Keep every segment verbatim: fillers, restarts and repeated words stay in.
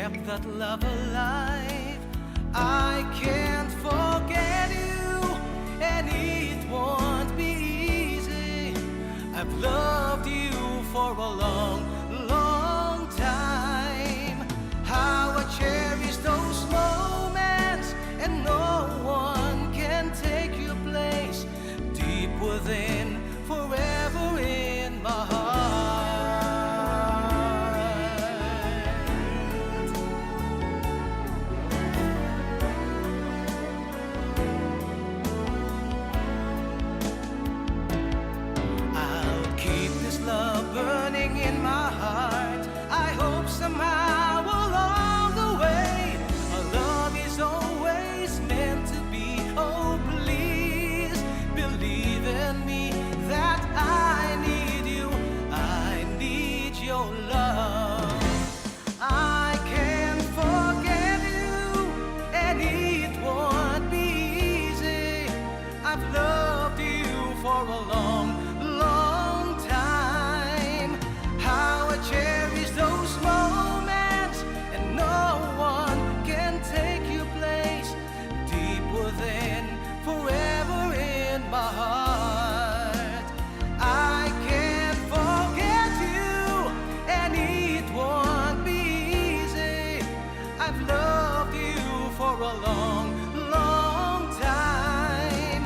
That love alive, I can't forget you, and it won't be easy. I've loved you for a long, long time. How I cherish those moments, and no one can take your place. Deep within, forever in my heart. I'll keep this love burning in my heart. I hope somehow along the way, our love is always meant to be. Oh, please believe in me that I need you. I need your love. I can't forget you, and it won't be easy. I've loved you for a long, long time. How I cherish those moments, and no one can take your place. Deep within, forever in my heart. I can't forget you, and it won't be easy. I've loved you for a long, long time.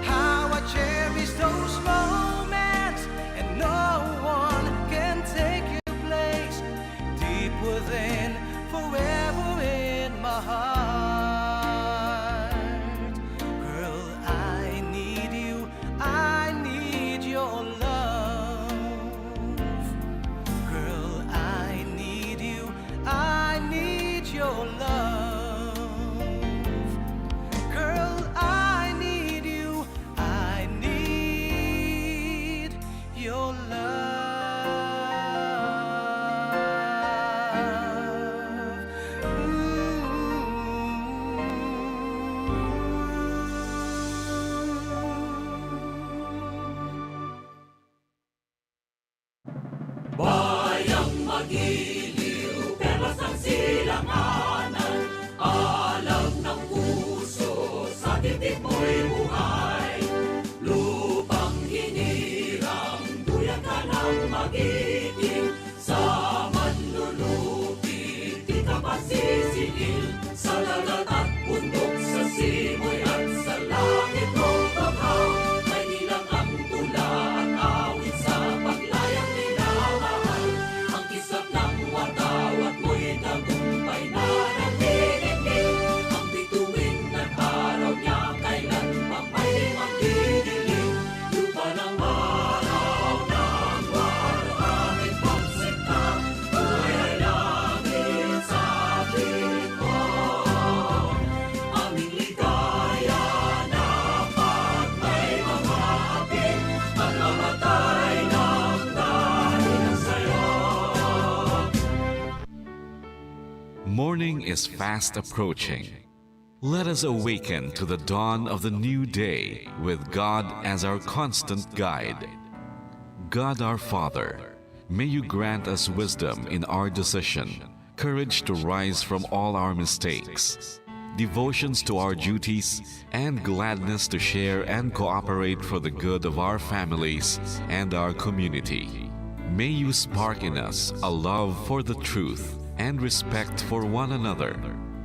How I cherish those moments, and no one can take your place. Deep within, forever in my heart. Girl, I need you. I need your love. Girl, I need you. I need your love. Girl, I need you. I need your love. Ooh. Bayang magiliw, perlas ang silanganan. Alam ng puso, sa titik mo'y buhay. Lupang hinirang, duyan ka ng magiting. Sa manlulupi, di ka pasisiil. Sa dagat at bundok, sa simoy at sa langit mong bughaw, may ilang ang tula at awit sa paglayang minamahal. Ang kislap ng watawat mo'y tagumpay na nagdidikit. Ang bituin at araw niya kailan pa may magdidilim. Lupa ng araw ng waluhangin pagsinta, buhay ay langit sa piling mo. Aming ligaya na pag may mga hapit, at mamatay ng dahil sa'yo. Morning is fast approaching. Let us awaken to the dawn of the new day with God as our constant guide. God our Father, may you grant us wisdom in our decision, courage to rise from all our mistakes, devotions to our duties, and gladness to share and cooperate for the good of our families and our community. May you spark in us a love for the truth and respect for one another.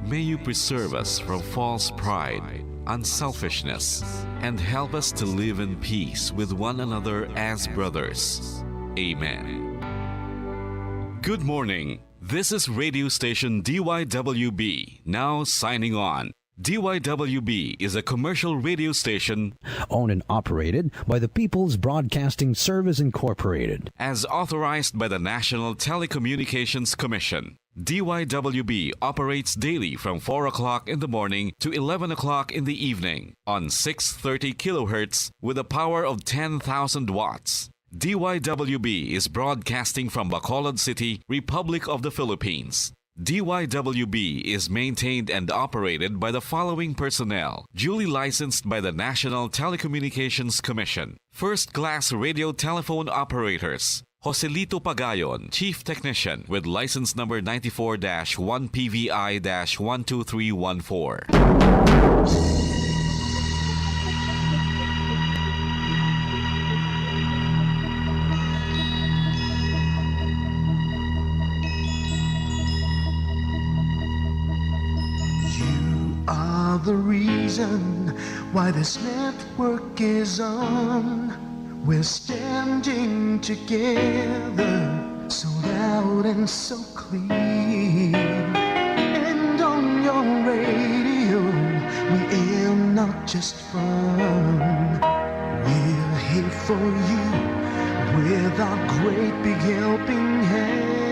May you preserve us from false pride, unselfishness, and help us to live in peace with one another as brothers. Amen. Good morning. This is radio station D Y W B, now signing on. D Y W B is a commercial radio station owned and operated by the People's Broadcasting Service Incorporated. As authorized by the National Telecommunications Commission. D Y W B operates daily from four o'clock in the morning to eleven o'clock in the evening on six thirty kilohertz with a power of ten thousand watts. D Y W B is broadcasting from Bacolod City, Republic of the Philippines. D Y W B is maintained and operated by the following personnel, duly licensed by the National Telecommunications Commission. First-class radio telephone operators, Joselito Pagayon, Chief Technician, with license number ninety-four dash one P V I dash one two three one four. You are the reason why this network is on. We're standing together, so loud and so clear. And on your radio, we aim not just fun. We're here for you with our great big helping hand.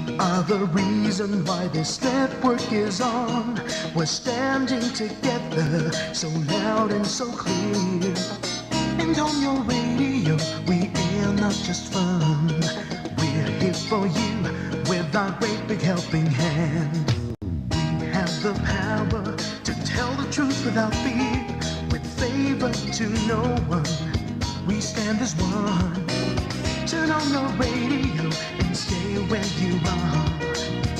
You are the reason why this network is on. We're standing together, so loud and so clear. And on your radio, we air not just fun. We're here for you with our great big helping hand. We have the power to tell the truth without fear, with favor to no one. We stand as one. Turn on your radio and stay where you are.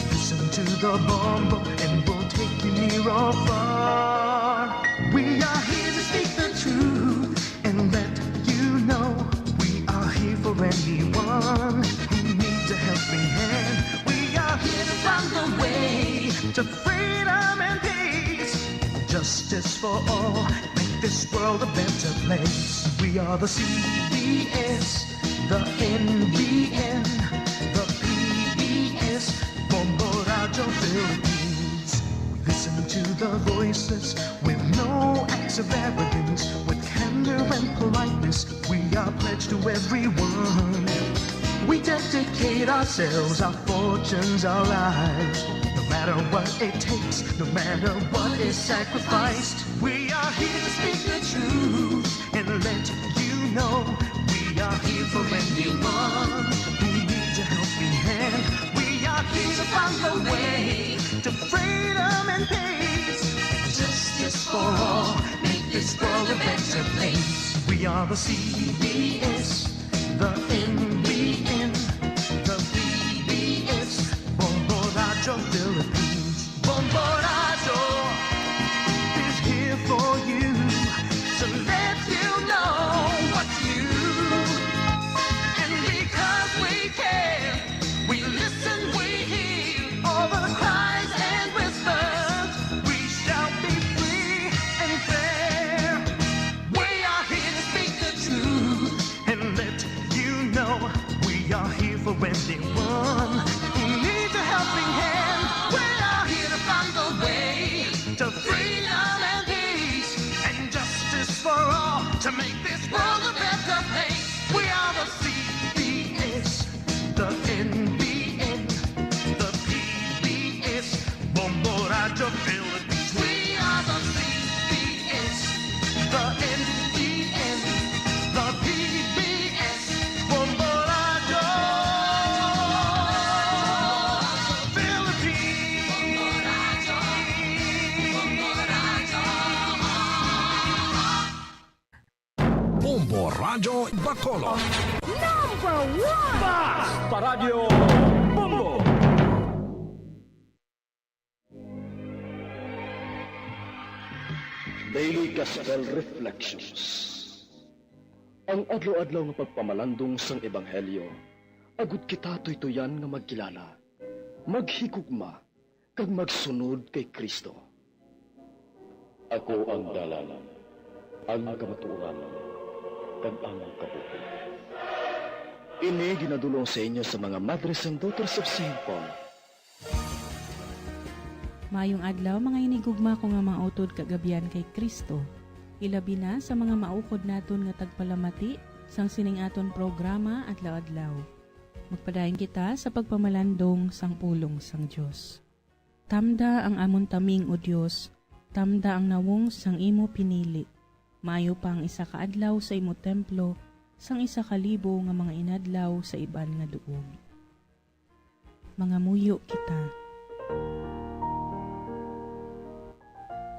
Listen to the Bombo and we'll take you near or far. We are here to speak the truth and let you know we are here for anyone who needs a helping hand. We are here to find the way to freedom and peace. Justice for all, make this world a better place. We are the C B S, the N B N, the P B S, Bombo Radyo Philippines. We listen to the voices with no acts of arrogance, with candor and politeness. We are pledged to everyone. We dedicate ourselves, our fortunes, our lives. No matter what it takes, no matter what is sacrificed, we are here to speak the truth and let you know we are here for anyone who needs a helping hand. We are here to find the way to freedom and peace. Justice for all, make this world a better place. We are the C B S, the N B N, the P B S, Bombo Radyo Philippines. Bombo Radyo is here for you to let you know what's new. And because we care, we listen, we hear all the cries and whispers. We shall be free and fair. We are here to speak the truth and let you know we are here for anyone who needs a helping hand. We are here to find the way to freedom and peace and justice for all to make this world a better place. We are the C B S, the N B N, the P B S, Bombo Radyo Philippines. We are the C B S, the N B N, the P B S, Bombo Radyo Philippines. Bombo Radyo Bacolod. Number one! Basta Radyo Bombo! Daily Gospel Reflections. Ang adlaw-adlaw nga pagpamalandong sang Ebanghelyo, agud kita tuytuyan nga magkilala, maghigugma, kag magsunod kay Cristo. Ako ang dalan, ang kamatuoran, kag ang kabuhi. Ini ginadul-ong sa inyo sa mga Madres and Daughters of Saint Paul. Maayong adlaw, mga hinigugma ko nga mga utod kag abyan kay Cristo, ilabi na sa mga maukod naton nga tagpalamati sang sining aton programa adlaw-adlaw. Magpadayon kita sa pagpamalandong sang pulong sang Dios. Tamda ang amon taming, O Dios, tamda ang nawong sang imo pinili. Maayo pa ang isa ka adlaw sa imo templo, sang isa ka libo nga mga inadlaw sa iban nga duog. Mangamuyo kita.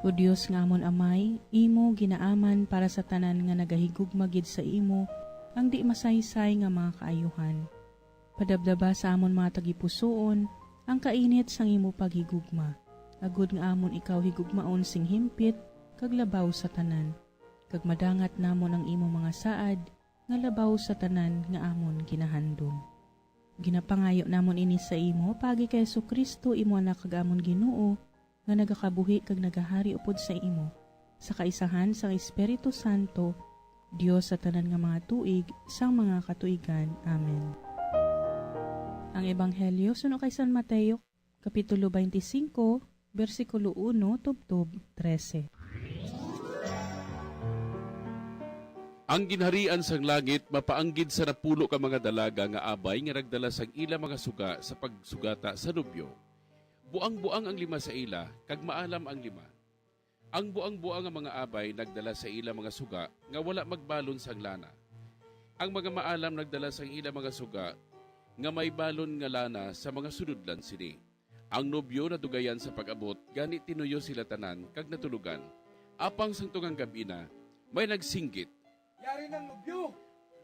O Dios nga amon Amay, imo ginaaman para sa tanan nga nagahigugma gid sa imo ang di masaysay nga mga kaayuhan. Padabdaba sa amon mga tagipusoon ang kainit sang imo paghigugma, agod nga amon ikaw higugmaon sing himpit kag labaw sa tanan, kag madangat namon ang imo mga saad nga labaw sa tanan nga amon ginahandom. Ginapangayo namon ini sa imo paagi kay Jesu-Cristo, imo Anak kag amon Ginoo, nga nagakabuhi kag nagahari upod sa imo, sa kaisahan sang Espiritu Santo, Dios sa tanan nga mga tuig sang mga katuigan. Amen. Ang Ebanghelyo suno kay San Mateo, Kapitulo twenty-five, bersikulo uno tubtob trese. Ang ginharian sang langit mapaanggid sa napulo ka mga dalaga nga abay nga nagdala sang ila mga suga sa pagsugata sa nobyo. Buang-buang ang lima sa ila, kag maalam ang lima. Ang buang-buang nga mga abay nagdala sa ila mga suga nga wala magbalon sang lana. Ang mga maalam nagdala sang ila mga suga nga may balon nga lana sa mga sunodlan sini. Ang nobyo nadugayan sa pag-abot, gani tinuyo sila tanan kag natulogan. Apang sang tungang gab-i na, may nagsinggit, "Yari ang nobyo!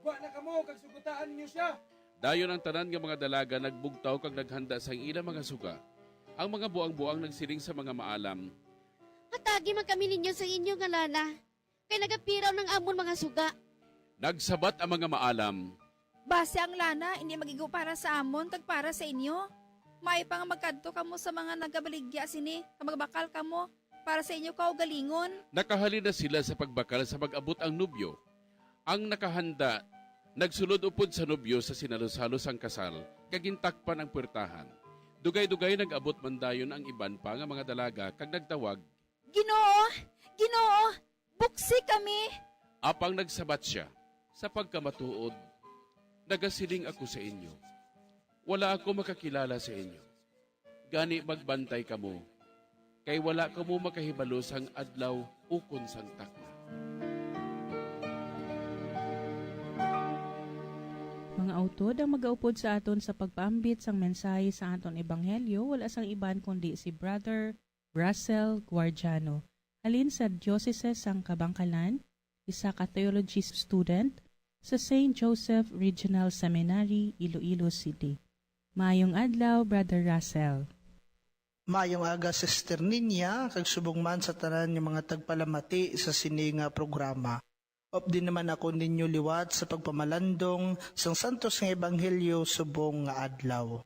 Gwa na kamo kag sugutaan ninyo sia!" Dayon ang tanan nga mga dalaga nagbugtaw kag naghanda sang ila mga suga. Ang mga buang-buang nagsiling sa mga maalam, "Hatagi man kami ninyo sa inyo nga lana, kay nagapiraw ang amon mga suga." Nagsabat ang mga maalam, "Basi ang lana indi mag-igo para sa amon kag para sa inyo. Maayo pa nga magkadto kamo sa mga nagabaligya sini kag magbakal kamo para sa inyo kaugalingon." Nakahalin na sila sa pagbakal sa pag-abot ang nobyo. Ang nakahanda nagsulod upod sa nobyo sa sinalosalo sang kasal, kag gintakpan ang puwertahan. Dugay-dugay nag-abot man dayon ang iban pa nga mga dalaga kag nagtawag, "Ginoo, Ginoo, buksi kami!" Apang nagsabat sia, "Sa pagkamatuod, nagasiling ako sa inyo, wala ako makakilala sa inyo. Gani magbantay kamo, kay wala kamo makahibalo sang adlaw ukon sang takna." Mga utod, ang magaupod sa aton sa pagpaambit sang mensahe sa aton ebanghelyo wala sang iban kundi si Brother Russell Guardiano, halin sa Diocese sang Kabankalan, isa ka theology student sa Saint Joseph Regional Seminary, Iloilo City. Maayong adlaw, Brother Russell. Maayong aga, Sister Ninya, kag subong man sa tanan nga mga tagpalamati sa sini nga programa. Updi naman ako ninyo liwat sa pagpamalandong sang santos nga ebanghelyo subong nga adlaw.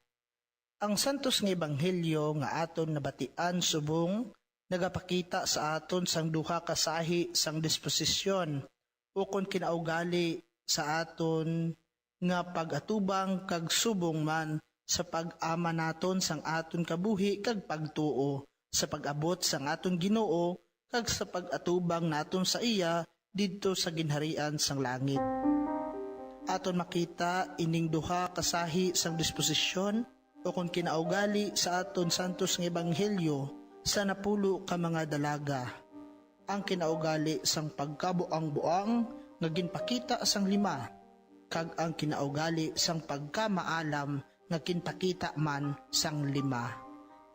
Ang santos nga ebanghelyo nga aton nabatian subong nagapakita sa aton sang duha ka sahi sang disposisyon ukon kinaugali sa aton nga pag-atubang kag subong man sa pag-ama naton sang aton kabuhi kag pagtuo sa pag-abot sang aton Ginoo kag sa pag-atubang naton sa iya didto sa ginharian sang langit. Aton makita ining duha ka sahi sang disposisyon ukon kinaugali sa aton santos nga ebanghelyo sa napulo ka mga dalaga, ang kinaugali sang pagkabuangboang nga ginpakita sang lima, kag ang kinaugali sang pagkamaalam nga ginpakita man sang lima.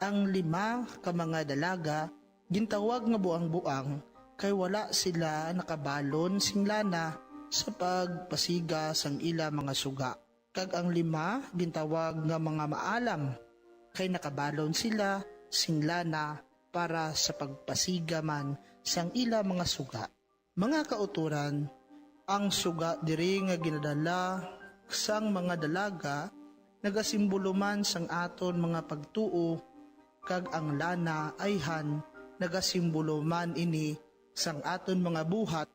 Ang lima ka mga dalaga gintawag nga buangboang kay wala sila nakabalon sing lana sa pagpasiga sang ila mga suga, kag ang lima gintawag nga mga maalam kay nakabalon sila sing lana para sa pagpasiga man sang ila mga suga. Mga kautoran, ang suga diri nga ginadala sang mga dalaga nagasimbolo man sang aton mga pagtuo, kag ang lana ayhan nagasimbolo man ini sang aton mga buhat,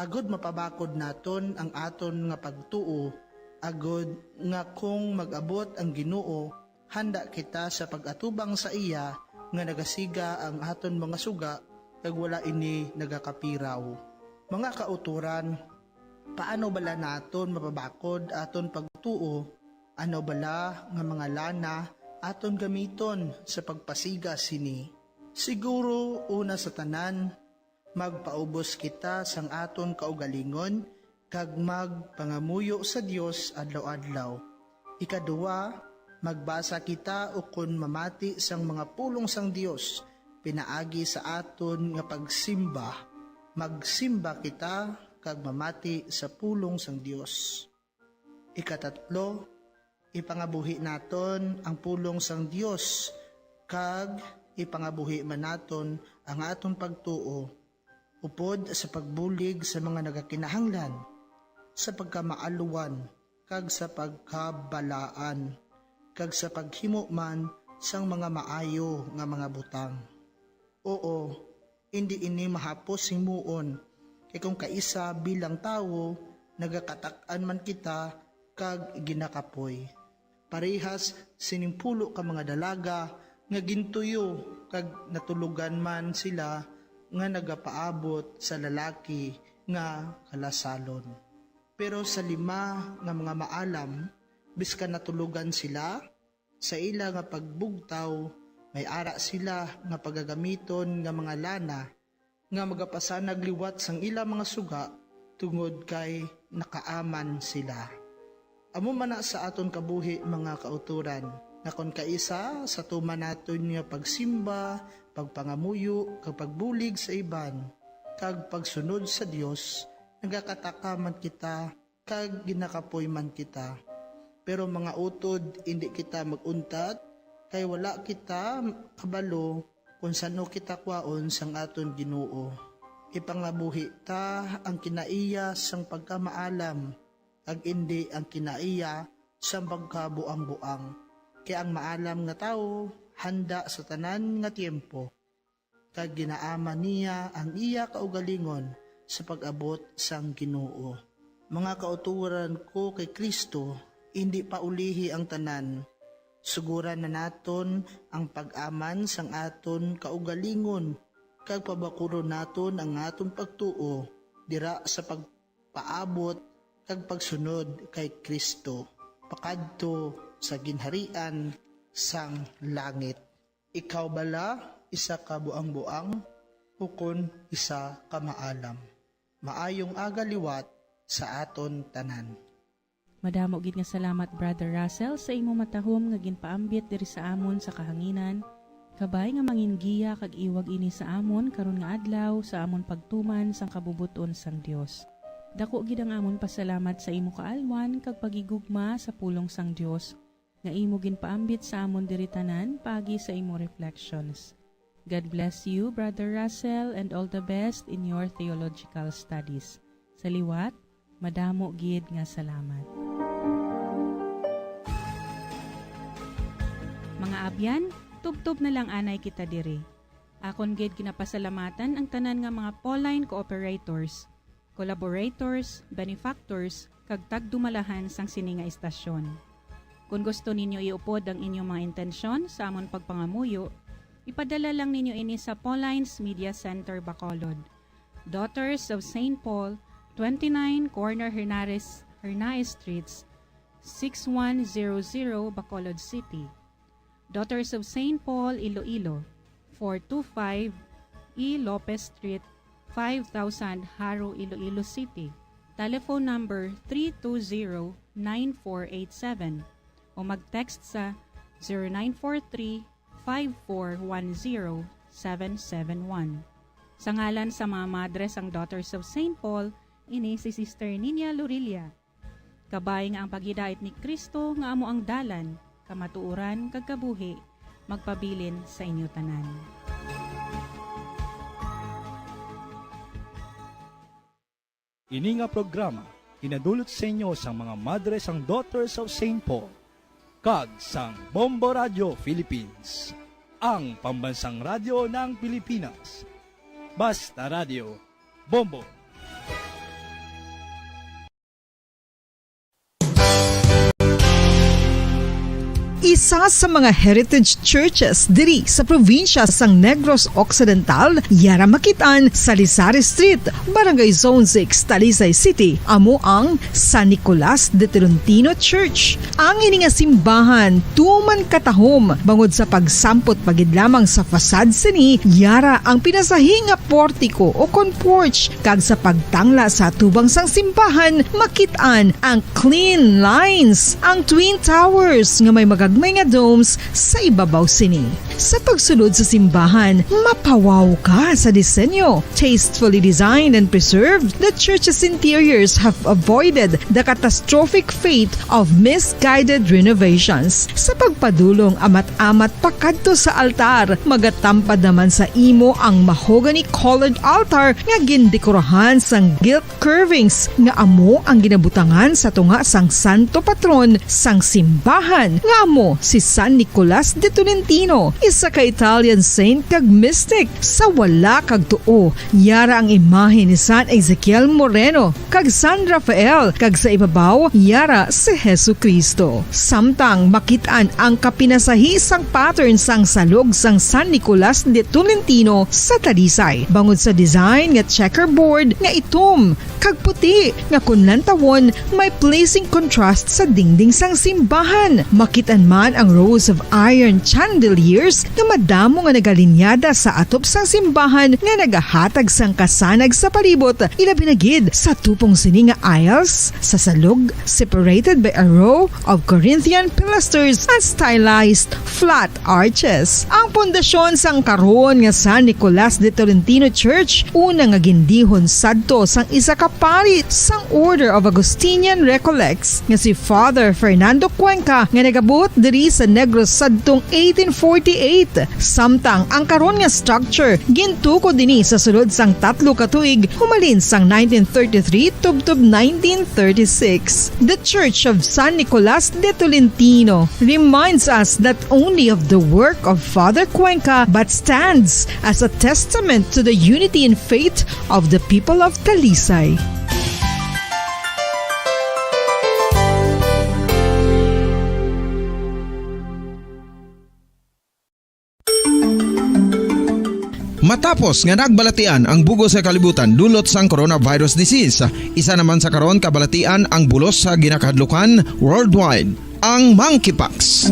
agod mapabakod naton ang aton nga pagtuo, agod nga kon mag-abot ang Ginoo, handa kita sa pag-atubang sa iya nga nagasiga ang aton mga suga kag wala ini nagakapiraw. Mga kautoran, paano bala naton mapabakod aton pagtuo? Ano bala nga mga lana aton gamiton sa pagpasiga sini? Siguro, una sa tanan, magpaubos kita sang aton kaugalingon kag magpangamuyo sa Dios adlaw-adlaw. Ikaduha, magbasa kita ukon mamati sang mga pulong sang Dios pinaagi sa aton nga pagsimba. Magsimba kita kag mamati sa pulong sang Dios. Ikatatlo, ipangabuhi naton ang pulong sang Dios, kag ipangabuhi man naton ang aton pagtuo, upod sa pagbulig sa mga nagakinahanglan, sa pagkamaaluan, kag sa pagkabalaan, kag sa paghimo man sang mga maayo nga mga butang. Oo, indi ini mahapos himuon, kay kon kaisa bilang tawo, nagakatak-an man kita kag ginakapoy. Parehas sining pulo ka mga dalaga nga gintuyo kag natulogan man sila nga nagapaabot sa lalaki nga kalasalon. Pero sa lima nga mga maalam, biskan natulogan sila, sa ila nga pagbugtaw, may ara sila nga pagagamiton nga mga lana nga magapasanag liwat sang ila mga suga, tungod kay nakaaman sila. Amo man na sa aton kabuhi, mga kautoran, nga kon kaisa sa tuman naton nga pagsimba, pagpangamuyo, kag pagbulig sa iban, kag pagsunod sa Dios, nagakataka man kita kag ginakapoy man kita. Pero, mga utod, indi kita mag-untat, kay wala kita kabalo kon san-o kita kwaon sang aton Ginoo. Ipangabuhi ta ang kinaiya sang pagkamaalam, kag indi ang kinaiya sang pagkabuangboang. Kay ang maalam nga tawo handa sa tanan nga tiempo, kag ginaaman niya ang iya kaugalingon sa pag-abot sang Ginoo. Mga kauturan ko kay Cristo, indi paulihi ang tanan. Sugoran na naton ang pag-aman sang aton kaugalingon, kag pabakuron naton ang aton pagtuo dira sa pagpaabot kag pagsunod kay Cristo, pakadto sa ginharian sang langit. Ikaw bala isa ka buangboang, ukon isa ka maalam? Maayong aga liwat sa aton tanan. Madamo gid nga salamat, Brother Russell, sa imo matahom nga ginpaambit diri sa amon sa kahanginan. Kabay nga mangin giya kag iwag ini sa amon karon nga adlaw sa amon pagtuman sang kabubot-on sang Dios. Dako gid ang amon pasalamat sa imo kaalwan kag paghigugma sa pulong sang Dios nga imo ginpaambit sa amon diri tanan paagi sa imo reflections. God bless you, Brother Russell, and all the best in your theological studies. Sa liwat, madamo gid nga salamat. Mga abyan, tubtob na lang anay kita diri. Akon gid ginapasalamatan ang tanan nga mga Pauline cooperators, collaborators, benefactors, kag tagdumalahan sang sini nga istasyon. Kon gusto ninyo iupod ang inyong mga intensyon sa amon pagpangamuyo, ipadala lang ninyo ini sa Pauline's Media Center, Bacolod, Daughters of Saint Paul, twenty-nine Corner Hernares, Hernaez Streets, six one zero zero, Bacolod City. Daughters of Saint Paul, Iloilo, four two five E Lopez Street, five thousand, Jaro, Iloilo City. Telephone number three two zero nine four eight seven o mag-text sa zero nine four three five four one zero seven seven one. Sa ngalan sa mga madre sang Daughters of Saint Paul, ini si Sister Ninia Lorilla. Kabay nga ang paghidait ni Cristo nga amo ang dalan, kamatuoran, kag kabuhi, magpabilin sa inyo tanan. Ini nga programa ginadulot sa inyo sang mga madre sang Daughters of Saint Paul kag sang Bombo Radio Philippines, ang pambansang radyo ng Pilipinas. Basta Radio, Bombo. Isa sa mga heritage churches diri sa probinsya sang Negros Occidental, yara makit-an sa Talisay Street, Barangay Zone six, Talisay City, amo ang San Nicolas de Tolentino Church. Ang ini nga simbahan tuman katahom bangod sa pagsampot pa gid lamang sa facade sini, yara ang pinasahi nga portiko o kon porch, kag sa pagtangla sa atubang sang simbahan, makit-an ang clean lines, ang twin towers nga may magagmay nga domes sa ibabaw sini. Sa pagsulod sa simbahan, mapawaw ka sa disenyo. Tastefully designed and preserved, the church's interiors have avoided the catastrophic fate of misguided renovations. Sa pagpadulong amat-amat pakadto sa altar, magatampad naman sa imo ang mahogany-colored altar nga gindekorahan sang gilt curvings nga amo ang ginabutangan sa tunga sang santo patron sang simbahan, nga amo si San Nicolas de Tolentino, isa ka Italian saint kag mystic. Sa wala kag tuo, yara ang imahe ni San Ezekiel Moreno kag San Rafael, kag sa ibabaw, yara si Jesu-Cristo. Samtang makit-an ang kapinasahi sang pattern sang salog sang San Nicolas de Tolentino sa Talisay, bangod sa design nga checkerboard nga itom kag puti nga kon lantawon may pleasing contrast sa dingding sang simbahan. Makit-an man ang rows of iron chandeliers nga madamo nga nagalinyada sa atop sang simbahan nga nagahatag sang kasanag sa palibot, ilabi na gid sa tupong sini nga aisles sa salog, separated by a row of Corinthian pilasters and stylized flat arches. Ang pundasyon sang karon nga San Nicolas de Tolentino Church, una nga gindihon sadto sang isa ka pari sang Order of Augustinian Recollects nga si Father Fernando Cuenca, nga nagabot diri sa Negros sadtong eighteen forty-eight. Samtang ang karon nga structure gintukod ini sa sulod sang tatlo ka tuig, humalin sang nineteen thirty-three tubtob nineteen thirty-six. The Church of San Nicolas de Tolentino reminds us not only of the work of Father Cuenca, but stands as a testament to the unity in faith of the people of Talisay. Matapos nga nagbalatian ang bug-os nga kalibutan dulot sang coronavirus disease, isa naman sa karon kabalatian ang bulos sa ginakahadlukan worldwide, ang monkeypox.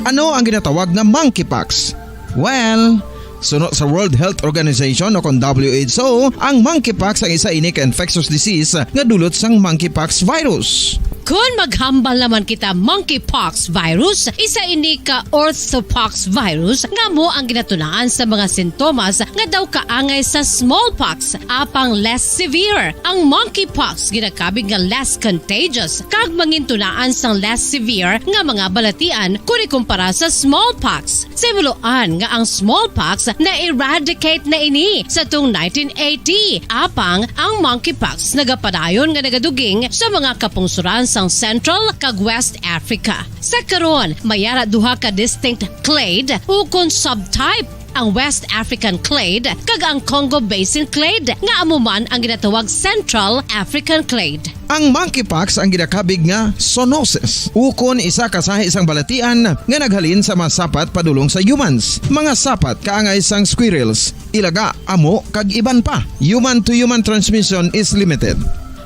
Ano ang ginatawag nga monkeypox? Well, suno sa World Health Organization o kon W H O, ang monkeypox ang isa ini ka infectious disease nga dulot sang monkeypox virus. Kon maghambal naman kita monkeypox virus, isa ini ka orthopox virus nga amo ang ginatunaan sa mga sintomas nga daw kaangay sa smallpox, apang less severe. Ang monkeypox ginakabig nga less contagious kag mangintunaan sang less severe nga mga balatian kon ikumpara sa smallpox. Sa himuloan nga ang smallpox na-eradicate na ini sa tung nineteen eighty, apang ang monkeypox nagapadayon nga nagaduging sa mga kapungsoran sang Central kag West Africa. Sa karon, may ara duha ka distinct clade ukon subtype, ang West African clade kag ang Congo Basin clade, nga amo man ang ginatawag Central African clade. Ang monkeypox ang ginakabig nga zoonosis, ukon isa ka sahi sang balatian nga naghalin sa mga sapat padulong sa humans. Mga sapat kaangay sang squirrels, ilaga, amo, kag iban pa. Human-to-human transmission is limited.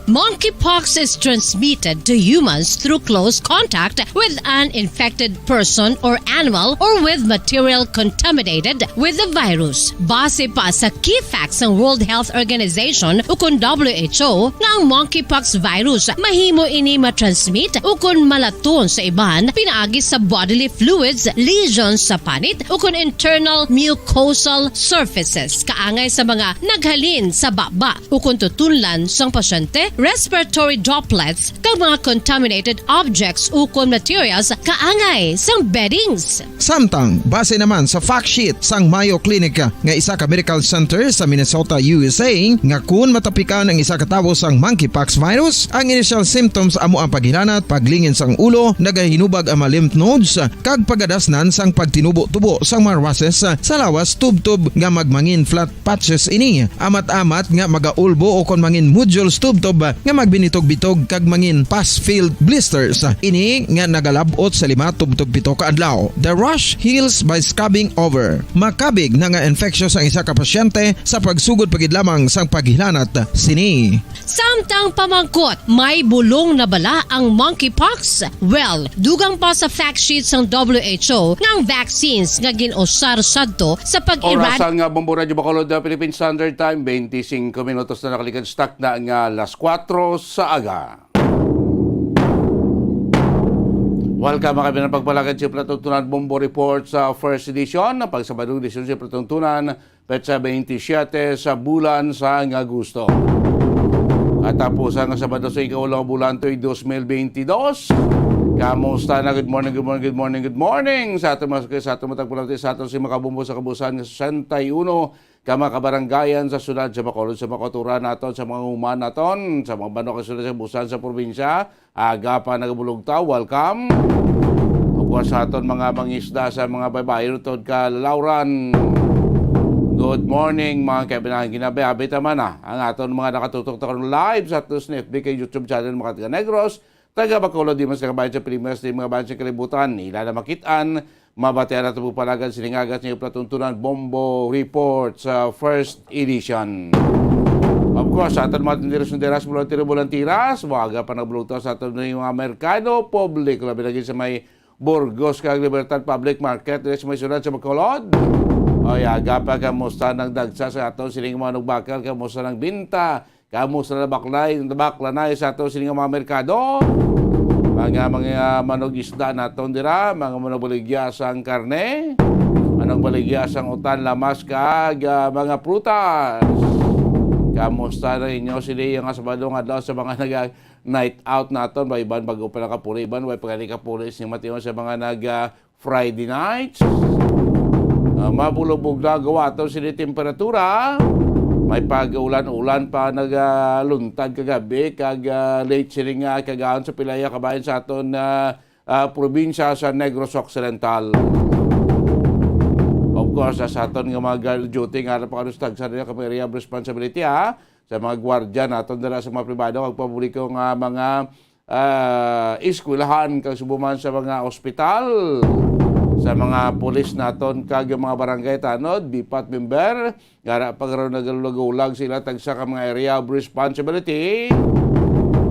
Monkeypox is transmitted to humans through close contact with an infected person or animal or with material contaminated with the virus. Base pa sa key facts sang World Health Organization ukon W H O nga ang monkeypox virus mahimo ini matransmit ukon malaton sa iban pinaagi sa bodily fluids, lesions sa panit ukon internal mucosal surfaces kaangay sa mga naghalin sa baba ukon tutunlan sang pasyente, respiratory droplets, kag mga contaminated objects ukon materials kaangay sang beddings. Samtang, base naman sa fact sheet sang Mayo Clinic nga isa ka medical center sa Minnesota, U S A, nga kun matapikan ang isa ka tawo sang monkeypox virus, ang initial symptoms amo ang paghilanat, paglingin sang ulo, nagahinubag ang mga lymph nodes, kag pagadasnan sang pagtinubo-tubo sang mga rushes sa lawas tubtob nga magmangin flat patches ini, amat-amat nga magaulbo ukon mangin nodules tubtob nga magbinitog-bitog kag mangin pus-filled blisters. Ini nga nagalab-ot sa lima tubtob pito ka adlaw. The rash heals by scabbing over. Makabig na nga infectious ang isa ka pasyente sa pagsugod pa gid lamang sang paghilanat sini. Samtang pamangkot, may bulong na bala ang monkeypox? Well, dugang pa sa fact sheet sang W H O nga ang vaccines nga gin-usar sadto sa pag-erad- Orasan nga Bombo Radyo Bacolod, uh, Philippine Standard Time, twenty-five minutos na nakalikad, stock na nga alas kuwatro sa aga. Welcome, mga kaibigan, pagpalagad sa Platuntunan Bombo Report sa first edition, ang pagsabadong edisyon sa Platuntunan, petsa twenty-seven sa bulan sang Agosto. Katapusan nga Sabado sa ikaulong bulan to'y dos mil bentidós. Kamusta na? Good morning, good morning, good morning, good morning. Sa aton mga sakit, sa aton matagpulanti, sa aton si makabumbo sa kabusan nga sesenta y uno ka mga kabarangayan sa siyudad sa Bacolod, sa mga kauturan naton, sa mga human naton, sa mga banwa kag siyudad sa kabusan sa probinsya. Aga pa nagabulog ta, welcome. Ug sa aton mga mangisda sa mga baybayon tod ka Lauran, good morning, mga kaibigan. Ginabi-abi ta man, ah, ang aton mga nakatutok ta karon live sa aton sa F B kag YouTube channel, mga taga Negros, taga Bacolod, di man sa kabayan sa Pilipinas, di mga bayan sa kalibutan, ila na makit-an, mabatian nato pagpalagad sining aga sa inyo palatuntunan, Bombo Report sa first edition. Of course, sa aton mga tinderos-tinderas, volunteer-volunteeras, maaga pa nagbulog ta sa aton mga merkado publiko, labi lagi sa may Burgos kag Libertad Public Market diri sa may siyudad sa Bacolod. Oy, aga pa, kamusta nang dagsa sa aton sining mga nugbakal? Kamusta nang binta? Kamusta na baklanay, baklanay sa aton sining mga merkado? Mga, mga manug-isda naton dira, mga manugbaligya sang karne, manugbaligya sang utan, lamas, kag, ah, mga prutas. Kamusta na inyo sini nga Sabado nga adlaw sa mga naga-night out naton? Ba, iban bag-o pa nakapuli, iban way pa gani kapuli sini mation sa mga nag, ah, Friday nights. Ah, mabulubog na gawaton sini temperatura. May pag-ulan-ulan pa nagaluntad kagabi kag, ah, late sini nga kagaon sa pilaya kabayan sa aton, ah, ah, probinsya sa Negros Occidental. Of course, ah, sa aton nga mga guard duty nga ara pa kanus tagsa nila kami area of responsibility, ha, sa mga gwardiya naton dira sa mga pribado kag publiko nga mga ah, eskwelahan kag subong man sa mga ospital, sa mga pulis naton kag mga barangay tanod, BPAT member, nga ara pa karon nagalulag-ulag sila tagsa ka mga area of responsibility.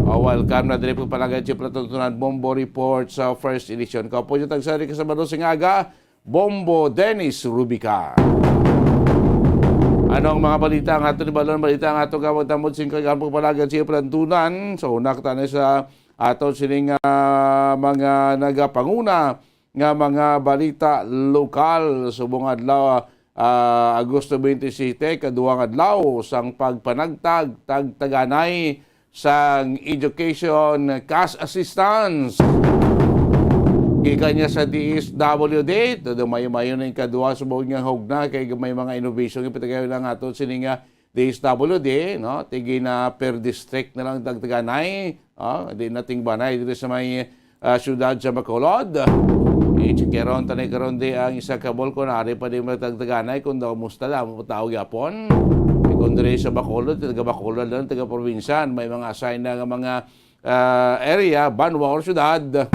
O, welcome na diri pagpalagad sa palatuntunan Bombo Report sa first edition. Kaupo niyo tagsa diri ka Sabado sing aga, Bombo Dennis Rubica. Ano ang mga balita ang aton ibalon? Balita ang aton gawag tamod sing kagahapon pagpalagad sa palantunan. So, una kita na sa aton sining, ah, mga nagapanguna nga mga balita lokal subong adlaw, ah, Agosto twenty-seven, kaduhang adlaw sang pagpanagtag tagtaganay sang education cash assistance. Gikan niya sa D S W D, todo mayo-mayo na yung kadwa sa buong nga hugna, kay may mga innovation yung pinagayon lang ato sini nga D S W D, no? Tigi na per district na lang tagtaganay, oh, di na tingbanay dito sa may, ah, siyudad sa Bacolod. I-check karon, tanay karon di ang isa ka bulko, nari pa di mo tagtaganay kung daw musta, damo pa tao gyapon. Eh, kung diri sa Bacolod, taga Bacolod lang, taga probinsya, may mga assign na nga mga, ah, area, banwa or syudad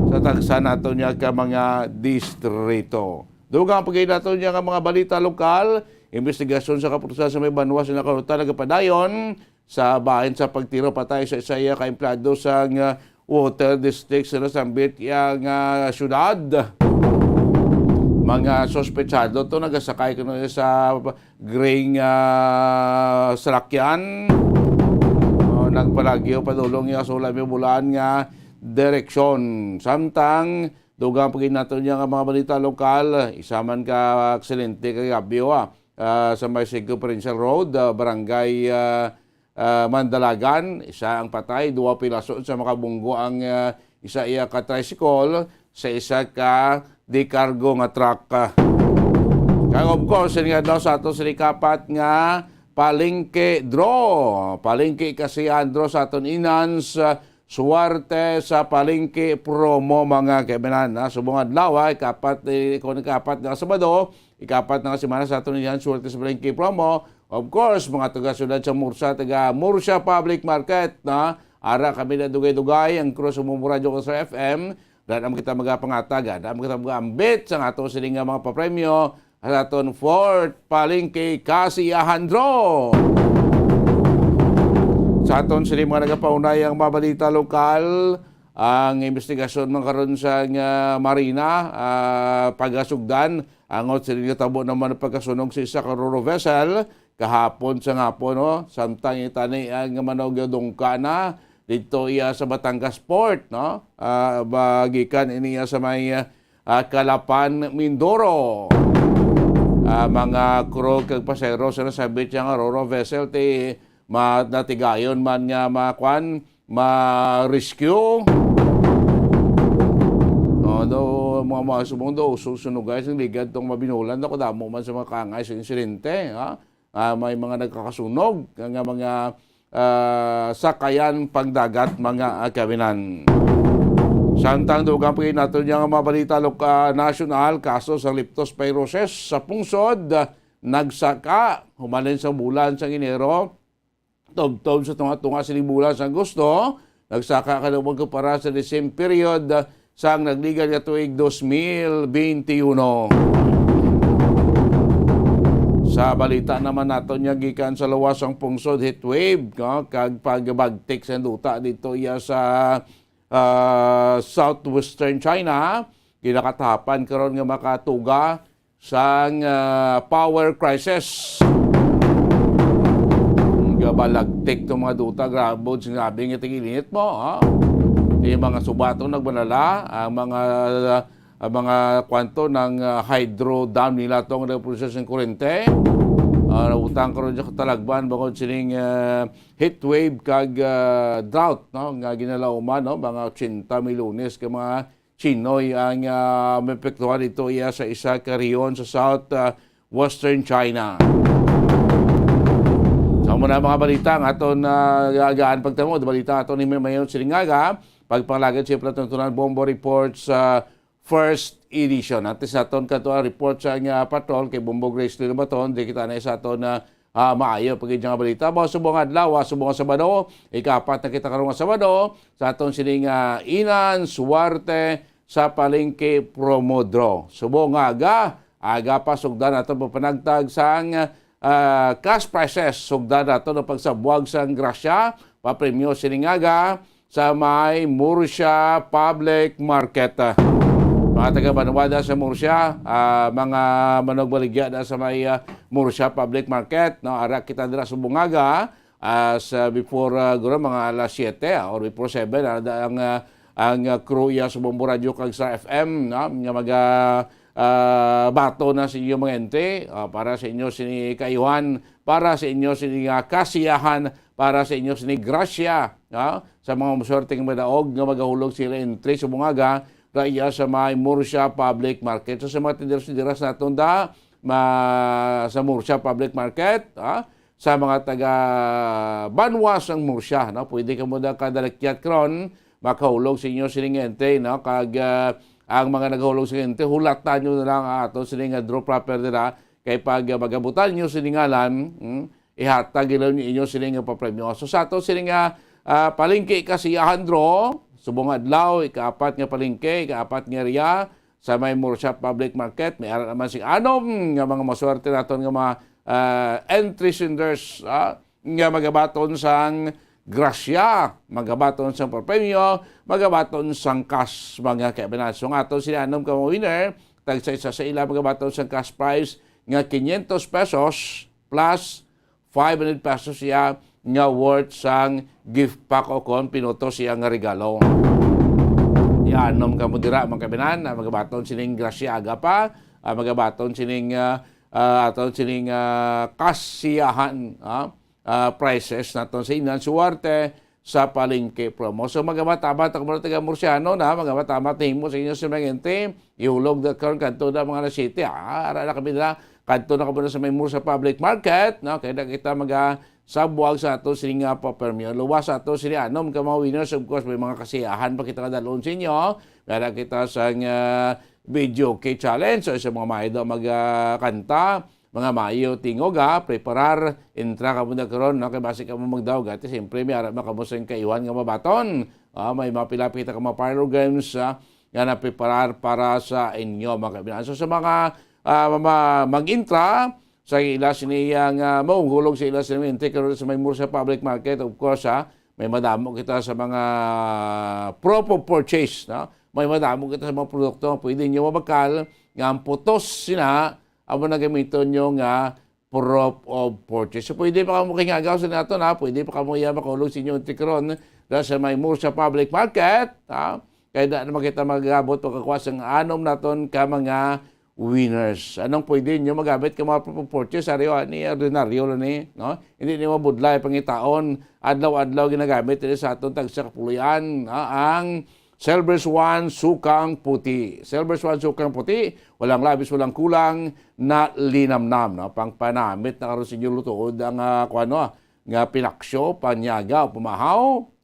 sa tagsa nato niya ka mga distrito. Dugang pagkain nato niya nga mga balita lokal, investigasyon sa kaputusan sa may banwa sa nakarutan nagapadayon sa bahin sa pagtiro patay sa isa iya ka empleyado sa nga water district sa nasambit iya nga syudad. Mga suspetsado to nagasakay kuno sa grain, ah, salakyan. O, nagpalagyo padulong iya sa wala may bulaan nga direksyon. Samtang dugang pa gid nato niya nga mga balita lokal, isa man ka aksidente kagabi, ah, ah, sa may Sigo Provincial Road, ah, Barangay, ah, ah, Mandalagan, isa ang patay, duwa pilason sa makabunggo ang, ah, isa iya ka tricycle sa isa ka di cargo nga truck. Kag of course, ini nga adlaw sa ato sa ikapat nga palengke draw. Palengke kasi ang draw sa aton inans, ah, suwerte sa palengke promo, mga kaibigan, ha? Subong adlaw, ha? Ikapat, eh, kung ikapat nga Sabado, ikapat na nga semana sa aton inans suwerte sa palengke promo. of course, mga taga-siyudad sa Murcia, taga Murcia Public Market, na ara kami na dugay-dugay, ang crew sa Mumuradio ko sa F M, daan naman kita magapangatag, daan naman kita mag-ambit sa ato sini nga mga papremyo, sa aton fourth Palengke Kasiyahan Draw. Sa aton sini mga nagapaunay ang mga balita lokal, ang investigasyon man karon sa nga Marina, ah, pagasugdan, angot sini nga tabo naman ang pagkasunog sa isa ka ro-ro vessel kahapon sa hapon, no? Samtang itani ang manog dungka na dito iya sa Batangas Port, no? Ah, ba, gikan ini iya sa may, ah, Calapan, Mindoro. Ah, mga crew kag pasahero sa nasabit siya nga ro-ro vessel, ti ma-, natigayon man nga makuan, ma-rescue. No, do, mga, mga subong do, su-, sunugay sing ligad tong mabinulan, ako damo man sa mga kaangay sa insidente, ha? Ah, may mga nagkakasunog nga mga, ah, sakayan pangdagat, mga, ah, kabinan. Samtang dugang pa naton nga mga balita lok-, ah, nasyonal, kaso sang leptospirosis sa pungsod, ah, nagsaka humalin sa bulan sang Enero, tubtob sa tunga-tunga sini bulan sa Agosto, nagsaka ka naman kumpara sa the same period, ah, sang nagligad nga tuig dos mil bente uno. Sa balita naman naton nga gikan sa luwas ang pungsod heat wave, no, kag pagbagtik sa duta dito iya sa, ah, southwestern China, ginakatahapan karon nga makatuga sang, ah, power crisis. Gabalagtik tong mga duta, grabe, grabe nga tig-init mo, ha? Di mga subaton nagbalala, ang mga, ang mga kwanto ng, ah, hydro dam nila tong nagproseso ng kurente. Ah, nautang karon sa katalagman bangod sining, ah, heat wave kag, ah, drought, no, nga ginalauman, no, mga ochenta milones ka mga Chinoy ang, ah, maepektuhan dito iya sa isa ka rehiyon sa South, ah, Western China. Sa muna mga balita ang aton, ah, gagaan pagtamo, balita aton ni Mayon Silingaga, pagpangalagad sa Platon Tunan Bombo Report sa first edition. Antes naton kato ang report sa nga patrol kay Bombo Grace Lino Baton, di kita na sa aton na, ah, maayo pa gid nga balita. Mga subong adlaw, ah, subong nga Sabado, ikapat na kita karong nga Sabado sa aton sining, ah, Inan Suwarte sa Palengke Promo Draw. Subong nga aga, aga pa sugdan naton pagpanagtag sang, ah, cash prizes. Sugdan naton ang pagsabuag sang grasya, papremyo sining aga sa may Murcia Public Market. Mga taga Banwada sa Murcia, ah, mga manugbaligya na sa may, ah, Murcia Public Market, no? Ara kita dira sa bungaga, ah, sa before, ah, guro, mga alas siyete, ah, or before seven, ah, da-, ang, ah, ang, ah, crew iya sa Bombo Radio kag sa F M, no? Nga maga, ah, bato na sa inyo mga ente, ah, para sa inyo sini kaayuhan, para sa inyo sini nga kasiyahan, para sa inyo sini grasya, no? Sa mga maswerte nga madaog nga magahulog sila entry sa bungaga, ra iya sa may Murcia Public Market. So, sa mga tinderos-tinderas naton da, ma-, sa Murcia Public Market, ha? Sa mga taga banwa sang Murcia, no? Pwede kamo da kadalakyat karon, makahulog sa inyo sining entry, no? Kag, ah, ang mga nagahulog sa entry, hulatan nyo na lang ang ato sining, ah, draw proper nila. Kay pag, ah, magabutan nyo sining ngalan, hmm, ihatag nila ninyo sini nga papremyo. So, sa ato sini nga, ah, Palengke Kasiyahan Draw, subong adlaw, ikaapat nga palengke, ikaapat nga area, sa may Murcia Public Market, may ara naman sing anom nga mga maswerte naton nga mga, ah, entry senders, ah, nga magabaton sang grasya, magabaton sang papremyo, magabaton sang cash, mga kaibanan. So, nga ato sini anom ka mga winner, tagsa isa sa ila magabaton sang cash prize nga quinientos pesos plus five hundred pesos siya nga worth sang gift pack o kon pinuto siya nga regalo. Yanom kamo dira, mga kaibanan, ah, magabaton sining grasya aga pa, ah, magabaton sining, ah, ah, aton sining, ah, kasiyahan, ah, ah, prices naton sa Inan Suwarte sa Palengke Promo. So, magamat-amat ako mga taga Murciano na, magamat-amat himo sa inyo sa mga ente, ihulog na karon kadto na mga alas siyete. Ah, ara na kami na, kadto na kamo na sa may Murcia Public Market, no? Kaya na kita maga sa buwag sa ato sini nga papremyo. Luwas sa ato sini anom ka mga winners, of course, may mga kasiyahan pa kita kadalon sa inyo. Meron kita sa nga video key challenge, so sa mga maido magkanta, mga maayo tingog, ha, preparar, intra kamo na karon, no, kay basi kamo magdaog, ati, siyempre, may ara man kamo sa kaiwan nga mabaton. Ah, may mapila pa kita ka mga parlor games, ah, nga napreparar para sa inyo, mga kaibigan. So, sa mga, ah, mama-, mag-intra sa ila sini nga mahuhulog sa ila sini entry karon sa may Murcia Public Market, of course, ha, may madamo kita sa mga proof of purchase, no? May madamo kita sa mga produkto nga pwede nyo mabakal nga ang putos sina amo na gamiton nyo nga proof of purchase. So, pwede pa kamo kay ngagaw sa nato, na pwede pa kamo iya makulog sa inyong tikron dira sa may Murcia Public Market, ha? Kaya na naman kita mag-abot pagkakuha sang anom naton ka mga winners. Anong pwede nyo magamit ka mga proof of purchase? Ari, oh, ni ordinaryo lang ni, no? Hindi ni mabudlay pangitaon. Adlaw-adlaw ginagamit nila sa aton tagsa kapuloy-an, ha? Ang Silver Swan Sukang Puti. Silver Swan Sukang Puti, walang labis, walang kulang, na linamnam, no? Pangpanamit na karon sa inyo lutuod ang, ah, kuwan, no? Nga pinaksyo, panyaga, o pamahaw,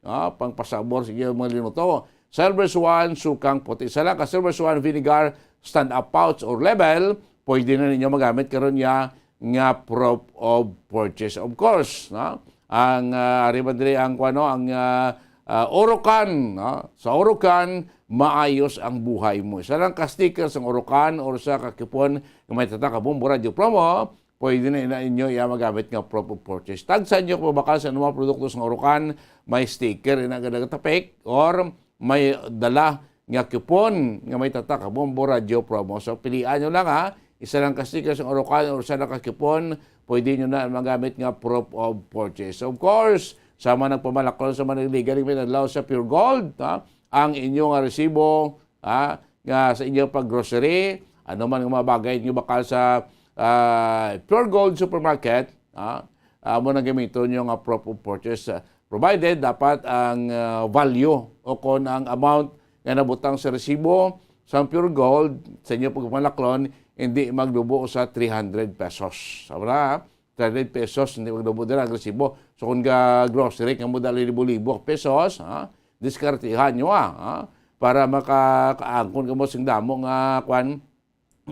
ah, pangpasabor sa inyo mga linuto. Silver Swan Sukang Puti. Isa lang ka Silver Swan Vinegar Stand Up Pouch or Label, pwede na ninyo magamit karon niya nga proof of purchase. Of course, no? Ang, ah, ari man diri ang, kuwan, no, ang, ah, ah, Orocan, no? Sa Orocan, maayos ang buhay mo. Isa lang ka sticker sang Orocan or sa ka coupon nga may tatak ka Bombo Radio Promo, pwede na ina inyo iya magamit nga proof of purchase. Tagsa inyo kung mabakal sa anumang produkto sang Orocan, may sticker ina nga nagatapik or may dala nga coupon nga may tatak ka Bombo Radio Promo. So, pilian nyo lang, ha. Isa lang ka sticker sang Orocan or isa lang ka coupon, pwede nyo na magamit nga proof of purchase. Of course, sa mga nagpamalaklon, sa mga nagligaling may adlaw sa Pure Gold, ha, ang inyo nga resibo, ha, nga sa inyo pag-grocery, ano man nga mga bagay nyo bakal sa, ah, Pure Gold Supermarket, ha, amo nang gamiton nyo nga proof of purchase. Ah, provided, dapat ang, ah, value o kon ang amount nga nabutang sa resibo sa Pure Gold sa inyo pagpamalaklon, hindi maglubo sa three hundred pesos. Sa wala, three hundred pesos, hindi maglubo dira ang resibo. So, kung ga grocery kamo dali libo-libo ka pesos, ha, diskartihan nyo, ah, ha, para makakaangkon kamo sing damo nga, kwan,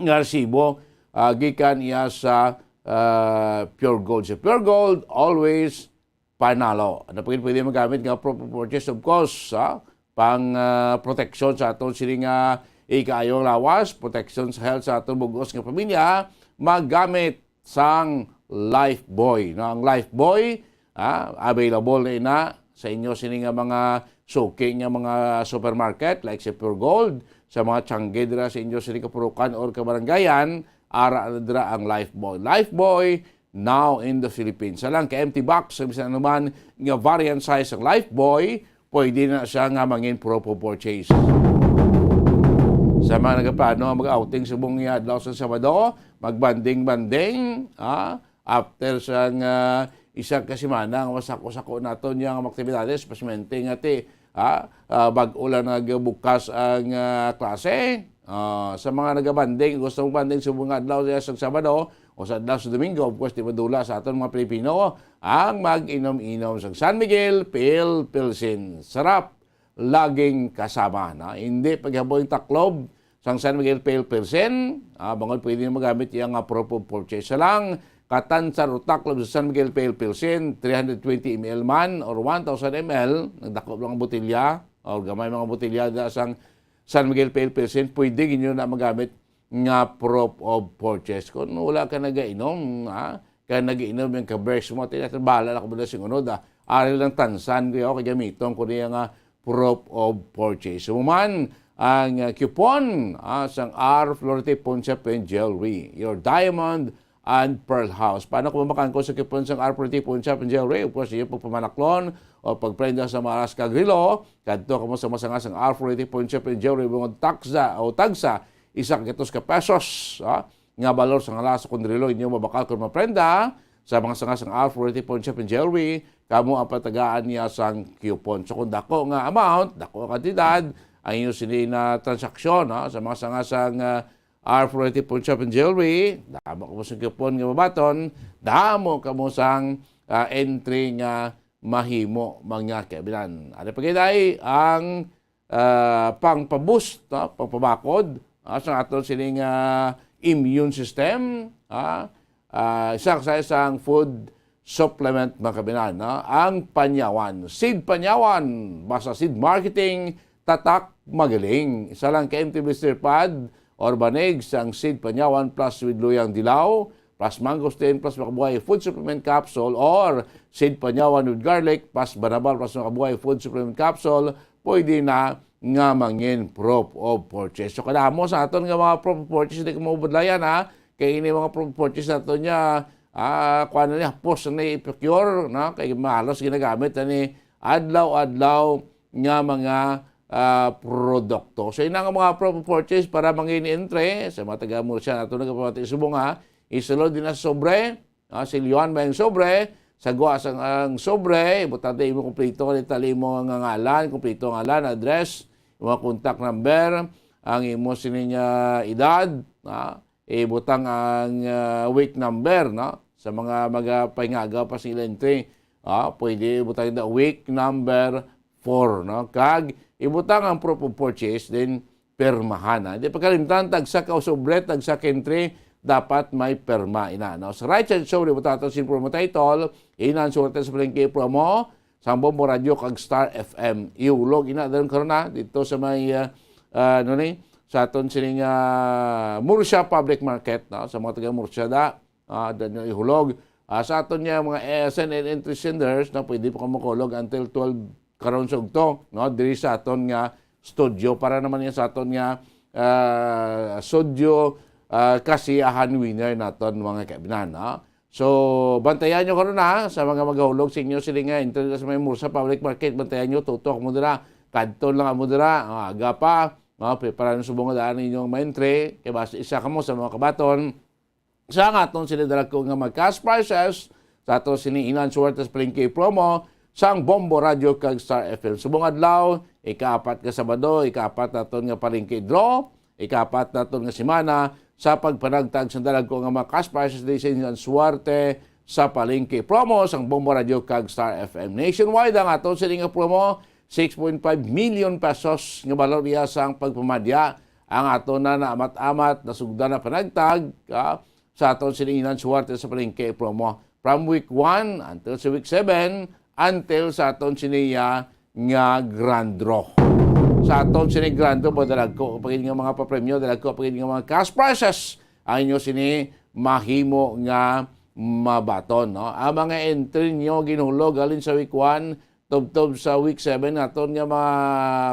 nga resibo, ah, gikan iya sa, ah, Pure Gold. So, Pure Gold, always panalo. Ano pa gid pwede magamit nga proof of purchase? Of course, ha? Pang, ah, proteksyon sa aton sini nga ikaayo nga lawas, proteksyon sa health sa aton bug-os nga pamilya, magamit sang Lifebuoy, no? Ang Lifebuoy, ah, available na ina sa inyo sini nga mga suki nga mga supermarket like sa Pure Gold, sa mga tiangge dira sa inyo sini kapurukan or kabaranggayan, ara na dira ang Lifebuoy. Lifebuoy, now in the Philippines. Sa lang ka empty box, sa bisan anuman nga variant size sang Lifebuoy, pwede na siya nga mangin proof of purchase. Sa mga nagaplano nga mag-outing subong nga adlaw sa Sabado, magbanding-banding, ah, after sang, ah, isa ka semana nga masako-sako naton yang mga aktibidades, especialmente nga ti, ah, ah, bag-o lang nagbukas ang, ah, klase. Ah, sa mga nagabanding, gusto mong banding subong nga adlaw sa Sabado, o sa adlaw sa Domingo, of course, di madula sa aton mga Pilipino ang mag-inom-inom sa San Miguel Pale Pilsen. Sarap, laging kasama, na hindi paghaboy taklob sang San Miguel Pale Pilsen, ah, bangod pwede nyo magamit iya nga proof of purchase. Sa lang katansar o taklob sa San Miguel Pale Pilsen, three hundred twenty M L man or one thousand M L, nagdakop lang ang botelya, o gamay mga botelya da sang San Miguel Pale Pilsen, pwede gid nyo na magamit nga proof of purchase. Kung wala ka nagainom, ha? Kaya nag-iinom yung ka-verse mo, tinatrabahala na ko ba na sing unod, ah? Ari lang tansan ko yaw, kagamiton ko niya nga proof of purchase. So, man, ang, ah, coupon, ah, sang R Flority Pawn Shop and Jewelry, your diamond and pearl house. Paano ko mamakan ko sa coupon sang R Flority Pawn Shop and Jewelry? Of course, yung pagpamanaklon o pagprenda sa mga alas kag relo, kadto kamo sa masanga sang R Flority Pawn Shop and Jewelry, mga taksa o tagsa, isa ka gatos ka pesos, ah, nga balor sa nga laso kon relo inyo mabakal kon maprenda sa mga sanga sang R Flority Pawn Shop and Jewelry, kamo ang patagaan niya sang coupon. So, kung dako nga amount, dako nga kantidad, ang inyo sini na transaksyon, no, sa mga sanga sang, ah, R Flority Pawn Shop and Jewelry, damo kamo sang coupon nga mabaton, damo kamo sang, ah, entry nga mahimo, mga kaibigan. Ano pa gid ay ang ah, pangpaboost, no? Pangpabakod, ah, sa aton sining, ah, immune system, ah, ah, isa sa isang food supplement, mga kaabyanan, no? Ang Panyawan. Seed Panyawan, basta seed marketing, tatak, magaling. Isa lang ka M T blister pad or banig sang Seed Panyawan plus with luyang dilaw, plus mangosteen, plus makabuhay food supplement capsule, or Seed Panyawan with garlic, plus banabal, plus makabuhay food supplement capsule, pwede na nga mangin proof of purchase. So, kadamo sa aton nga mga proof of purchase, di ko mabudlayan, ha? Kay ini mga proof of purchase nato niya, ah, kuan na ni, hapos na ni i-procure, no? Kay mahalos ginagamit na ni adlaw-adlaw nga mga, ah, produkto. So, ina nga mga proof of purchase para mangin entry sa mga taga Murcia nato nagapamati subong, ha? Isulod din na sa sobre, ah, silyohan may ang sobre, sa guwa sang ang sobre, ibutang ta imo kompleto, kalitali mo nga ngalan, kompleto ngalan, address, imo contact number, ang imo sining, ah, edad, ah, ibutang ang, ah, week number, no? Sa mga magapahingaga pa sila entry, ah, pwede ibutang na week number four, no? Kag ibutang ang proof of purchase, then pirmahan, ha? Di pagkalimtan, tagsa ka sobre, tagsa ka entry, dapat may pirma, ina, no? Sa right side, sobre, ibutang ato sin promo title, Inang Suwerte sa Palengke promo, sang Bombo Radio kag Star F M. Ihulog ina dayon karon na dito sa may, ah, ah, ano ni, sa aton sining, ah, Murcia Public Market, no? Sa mga taga Murcia da, ah, dayon ihulog. Ah, sa aton nga mga S N N entry senders, no, pwede pa ka makulog until twelve karon sa ugto, no? Diri sa aton nga studio para naman yan sa aton nga, ah, studio, ah, kasiyahan winner naton, mga kaabyanan, no? So, bantayan nyo karon, ha, sa mga magahulog sa inyo sila nga entry sa may Murcia Public Market, bantayan nyo, tutok mo dira, kadto lang mo dira, ah, aga pa, ah, prepara nyo subong nga daan ninyo ang entry, kay basta isa kamo sa mga kabaton sa nga aton sila dala ko nga mag cash prizes sa aton sini Inang Suwerte sa Palengke promo sang Bombo Radio kag Star F M. Subong adlaw, ikaapat ka Sabado, ikaapat naton nga palengke draw, ikaapat naton nga semana sa pagpanagtag sa dalagko nga mga cash prizes diri sa Inang Suwerte sa Palengke promo sang Bombo Radio kag Star F M. Nationwide ang aton sini nga promo, six point five million pesos nga balor iya sang pagpamadya ang aton na naamat-amat nasugdan na panagtag, ah, sa aton sini Inang Suwerte sa Palengke promo from week one until sa week seven, until sa aton sini, ah, nga grand draw. Sa aton sini grand draw, madalagko pa gid nga mga papremyo, dalagko pa gid nga mga cash prizes ang inyo sini mahimo nga mabaton, no? Ang mga entry nyo ginhulog halin sa week one, tubtob sa week seven naton nga mga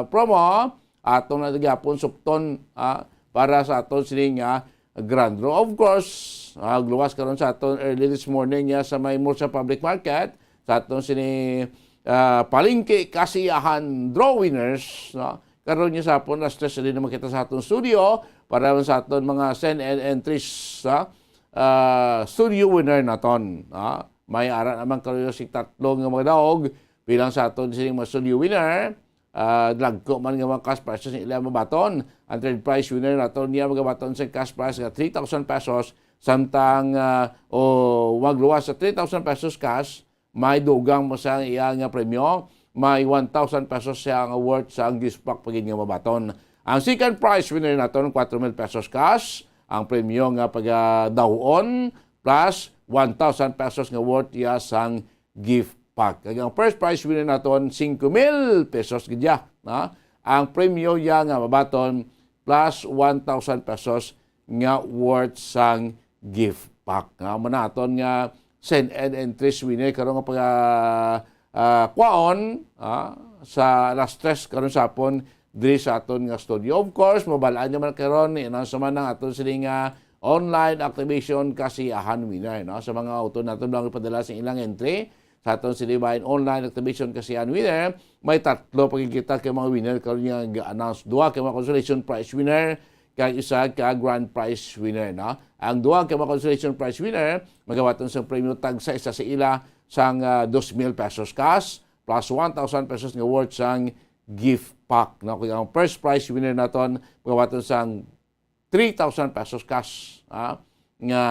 promo, aton na gyapon supton, ah, para sa aton sini nga grand draw. Of course, ah, luwas karon sa aton early this morning nga sa may Murcia Public Market, sa aton sini, ah, palengke kasiyahan draw winners, no? Karon nga sa hapon, alas tres na din naman kita sa aton studio para naman sa aton mga send and entries sa, ah, studio winner naton, ah. May ara naman karon si tatlo nga mga daog bilang sa aton sining mga studio winner. Ah, dagko man nga mga cash prizes ang ila mabaton. Ang third prize winner naton niya magabaton sa cash prize nga three thousand pesos, samtang, ah, o magluwas sa three thousand pesos cash, may dugang mo sa iya nga premyo, may one thousand pesos siya nga worth sa ang gift pack pa gid nga mabaton. Ang second prize winner naton, four mil pesos cash, ang premyo nga pagadaw-on, plus one thousand pesos nga worth iya sang gift pack. Kag ang first prize winner naton, cinco mil pesos gid ya, ha? Ang premyo ya nga mabaton, plus one thousand pesos nga worth sang gift pack. Nga, amo na aton nga send and entries winner karon nga pag, ah, ah, kwaon, ah, sa alas tres karon sa hapon diri sa aton nga studio. Of course, mabalaan nyo man karon, i-announce naman ang aton sini nga online activation kasiyahan winner, no? Sa mga auto naton lang ipadala sa ilang entry, sa aton sini bahin online activation kasiyahan winner, may tatlo pa gid kita kay mga winner karon nga ga-announce. Duha kay mga consolation prize winner, kag isa ka grand prize winner, no? Ang duha ka mga consolation prize winner, magabaton sang premyo tagsa isa sa ila sang, ah, dos mil pesos cash plus one thousand pesos nga worth sang gift pack, no? Kag ang first prize winner naton, magabaton sang three thousand pesos cash, ha, nga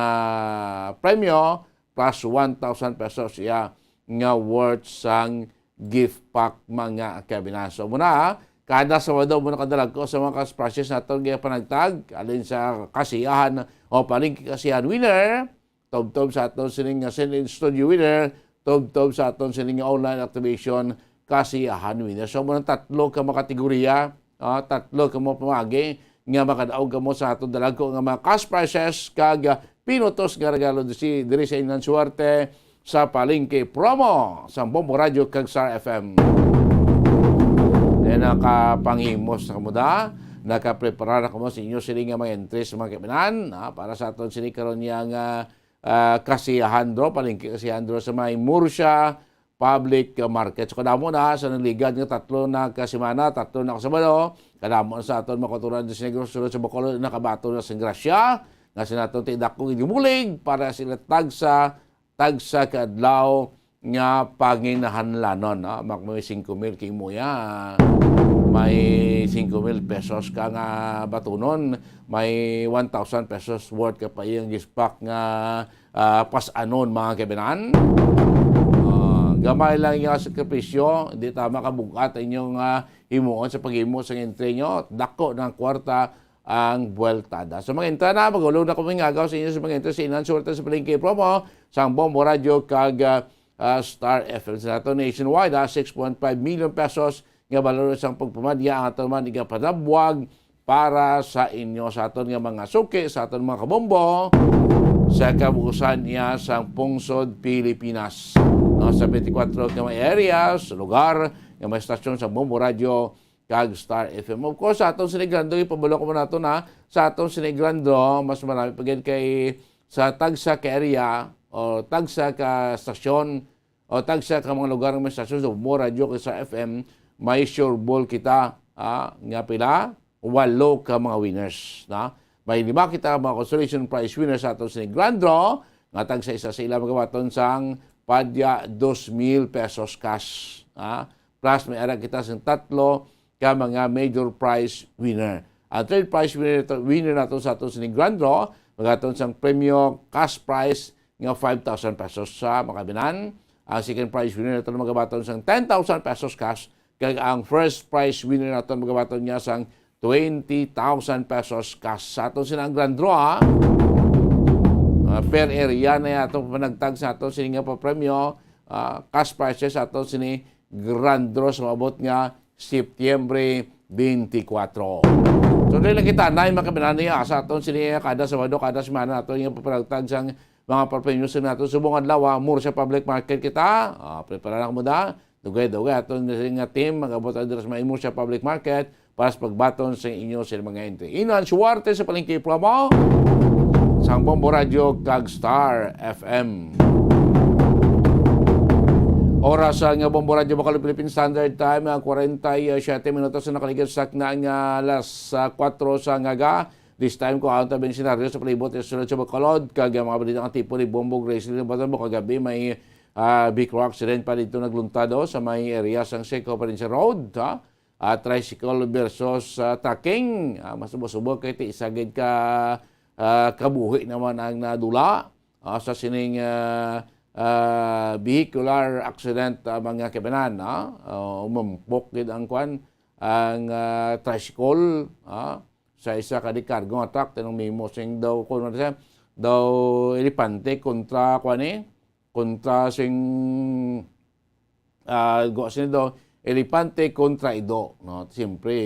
premyo plus one thousand pesos iya nga worth sang gift pack, mga kaabyanan. So, muna, kada Sabado, muna kadalagko sa mga cash prizes naton nga panagtag, alin sa kasiyahan o palengke kasiyahan winner, tubtob sa aton sining nga Send In Studio winner, tubtob sa aton sining nga online activation kasiyahan winner. So, muna tatlo ka mga kategorya, ah, tatlo ka mga pamagi nga makadaog kamo sa aton dalagko nga mga cash prizes kag, ah, pinutos nga regalo diri, diri sa Inang Suwerte sa Palengke Promo sa Bombo Radio kag Star F M. Then, nakapanghimos na kamo da, nakaprepara na kamo sa inyo sini nga mga entries, mga kaibigan, ah, para sa aton sini karon niya nga, ah, kasiyahan draw, palengke kasiyahan draw sa may Murcia Public Market. So, kadamo na sa nagligad nga tatlo na ka semana, tatlo na ka Sabado, kadamo na sa aton mga kautoran sa Negros, sulod sa Bacolod, nakabaton na sing grasya nga sa naton ti dako gibulig para sila tagsa, tagsa ka adlaw nga panginahanglanon, no? Mak-, may singko mil kay mo ya, may singko mil pesos ka nga batunon, may one thousand pesos worth ka pa iyang gispak nga, ah, pas-anon, mga kaibigan. Ah, gamay lang yung sakripisyo, di ta makabug-at inyong, ah, himuon sa paghimo sa entry nyo. Dako ng kwarta ang buweltada. So, mga intra na, magulong na kami ngagaw sa inyo sa mga intra sa Inang Suwerte sa Palengke Promo, sang Bombo Radio kag, ah, ah, Star F M sa nato nationwide, ah, six point five million pesos nga balor sang pagpamadya ang aton man igapanabwag para sa inyo, sa aton nga mga suki, sa aton mga kabombo, sa kabuusan niya sa pungsod Pilipinas. No, sa twenty-four ka mga areas, lugar nga may stasyon sa Bombo Radio, kag Star F M. Of course, sa aton sini Grand Draw, ipabalo ko mo nato na, sa aton sini Grand Draw, mas marami pa gid kay sa tagsa ka area o tagsa ka stasyon o tagsa ka mga lugar nga may stasyon sa Bombo Radio kag Star F M, may sure ball kita, ah, nga pila? Walo ka mga winners, na? May lima kita mga consolation prize winners sa aton sini Grand Draw, nga tagsa isa sa ila magabaton sang padya dos mil pesos cash, ah. Plus, may ara kita sing tatlo ka mga major prize winner. Ang third prize winner, winner nato sa aton sining Grand Draw, magaton sang premyo cash prize nga five thousand pesos sa makabinan. Ang second prize winner nato magabaton sang ten thousand pesos cash, kag ang first prize winner nato magabaton niya sang twenty thousand pesos cash. Sa aton sini ang Grand Draw, ha? Ah, per area na ato panagtag sa aton sini nga papremyo, ah, cash prizes sa aton sini Grand Draw sa maabot nga Setyembre twenty-four. So, dili lang kita na yung mga kabinani, ah, sa aton sini, ah, kada Sabado, kada semana, ato yung papanagtag sang mga papremyo sa nato. Subong adlaw, ah, Murcia Public Market kita. Ah, prepara na mo da. Dugay-dugay, aton nga team, mag-abot ang dira sa may Murcia Public Market para sa pagbaton sa inyo sa mga entry. Inang Suwerte sa Palengke Promo, sang Bombo Radio kag Star F M. Oras sa nga Bombo Radio Bacolod Philippine Standard Time, ang kwarenta y siyete minutos na nakaligid sa sakna nga alas, ah, kuwatro sa ngaga. This time, ko ang tabi ng senaryo sa palibot sa sulod sa Bacolod, kag ang mga balita nga tipo ni Bombo Grace Lino Batambo kagabi, may, ah, vehicular accident pa dito nagluntado sa may area sang Seco Provincial Road, ha? Ah, tricycle versus, ah, trucking. Ah, mas subo-subo kay ti isa gid ka, ah, kabuhi naman ang nadula, ah, sa sining, ah, ah, vehicular accident, ah, mga kabanan, ah. Ah, umampok gid ang kwan, ang, ah, tricycle, ah, sa isa ka di cargo nga truck, tinong mimo sing daw, kung ano siya, daw elepante kontra, kwan eh, kontra sing, ah, go sini daw, elepante kontra ido, no? Siyempre,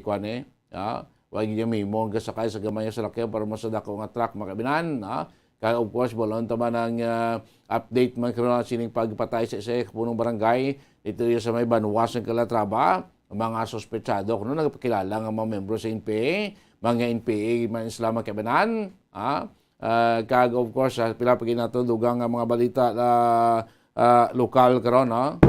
kwan eh, ah, wag niya mimo ang gasakay sa gamay nga salakyan para mo sa dako nga truck, mga kabinan, ah. Kaya, of course, balon ta man ang, ah, update man karon ang sining pagpatay sa isa ka punong barangay dito sa may Banwa sa Calatrava. Ang mga suspetsado kuno nagpakilala nga mga membro sa N P A, mga N P A man sila, mga kabinan, ah. Ah, kag, of course, ah, pila pa gid nato dugang nga mga balita, ah, ah, lokal karon, no?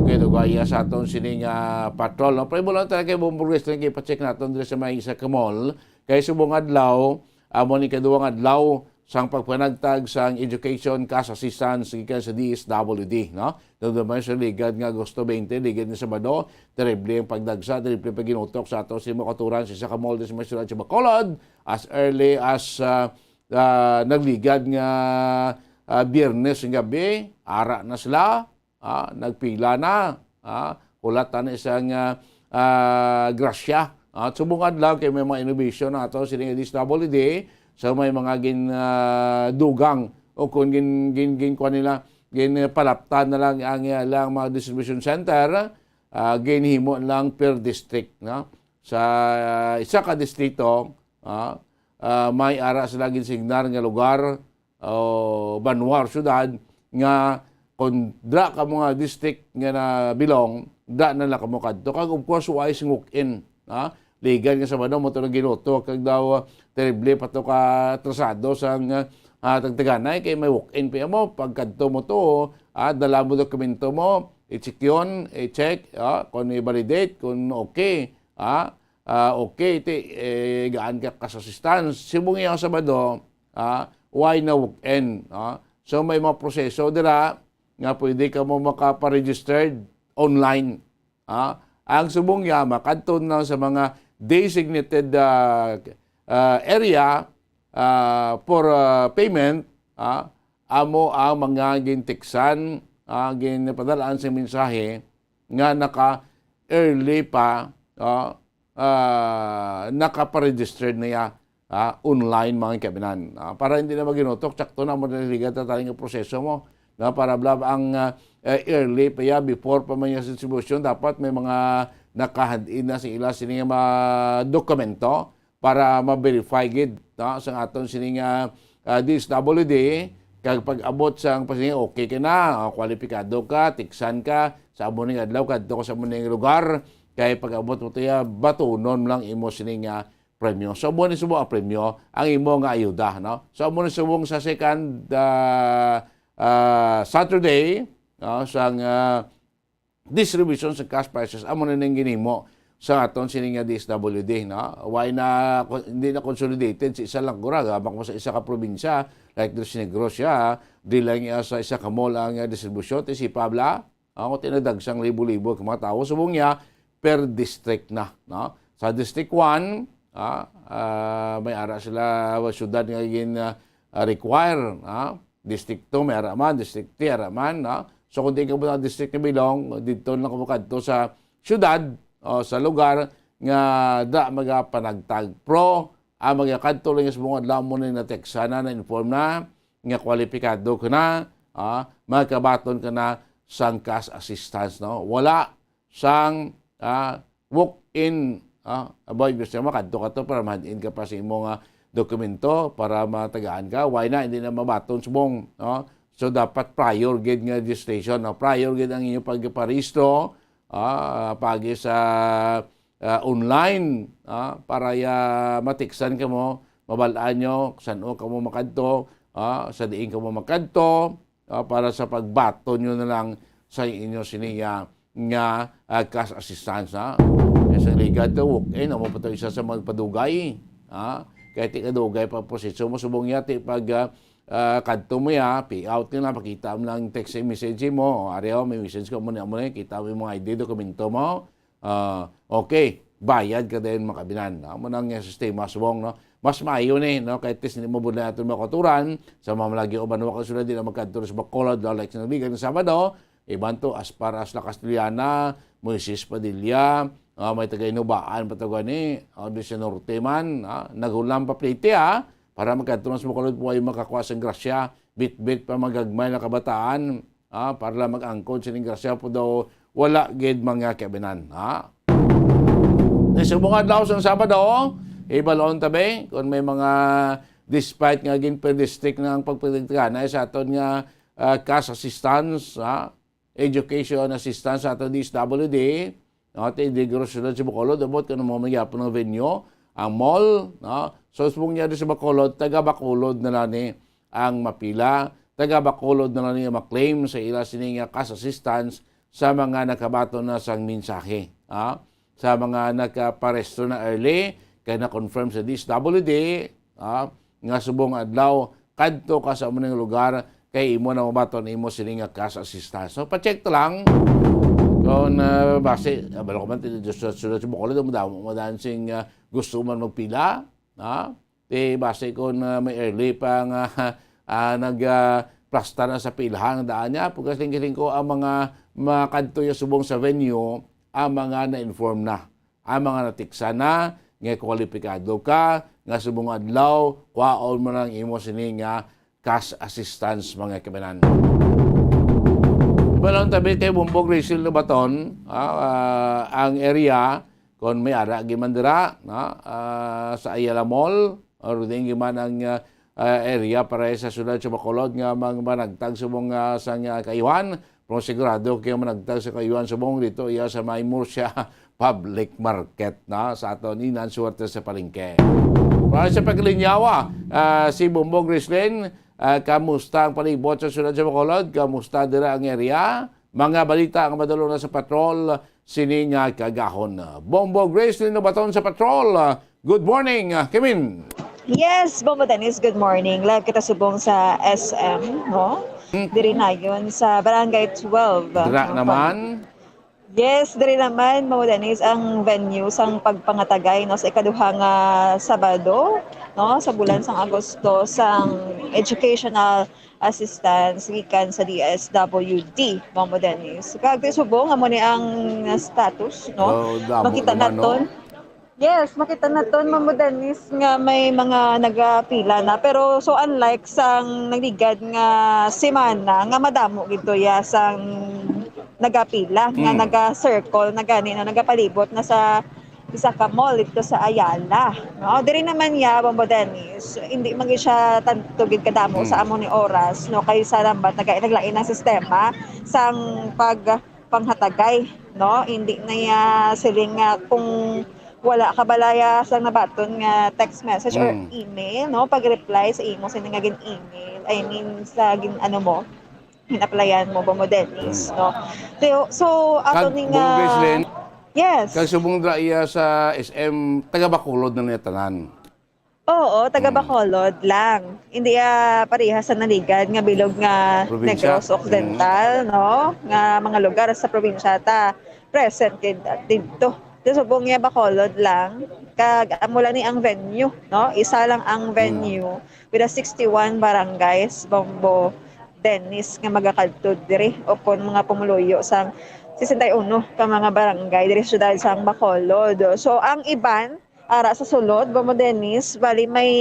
Okay, dugaya sa aton sining, ah, patrol, no? Pero ibulan talaga yung buong progress na ipacheck naton diri sa may isa ka mall. Kay subong adlaw, amo ni kaduwang adlaw sang pagpanagtag sang education cash assistance gikan sa D S W D, no? Nagdumay sa ligad nga Agosto twenty, ligad nga Sabado, terrible ang pagdagsa, terrible ang paginutok sa ato sa mga kautoran sa isa ka mall sa may siyudad sa Bacolod, as early as, ah, ah, nagligad nga, ah, Biyernes nga gabi, ara na sila, ah, nagpila na, ah, hulat na isang, ah, ah, grasya. At subong adlaw kay may mga innovation na ato sining D S W D, so may mga gin, ah, dugang o kung gin, gin, gin, kuwan nila, ginpalaptan na lang ang, ah, lang mga distribution center, ah, ginhimo lang per district, no? Sa isa ka distrito, ah, ah, may ara sila ginsignar nga lugar o banwa or syudad nga kung dra ka mga district nga na belong, dra na lang kamo kadto. Kag of course, wala sing walk-in, ha? Ligan nga Sabado mo to nang ginuto, kag daw, ah, terrible pa to ka atrasado sang, ah, tagtaganan kay may walk-in pa mo. Pagkadto mo to, ah, dala mo dokumento mo, i-check yun, i-check, ah, kung i-validate, kung okay, ah, ah, okay, ti, eh, gaan ka cash assistance. Subong iya Sabado, ah, wala na walk-in, ah. So, may mga proseso dira nga pwede ka mo makapa-registered online, ah. Ang subong iya, makadto na sa mga designated, ah, ah, area, ah, for, ah, payment, ah, amo ang mga gintiksan, ah, ginpadalaan sa mensahe nga naka-early pa, ah, ah, nakaparegistered na iya, ah, online, mga kabinan. Ah, para hindi na maginutok, sakto na mo na ligad na tayo nga proseso mo. Na para bla ang, ah, eh, early pa iya, before pa man yung distribution, dapat may mga nakahandin na sa ila sini nga mga dokumento para ma-verify gid, no, sa aton sini nga, ah, D S W D, kag pag-abot sa ang pasini, okay ka na, ah, kwalipikado ka, tiksan ka, sa amo ning adlaw, kadto ka sa amo ning lugar, kay pag-abot mo to iya, batunon lang imo sini nga premyo. So, amo ni subong ang premyo, ang imo nga ayuda, no? So, amo ni subong sa second, ah, ah, Saturday, no, sang, ah, distribution sa cash prizes, amo na ning ginhimo sa aton sini nga D S W D, no? Why na, hindi na consolidated sa isa lang, gura, gabak mo sa isa ka probinsya, like there's Negros siya, di lang iya sa isa ka mall ang, ah, distribusyon, ti si Pabla, ako tinadagsang libo-libo ka mga tawo, subong niya, per district na, no? Sa District one, ah, ah, may ara sila, syudad nga gin, ah, ah, require, ah, District two, may ara man, District three, ara man, no? So, kung di ka mo sa district nga belong, dito lang ka mo kadto sa syudad o sa lugar nga da magapanagtag. Pro, ang magakadto lang sa mga adlaw mo na nateksa na, na-inform na, nga kwalipikado ka na, ah, magkabaton ka na sang cash assistance, no? Wala sang, ah, walk-in, ah, avoid mo siya, makadto ka to para ma-hand-in ka pa sa imo nga dokumento para matagaan ka. Why na, hindi na mabaton subong, no? So, dapat prior gid nga registration, no? Prior gid ang inyong pagparehistro, ah, pagi sa, ah, online, ah, para ya matiksan ka mo, mabalaan nyo san-o ka mo makadto, ah, sa diin ka mo makadto, ah, para sa pagbaton nyo na lang sa inyo sini nga, nga, ah, cash assistance, ha? Kaya sa ligad to, walk-in, amo pa to isa sa magpadugay, ha? Kaya ti kadugay pa proseso mo, subong niya, ti pag, ah, ah, kadto mo ya, pay out nila, pakita mo lang text message mo, o, ari, o, may message ko, amo ni, amo ni, kita mo yung mga I D, dokumento mo, ah, okay, bayad ka din, mga kabinan, no? Amo nang sistema, subong, no? Mas maayo ni, no? Kahit tis, hindi mo budlay aton mga kauturan, sa mga malagi o banwa ka sulod, di na magkadto sa Bacolod, no? Like sa Nabigan, sa Sabado, iban to, as far as La Castellana, Moises Padilla, ah, may taga Inubaan, pa to gani, o, di sa Norte man, ah, nagulang pa plete, ah, para magkadto na sa Bacolod, po ay makakuha sa grasya, bitbit pa magagmay na kabataan, ah, para lang mag-angkon sining grasya po daw wala gid mga kiabinan, ha? Sa subong adlaw sang Sabado, ibalon tabi kung may mga, despite nga gin per district na ang pagpagtagana sa aton nga, ah, cash assistance, ha? Education assistance sa aton D S W D, no? Ti di guro sila sa Bacolod, abot kung ano mo magyapon ng venue, ang mall, no? So, subong niya di sa Bacolod, taga Bacolod na lang ni ang mapila, taga Bacolod na lang ni ang maklaim sa ila sini nga cash assistance sa mga nakabaton na sang mensahe, ha? Sa mga nakaparehistro na early, kay na-confirm sa D S W D, ha? Nga subong adlaw, kadto ka sa amo ning lugar, kay imo na mabaton imo sini nga cash assistance. So, pa-check to lang. Kung, ah, base, ah, balo ko man, ti-, sulod sa Bacolod, madamo, madaan sing, ah, gusto man magpila, ha? Ti base kon, ah, may early pa nga, ah, nag, ah, plasta na sa pilhan ang daan niya, pagkasingkasing ko ang mga makadto ya subong sa venue, ang mga na-inform na, ang mga natiksa na, nga kwalipikado ka, nga subong adlaw, kwaon mo lang imo sini nga cash assistance, mga kaibanan. Balon tabi kay Bumbog Rachel Lobaton, ah, ah, ang area, kung may ara gid man dira, no? Ah, sa Ayala Mall, or diin gid man ang, ah, ah, area para sa siyudad sa Bacolod nga mang-, managtag subong, ah, sang, ah, kaayuhan, pero sigurado kayo managtag sa kaayuhan subong dito iya sa may Murcia Public Market, no? Sa aton inan suwerte sa palengke. Para sa paglinyawa, ah, si Bumbog Rislin, ah, kamusta ang palibot sa siyudad sa Bacolod? Kamusta dira ang area? Mga balita nga madalo na sa patrol sini nga kagahon. Bombo Grace Lino Baton sa patrol. Good morning, ah, Kimin. Yes, Bombo Dennis, good morning. Live kita subong sa S M, no? Hmm. Diri na yun, sa Barangay twelve. Dira no? Naman. Yes, diri naman, Bombo Dennis, ang venue sang pagpangatagay, no, sa ikaduha nga Sabado, no, sa bulan sang Agosto, sang educational assistance gikan sa D S W D, Bombo Dennis. Kag subong, amo ni ang status, no? Oh, damo Makita naman, no? Naton. Yes, makita naton, Bombo Dennis, nga may mga nagapila na. Pero so unlike sang nagligad nga semana, nga madamo gid to ya sang nagapila, nga Hmm. naga-circle na gani, no? Nagapalibot na sa isa ka mall dito sa Ayala, no? Diri naman niya, Bombo Dennis, hindi man gid siya tanto gid kadamo sa Hmm. amo ni oras, no? Kay sa lambat naga-, naglain ang sistema sang pagpanghatagay, no? Hindi na niya siling nga kung wala ka balaya sa nabaton nga text message or Hmm. email, no? Pag-reply sa imo sa nga gin-email, I mean, sa gin-, ano mo, in-applyan mo, Bombo Dennis, Hmm. no? So, so, ato Kag ni nga Bong Gracelyn, yes. Kag subong dira iya sa S M, taga Bacolod na niya tanan. Oo, taga Hmm. Bacolod lang. Hindi, ah, parehas sa naligad nga bilog nga Probinsya. Negros Occidental, Hmm. no? Nga mga lugar sa probinsya ta present gid didto. Di subong niya Bacolod lang. Kag amo lang ni ang venue, no? Isa lang ang Hmm. venue with a sixty-one barangays, Bombo Dennis, nga magakadto diri, o kon mga pumuluyo sang sesenta y uno ka mga barangay diri sa siyudad sang Bacolod. So, ang iban, ara sa sulod, Bombo Dennis, bali may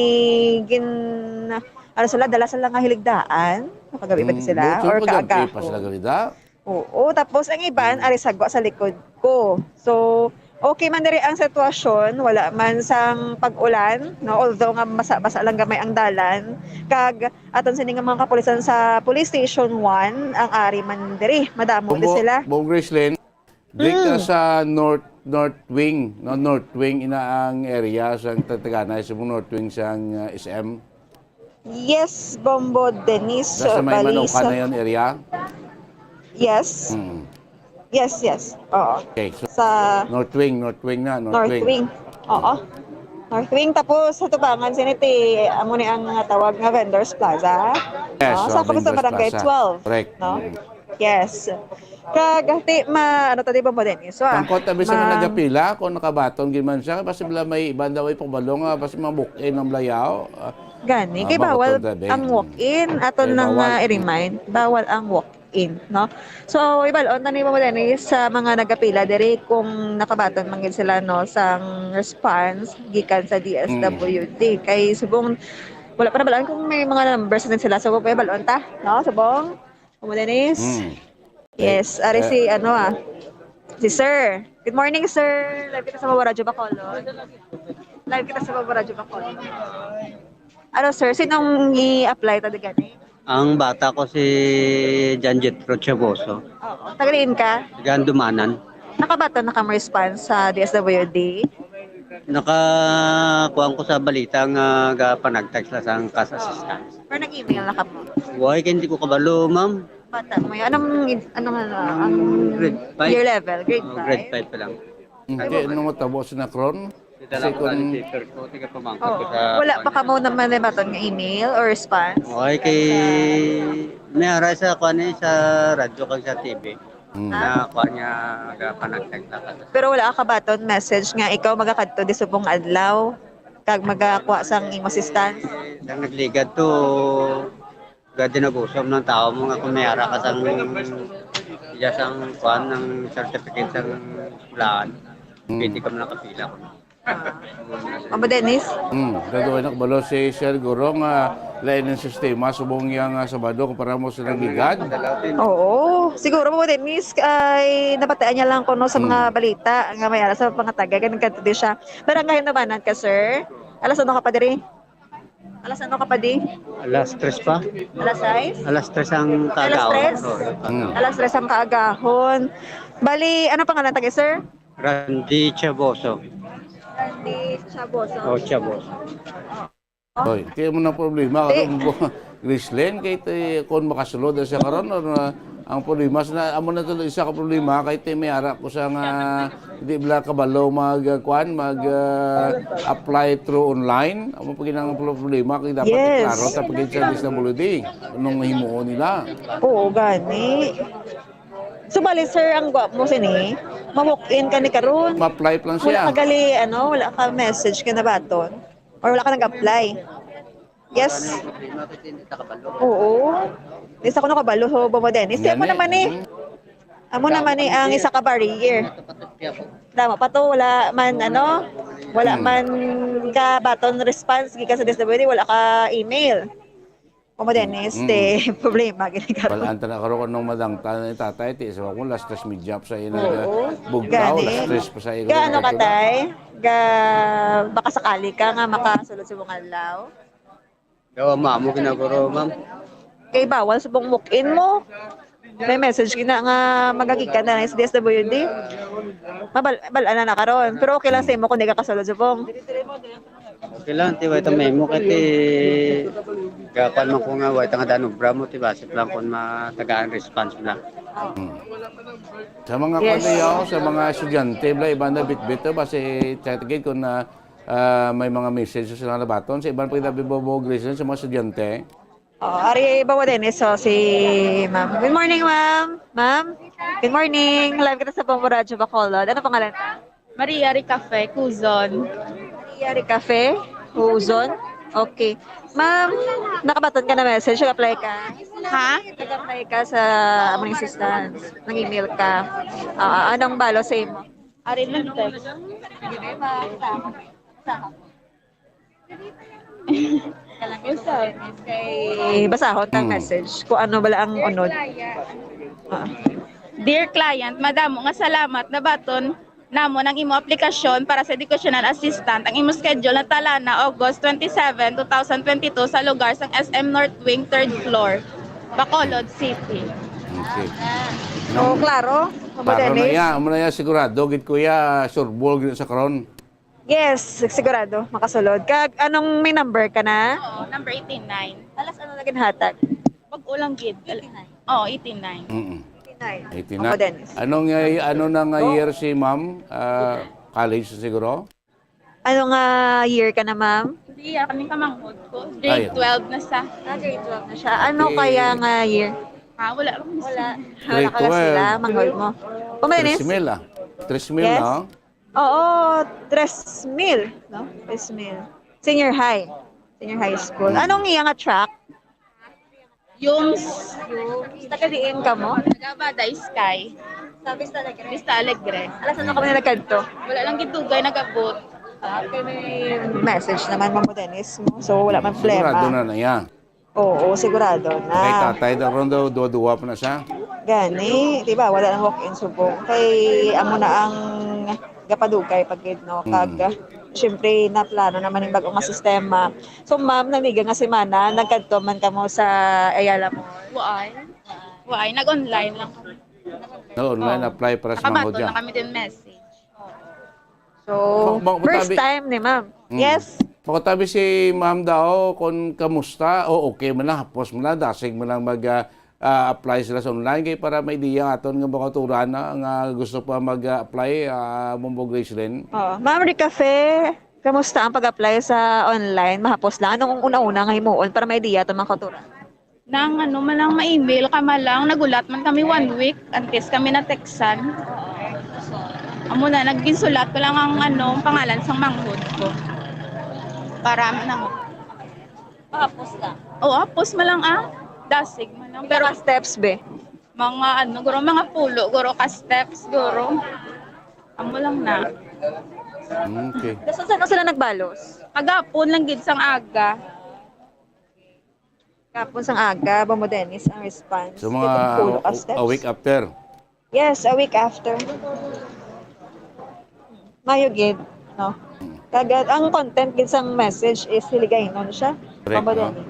gin-, ano sila, dala sila nga hiligdaan. Makagabi ba Mm, sila? Or kagabi pa kaagahon? Sila galida? Oo, tapos ang iban, Mm. ari sagwa sa likod ko. So, okay man diri ang sitwasyon, wala man sang pag-ulan, no? Although nga basa-basa lang gamay ang dalan, kag aton sini nga mga kapulisan sa Police Station one, ang ari man diri, madamo di Bong-, sila. Bong Gracelyn, di ka Mm. sa North, North Wing, no? North Wing ina ang area sa Tagtagana, sa North Wing sang, uh, S M. Yes, Bombo Dennis, Nasa may bali Manaukan sa na yun area? Yes. Mm. Yes, yes. Oo. Okay, so Sa North Wing, North Wing na, North North Wing. Wing. Oo. North Wing. Tapos sa tubangan, siniti, amo ni ang tawag nga Vendors Plaza. Yes, No? oh, Sa kapos sa Vendors Barangay Plaza. Twelve, Correct. No? Mm. Yes. Kag, ti, ma, ano to, di ba, Bombo Dennis? So, ah, Tangkot, abi sa ma- mga nagapila, kung nakabaton gid man siya, basta bala may iban daw ay pabalo nga, basta mga walk-in ang layaw. Ah, Gani, ah, kay bawal ang walk-in. Aton lang, ah, i-remind, bawal ang walk-in, no? So, ibalon ta ni Bombo Dennis sa mga nagapila diri kung nakabaton man gid sila, no, sang response gikan sa D S W D. Mm. Kay subong, wala pa nabalaan kung may mga numbers na sila. So, ibalon ta, no? Subong? Bombo Dennis? Mm. Yes, ari si, ano, ah, si Sir. Good morning, Sir. Live kita sa Bombo Radyo Bacolod. Live kita sa Bombo Radyo Bacolod. Ano, Sir, sinong i-apply ta gani? Ang bata ko si John Jethro Tiagoso. Oo. Taga diin ka? Taga Andumanan. Nakabaton na ka mo response sa D S W D? Nakakuan ko sa balita nga gapanagtag sila sang cash assistance. Pero nag-email na ka mo? Why, kay hindi ko kabalo, ma'am. Bata mo yun. Anong, anong, ano, ang Grade five. Year level? Grade Oh, grade five? Five pa lang. Hindi, ano mo tabo sa Nakron? Dala ko lang yung paper ko, tiga pamangkot ko sa Wala pa ka mo naman nabaton nga email or response? Okay, kay may aray sa kuan eh, sa radyo kag sa T V. Hmm. Na kuan niya, nagapanagtag na ka. Pero wala ka baton message nga ikaw magakadto di subong adlaw kag magakuha sang imo assistance? Ang nagligad to, gadi nag-usap ng tao mo nga kung may ara ka sang, iya sang kuan, ng certificate sang eskwelahan, Hmm. pwede ka man nakapila ko. Mama Dennis? Hmm, daduay na kabalo si Sir Guro nga lain ang sistema subong yang, ah, Sabado kumpara mo sa nagigad. Oo. Siguro, Mama Dennis, ay nabataan niya lang kuno sa mga balita nga may ara sa mga taga kay nagkadto di siya. Barangay Numanan ka, sir? Alas ano ka pa diri? Alas ano ka pa di? Alas tres pa. Alas sais? Alas tres ang Alas kagaw. tres? Hmm. Alas tres ang kaagahon. Bali, ano pangalan taga, sir? Randy Chaboso. Randy Chaboso. O, Chaboso. Oy, kaya mo na problema karon mo, Grislen, kay te, kung makasulod na siya karon, or, uh, ang problema sa amo na tuloy isa ka problema kay te may ara ko sa nga di bala kabalo mag uh, kuan, mag uh, apply through online. Amo pa ginang problema kay dapat Yes. Klaro ta pagid sa D S W D. Anong himuon nila? Oo, gani. So, bali, sir, ang gwa mo sini, ma-walk-in ka ni karon. Ma-apply pa lang Wala siya. ka gali, ano, wala ka message ka na baton. Or wala ka nag-apply. Yes. Oo. Di sa ko nakabalo, ho, Bobo Dennis. Di amo Gani. naman eh. Amo naman eh ang isa ka barrier. Tama pa to, wala man ano, wala Hmm. man ka baton response gikan sa D S W D, wala ka email. Bobo Dennis, Hmm. te problema gini karon. Balaan ta na karon kung anong madangtan ni tatay, ti sa akong last stress mi job sa ina Oo. bugtaw, Gani. Last stress pa sa ina. Ga ano ka, tay? Ga baka sakali ka nga makasulod sa mong adlaw? Daw mamo ginaguro, ma'am. Kay bawal subong walk-in mo. May message gina nga magagikan na sa D S W D. Mabal bal-an na na karon. Pero okay lang sa imo kung di ka kasulod subong. Okay lang, ti way ta memo kay ti gapan man ko nga way ta nga danubra mo ti basi lang kung matagaan response lang. Sa mga Yes. kaliyaw, sa mga estudyante, bla iba na bitbit to basi chat gid kung na ah, may mga message sila nabaton sa iban pa gid abi Bobo Grislen sa mga estudyante. Oh, ari Bobo Dennis, so si Ma'am. Good morning, Ma'am. Ma'am, good morning. Live kita sa Bombo Radyo Bacolod. Ano pangalan ka? Maria Ricafe, Cuzon. Maria Ricafe, Cuzon. Okay. Ma'am, nakabaton ka na message? Nag-apply ka? Ha? Nag-apply ka sa among assistance? Nag-email ka? Ah, anong balo sa imo? Ari nag-text. What's up? Kay basahon tang Hmm. message kung ano bala ang unod. Ah. Dear client, madamo nga salamat, nabaton namon ang imo aplikasyon para sa educational assistant. Ang imo schedule natala na August twenty-seven, two thousand twenty-two sa lugar sang S M North Wing, third floor, Bacolod City. Okay. So, klaro? Amo Para na gani? Iya, amo na iya sigurado gid kuya, sureball gid sa karon. Yes, sigurado makasulod. Kag anong may number ka na? Oo, number eighty-nine. Alas ano na ginhatag? Bag-o lang gid. Oo, eighty-nine. Mm. Eighty-nine. Eighty-nine. Ako, Dennis. Anong uh, ano na nga year si ma'am? Ah, college siguro? Ano nga year ka na, ma'am? Hindi, ah, kami kamanghod ko. Ay. Grade twelve na sa. Ah, grade twelve na siya. Ano Okay. kaya nga year? Ha, wala lang. Wala. Grade Wala ka ba sila, twelve. manghod mo? Kumanis? Tres mil ah. Tres mil Yes. na. Oo, tres mil, no? Tres mil. Senior high. Senior high school. Hmm. Anong iya nga track? Yung Taga diin ka mo? Taga Bada Sky. Sa Vista Alegre. Vista Alegre. Alas ano kami nagkadto? Wala lang gid dugay nag-abot. Ah, okay, may message naman, Ma'am Dennis mo. So, wala man Sigurado problema. Na na iya. Oo, sigurado Kay na. tatay daw ron daw, duwa-duwa pa na siya. Gani, di ba? Wala nang walk-in subong. Kay amo na ang gapadugay pagid, no? Kag, Mm. syempre, naplano naman yung bagong nga sistema. So, ma'am, namiga nga semana, nagkadto man kamo sa Ayala Mall? Waay. Waay, nag-online lang kami. No, online Oo. apply para sa mga Nakabato dyan. Na kami din message. So, Ma- ma- first matabi- time ni ma'am. Mm. Yes. Makatabi si ma'am daw kung kamusta o okay man lang, hapos man lang, dasig man lang mag ah, ah, apply sila sa online kay para may idea aton nga mga kauturan na nga gusto pa mag-apply uh, Mumbo Gracelyn. Oh, Ma'am Ricafe, kamusta ang pag-apply sa online? Mahapos lang. Anong una-una nga himuon para may idea aton mga kauturan? Nang ano man lang ma-email ka man lang, nagulat man kami one week, antes kami na-textan. Amo na, nagginsulat ko lang ang ano, ang pangalan sang manghod ko. Para man ang Mahapos lang. Oo, hapos man lang ah. Dasig man lang. Pero Pero steps, be. Mga ano, guro, mga pulo, guro ka steps, guro. Amo lang na. Mm, okay. Tapos saan sila nagbalos? Kagapon lang gid sang aga. Kapon sang aga, Bombo Dennis, ang response. So, mga Itong pulo ka a- steps. a week after. Yes, a week after. Mayo gid, no? Kag ang content gid sang message is hiligaynon siya. Correct, Bombo no? Dennis.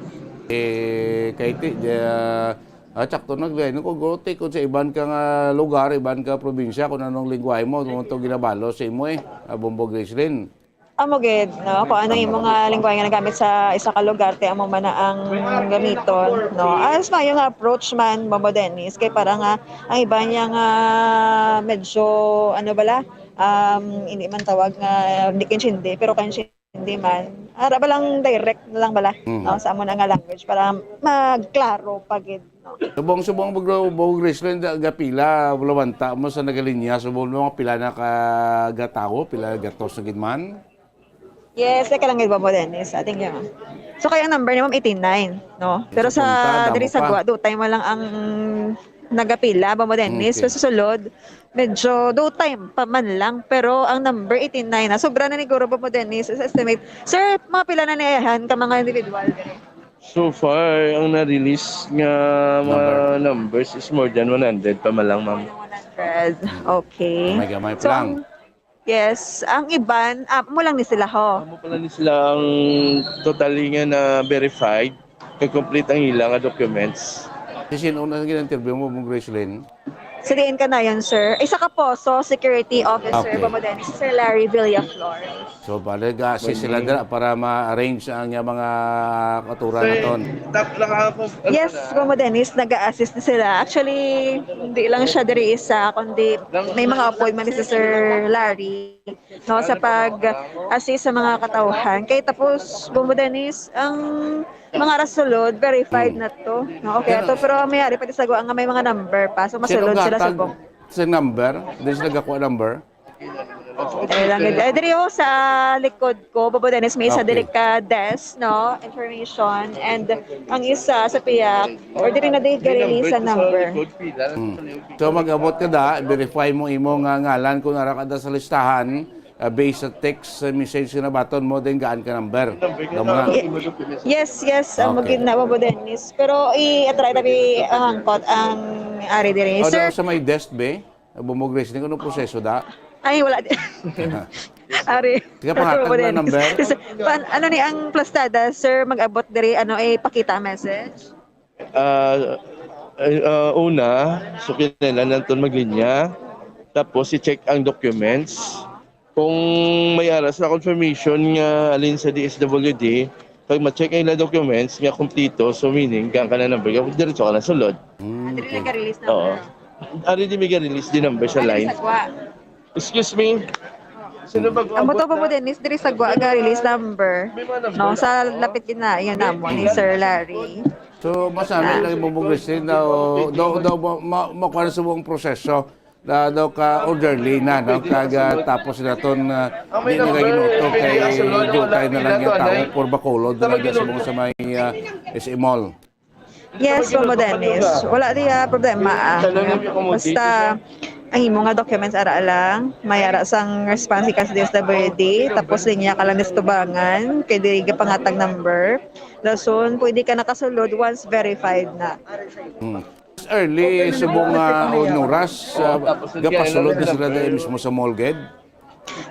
Eh, kay ti, di, ah, ah, sakto na, gaya, no, kung guti, kung sa iban ka nga lugar, iban ka probinsya, kung anong lingwahe mo, kung ito ginabalo sa imo eh, ah, Bombo Gracelyn. Amo gid, no? Kung ano yung mga lingwahe nga nagamit sa isa ka lugar, te amo man na ang gamiton, no? As mayo nga approach man, Bombo Dennis, kay para nga ang iba niya nga medyo, ano bala, um, hindi man tawag nga hindi kaintindi, pero kaintindi man. Ara ba lang direct na lang bala, Mhm. no? Sa amo na nga language para magklaro pa gid, no? Subong-subong, Bombo Gracelyn, da- gapila, bulawanta mo sa nagalinya, subong mo, pila na ka gatawo, pila gatos na gid man? Yes, teka lang gid, Bombo Dennis. Ah, thank you, ma'am. So, kaya ang number ni ma'am eighty-nine, no? Pero sa Sa punta, diri damo sa pa. Gua, do time mo lang ang nagapila, Bombo Dennis. Okay. Sa susulod, medyo do time pa man lang. Pero ang number eighty-nine, na sobra na ni Guro, Bombo Dennis, sa estimate. Sir, mga pila na niyahan ka mga individual diri? So far, ang na-release nga mga numbers is more than one hundred pa man lang, ma'am. One hundred. Okay. Gamay-gamay pa So, lang. ang, yes, ang iban, ah, mo lang ni sila ho. Amo pala ni sila ang totally nga na-verified, kag complete ang ila nga documents. Si sino na gin-interview mo, Bombo Gracelyn? Sa diin ka na yun, sir? Isa ka POSO security officer, Okay. Bombo Dennis, si Sir Larry Villaflor. So, pala, nag-assist sila dira para ma-arrange ang, uh, mga katuran naton. Tap lang ako. Yes, Bombo Dennis, nag-a-assist na sila. Actually, hindi lang siya diri isa, kundi may mga appointment si Sir Larry, no, sa pag-assist sa mga katauhan. Kay tapos, Bombo Dennis, ang mga rasulod, verified na to. No, okay, Pero- to, pero mayari pa di sa Gua nga may mga number pa. So, masulod sila Gatag subong. Sa number? Di sila gakuha number? Eh, lang gid. Eh, diri ho sa likod ko, Bombo Dennis, may isa Okay. diri ka desk, no? Information. And ang isa sa piyak, or diri na di gali sa number. Hmm. So, mag-abot ka da, verify mo imo nga ngalan kung ara ka da sa listahan, uh, based sa text uh, message nga nabaton mo, then gaan ka number. Tama. Ye- Yes, yes, ang Okay. magin na, Bombo Dennis. Pero i-try tabi ang angkot ang ari diri. O, Sir, da, sa may desk, be? Bombo Gracelyn, kung ano proseso da? Ay, wala. Ari. Sige, pangatag Ano na din? number. Sir, pan, ano ni ang plastada, sir? Mag-abot diri, ano, eh, pakita message? Ah, ah, ah, una, so kinailangan naton maglinya. Tapos, i-check ang documents. Kung may ara sa confirmation nga alin sa D S W D, pag ma-check ang ilang documents nga kompleto, so meaning, gaan ka na number, diretso ka na sulod. Hmm, Diri okay. lang ka-release Oo. number. Ari di may release di number sa Diri line. sa Gua. Excuse me? Sino ba Ang buto pa mo din is diri sa Gua ga release number. No, sa lapit din na yun namo ni Sir Larry. So, masabi lang mo, Bombo Gracelyn, daw, daw, daw, ma, ma, makuha na sa buong proseso, na daw ka orderly na, no? Kag, ah, tapos na ton, ah, di na gagin auto kay jutay na lang yung tao for Bacolod na lang sa mga sa may, ah, S M Mall. Yes, Bombo Dennis. Wala di ah, problema ah. Basta ang imo nga documents ara lang, may ara sang response ka sa D S W D, tapos linya ka lang sa tubangan, kay di ka pangatag number. Dason, pwede ka nakasulod once verified na. Hmm. Early, subong nga oras, ah, gapasulod na sila dahil mismo sa mall gate.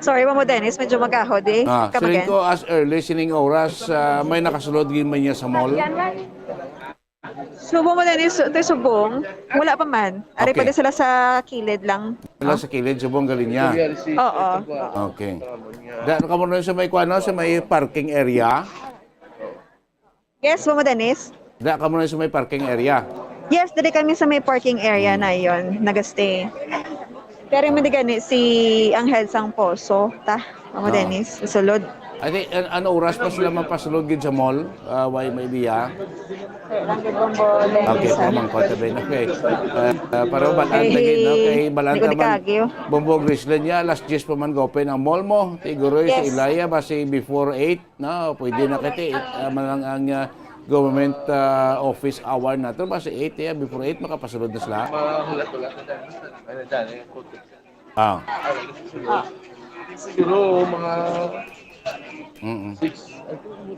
Sorry, Bombo Dennis, medyo magahod eh. Ah, Come siling again. ko, as early, sining oras, ah, may nakasulod gid man niya sa mall. Subong mo, Dennis, ito subong. Wala pa man. Ari pa Okay. di sila sa kilid lang. Wala sa kilid, subong galing niya. Oo. Okay. Da, ano ka mo rin sa may kuano, sa may parking area? Yes, Bombo Dennis? Da, ka mo rin sa may parking area. Yes, diri kami sa may parking area na yon, nagastay. Pero mo di gani si Angel sang Poso, ta? Bombo Ah. Dennis, sulod. I think, an, ano oras pa sila mapasulod gid sa mall? Ah, why may idea? Bombo Dennis, Okay, ah. pamangkot na ba yun? Okay. Ah, ah, para balaan Eh, lagi, no? Kay balaan di ko ka man, dikagyo. Bombo Gracelyn niya, alas diyes pa man ga-open ang mall mo. Tiguroy, si Yes. Ilaya ba si before eight? No, pwede na kay ti, ah, man lang ang, ah, government, ah, office hour na to. Ba si eight, eh, before eight, makapasulod na sila. Ah. Siguro mga Mm-mm. six,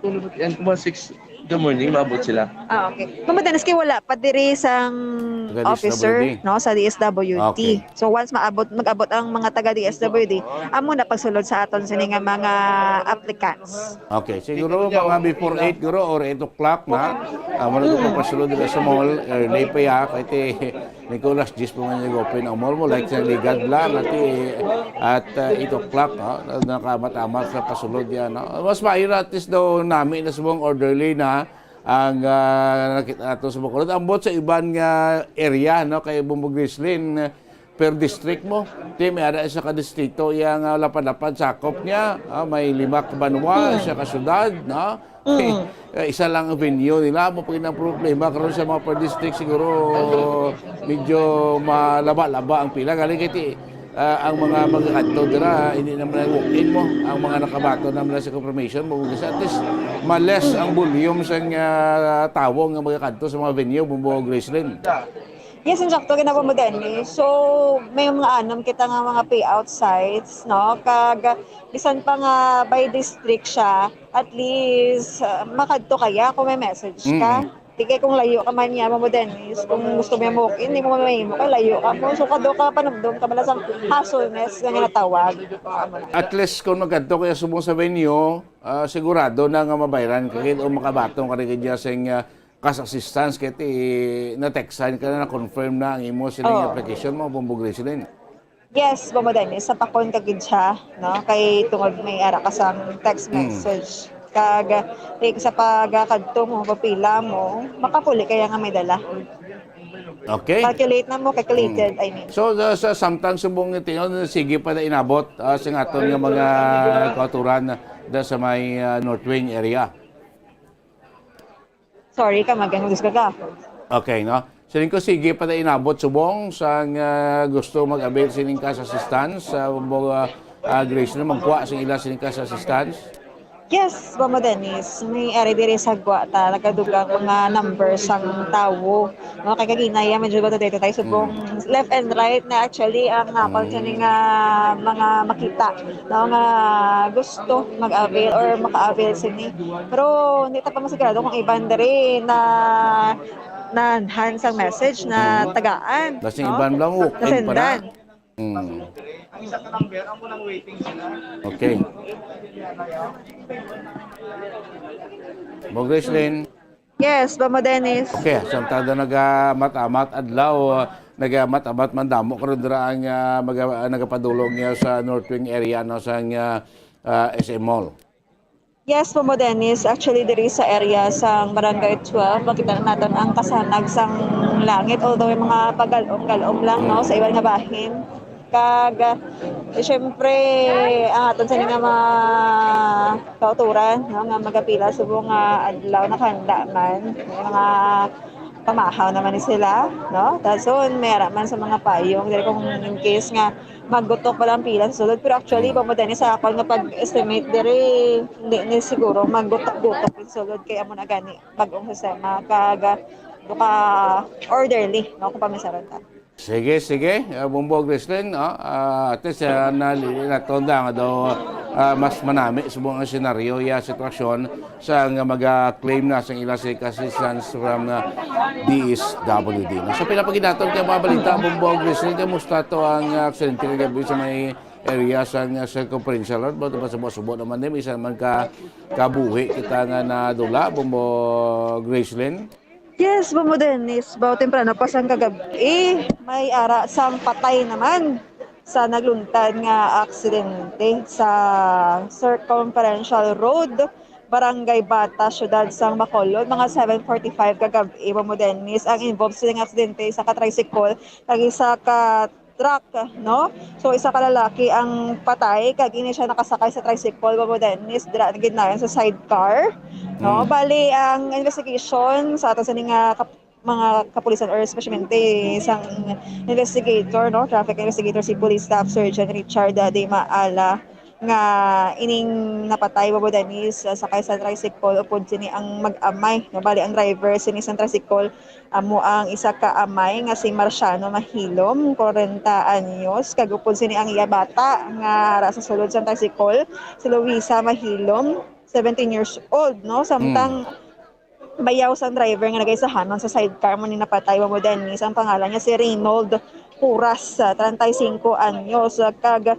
ano, mga six in the morning, maabot sila. Ah, okay. Ma'am Dennis, kay wala pa diri sang Taga officer, D S W D. No, sa D S W D. Okay. So once maabot, mag-abot ang mga taga D S W D, amo na pagsulod sa aton sini nga mga applicants. Okay, siguro mga before eight guro or eight o'clock na. Amo na ko pasulod dito sa mall, early pa ya, kay ti Nicolas, diyes pa man yung open ang mall mo, like sa ligad lang, at, at uh, eight o'clock, no? Nakamat-amat sa pasulod yan, no? Mas maayo na at least daw nami na subong orderly na ang uh, nakita nato sa Bacolod. Ambot sa iban nga area, no? Kay Bumbo Grislin, per district mo. Ti may ara isa ka distrito yang uh, lapad-lapad sakop niya. Ah, may lima ka banwa, isa ka syudad, no? Eh, isa lang ang venue nila. Mo pag ang problema karon sa mga per district, siguro medyo malaba-laba ang pila. Galing kay ti, ah, ang mga magkakadto dira, hindi naman ang walk-in mo. Ang mga nakabaton naman sa confirmation mo, kasi at least ma-less ang volume sa uh, tawo nga magkakadto sa mga venue, Bumbo, Gracelyn. Yes, insakto, ginagawa mo, Dennis. So, may mga anom kita nga mga payout sites, no? Kag bisan pa nga by district siya, at least uh, makadto kaya kung may message ka. Mm-hmm. Di kay kung layo ka man niya mo, Dennis, kung gusto mo mo, hindi mo mahimo kay layo ka mo. So, kado ka panumdom ka, malasang hassleness nga ginatawag. At least kung magkadto kaya subong sa venue, uh, sigurado na nga mabayran ka kay o makabaton ka rin kaya sing uh, cash assistance kay ti na-textan ka na, na-confirm na ang imo sining Oo. application mo, Bumbo Gracelyn. Yes, Bobo Dennis, sa pakon ka gid siya, no? Kay tungod may ara ka sang text Mm. message. Kag di sa pagkadto mo, papila mo, makapuli kaya nga may dala. Okay. Calculate na mo, calculated, I mean. So, the, sa samtang subong ito yun, sige pa na inabot uh, sa aton nga mga kauturan da sa may uh, North Wing area. Sorry ka, magandang ka ka. Okay, no? Siling ko, sige pa na inabot subong sang uh, gusto mag-avail sining cash assistance sa uh, uh, Grace na magkuha sa ila sining cash assistance. Yes, Mama Dennis, may ari diri sa gwa ta, nagadugang mga numbers sang tawo. No, kay kaginaya medyo ba tayo tayo subong left and right na actually ang napal sa nga mga makita, no, nga gusto mag-avail or maka-avail sini. Pero hindi ta pa masigurado kung iban diri na na-enhance ang message na tagaan. Basta iban lang, walk-in pa na. Nasendan. Mm. Okay. Mo Gracelyn. Yes, Mama Dennis. Okay, samtang daw nagamat-amat adlaw, uh, nagamat-amat man damo karon dira ang uh, maga- nagapadulong niya sa North Wing area, no, sa uh, uh, S M Mall. Yes, Mama Dennis. Actually, diri sa area sa Barangay twelve, makita na natin ang kasanag sang langit. Although may mga pagalom-galom lang, no, sa iban nga bahin. Kag, eh, syempre, ang aton sa nga mga kauturan, no, nga magapila subong nga adlaw nakahanda man. May mga pamahaw naman ni sila, no? Dason, may ara man sa mga payong. Dili kung in case nga maggutok pa lang pila sa sulod. Pero actually, Mama Dennis, sa akon nga pag-estimate diri, hindi ni siguro maggutok-gutok yung sulod. Kaya mo na gani, bagong sistema. Kag, uh, orderly, no? Kung pamisaran ta. Sige, sige. Uh, Bumbo Gracelyn, uh, uh, at least uh, nalili na to nga daw uh, mas manami subong ang senaryo ya sitwasyon sa nga maga-claim na sang ila si assistance from uh, D S W D. No? So pinapaginaton kay mga balita, Bumbo Gracelyn, kamusta to ang uh, aksidente kagabi sa may area sa uh, circumferential road? Ba't ba subo-subo naman din? Isa naman ka kabuhi kita nga nadula, Bumbo Gracelyn? Yes, Bobo Dennis. Baw temprano pa sang kagabi, may ara sang patay naman sa nagluntad nga aksidente sa Circumferential Road, Barangay Bata, Siyudad sang Bacolod, mga seven forty-five kagabi, Bobo Dennis. Ang involved sa aksidente, isa ka tricycle kag isa ka truck, no? So, isa ka lalaki ang patay, kag ini siya nakasakay sa tricycle, Bobo Dennis, dira gid na sa sidecar, no? Bali, ang investigation sa ato sa nga kap- mga kapulisan or especially isang investigator, no? Traffic investigator, si Police Staff Sergeant Richard uh, De Maala, nga ining napatay, Bobo Dennis, ah, sakay sa tricycle, upod sini ang mag-amay, no? Bali, ang driver sini sa tricycle, amo ang isa ka amay nga si Marciano Mahilom, kwarenta anyos, kag upod sini ang iya bata nga ara sa sulod sa tricycle, si Luisa Mahilom, seventeen years old, no? Samtang bayaw sang driver nga nagaisahanon sa sidecar mo ni napatay, Bobo Dennis, ang pangalan niya si Reynold Puras, ah, treinta y cinco anyos, ah, kag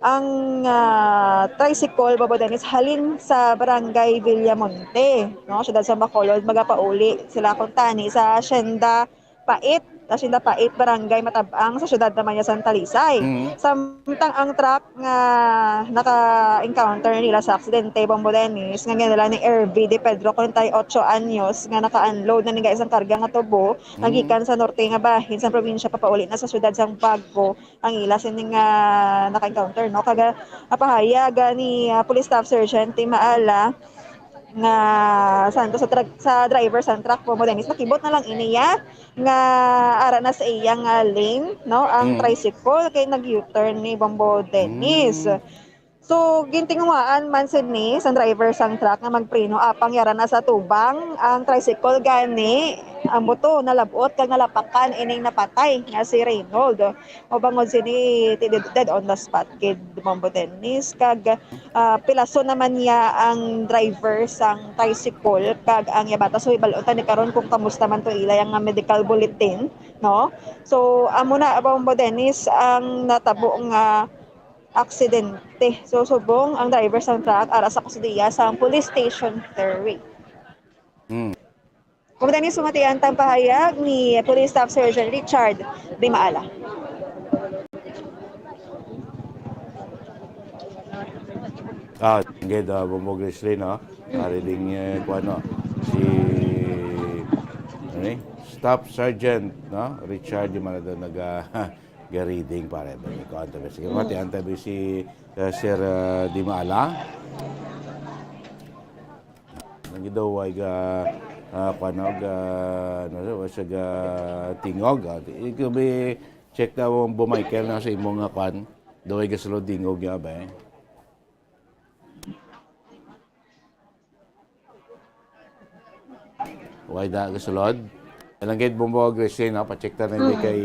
ang, ah, tricycle, Bobo Dennis, halin sa barangay Villamonte, no, siyudad sa Bacolod, magapauli sila kuntani sa Hacienda Pait, Hacienda Pait, Barangay Matabang, sa siyudad naman niya Santa Lisay. Mm. Samtang ang truck nga naka-encounter nila sa aksidente, Bombo Dennis, nga ginadala ni Erby De Pedro, kwarenta y ocho anyos, nga naka-unload na ni isang karga nga tubo nga Mm. gikan sa norte nga bahin sa probinsya papauli na sa siyudad sang Bago, ang ila sining, ah, naka-encounter, no? Kaga, ah, pahayag, ah, ni, ah, Police Staff Sergeant Timaala nga santo sa truck, sa driver sang truck, Bombo Dennis, nakibot na lang ini, ya, nga ara na sa iyang, ah, lane, no, ang Mm. tricycle kay nag-U-turn ni Bombo Dennis. Mm. So, gintinguhaan man sini sang driver sang truck nga magpreno apang yara na sa tubang ang tricycle, gani ang buto nalab-ot kag nalapakan ining napatay nga si Reynold. O bangod sini, ti-, dead, dead on the spot gid, Bombo Dennis, kag, ah, pilason naman niya ang driver sang tricycle kag ang iya bata. So, hibalon ta ni karon kung kamusta man to ila nga medical bulletin, no? So, amo na, Bombo Dennis, ang natabo nga aksidente. So, subong ang driver sang truck ara sa kustodiya sang Police Station three. Hmm. Kung tani sumatian tang pahayag ni Police Staff Sergeant Richard Dimaala. Ah, gid, ah, Bombo Grizzly, no? Ah, reading, eh, kung ano, si, ano ni? Staff Sergeant, no? Richard, di man na daw nag, ah, ga-reading, pare. Ba, ikaw, antabi. Sige, Mm. pati, antabi si, ah, Sir, ah, Dimaala. Nang daw ay ga, ah, kwan, og, ah, ano, sa ga tingog, ah. Ikaw, bi-, check daw ang bu-, Michael, na sa imong, ah, kwan. Daw ay gasulod tingog niya, ba, eh? Way da gasulod. Alang gid, Bombo Gracie, no? Pa-check ta na, hindi Mm. kay,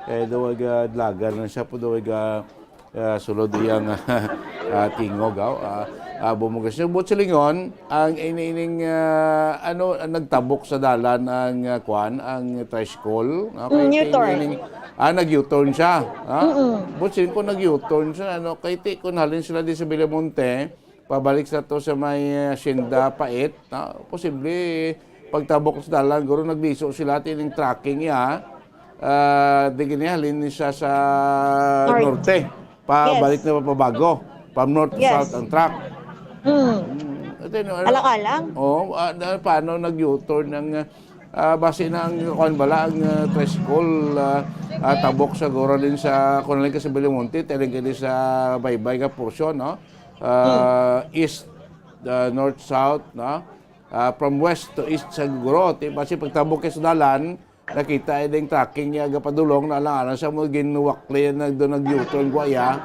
eh, daw ay ga dlagan na siya po, daw ay ga, ah, sulod iyang, ah, tingog, aw. Ah, ah, Bombo Gracie. Buot silingon, ang ini-, ining, ah, ano, ang nagtabok sa dalan ang, ah, kwan, ang tricycle, no? Mm, Kay U-turn. ining, ah, nag-U-turn siya, ha? Mm-mm. Buot silingon, nag-U-turn siya, ano? Kay ti, kung halin sila di sa Villamonte, pabalik sa to sa may, ah, Hacienda Pait, no? Posible, pagtabok sa dalan, guro, nagliso sila, tining tracking niya, ah, di gini, halin ni siya sa North. norte. Pabalik Yes. na pabago. From north to Yes. south ang track. Mm. Hmm, ito yun, ano? Alang-alang. Oo, ah, na, paano nag-U-turn ang, ah, base na ang, kuwan bala, ang, ah, tricycle, ah, ah, tabok sa guro din sa, kung halin ka sa Villamonte, tiling ka din sa baybay nga portion, no? Ah, Hmm. east, ah, north, south, no? Ah, from west to east sa guro. Ti-, base pagtabok ka sa dalan, nakita ay ding tracking niya gapadulong na lang, ano siya mo ginwakli, nag-, doon nag-U-turn ko, iya.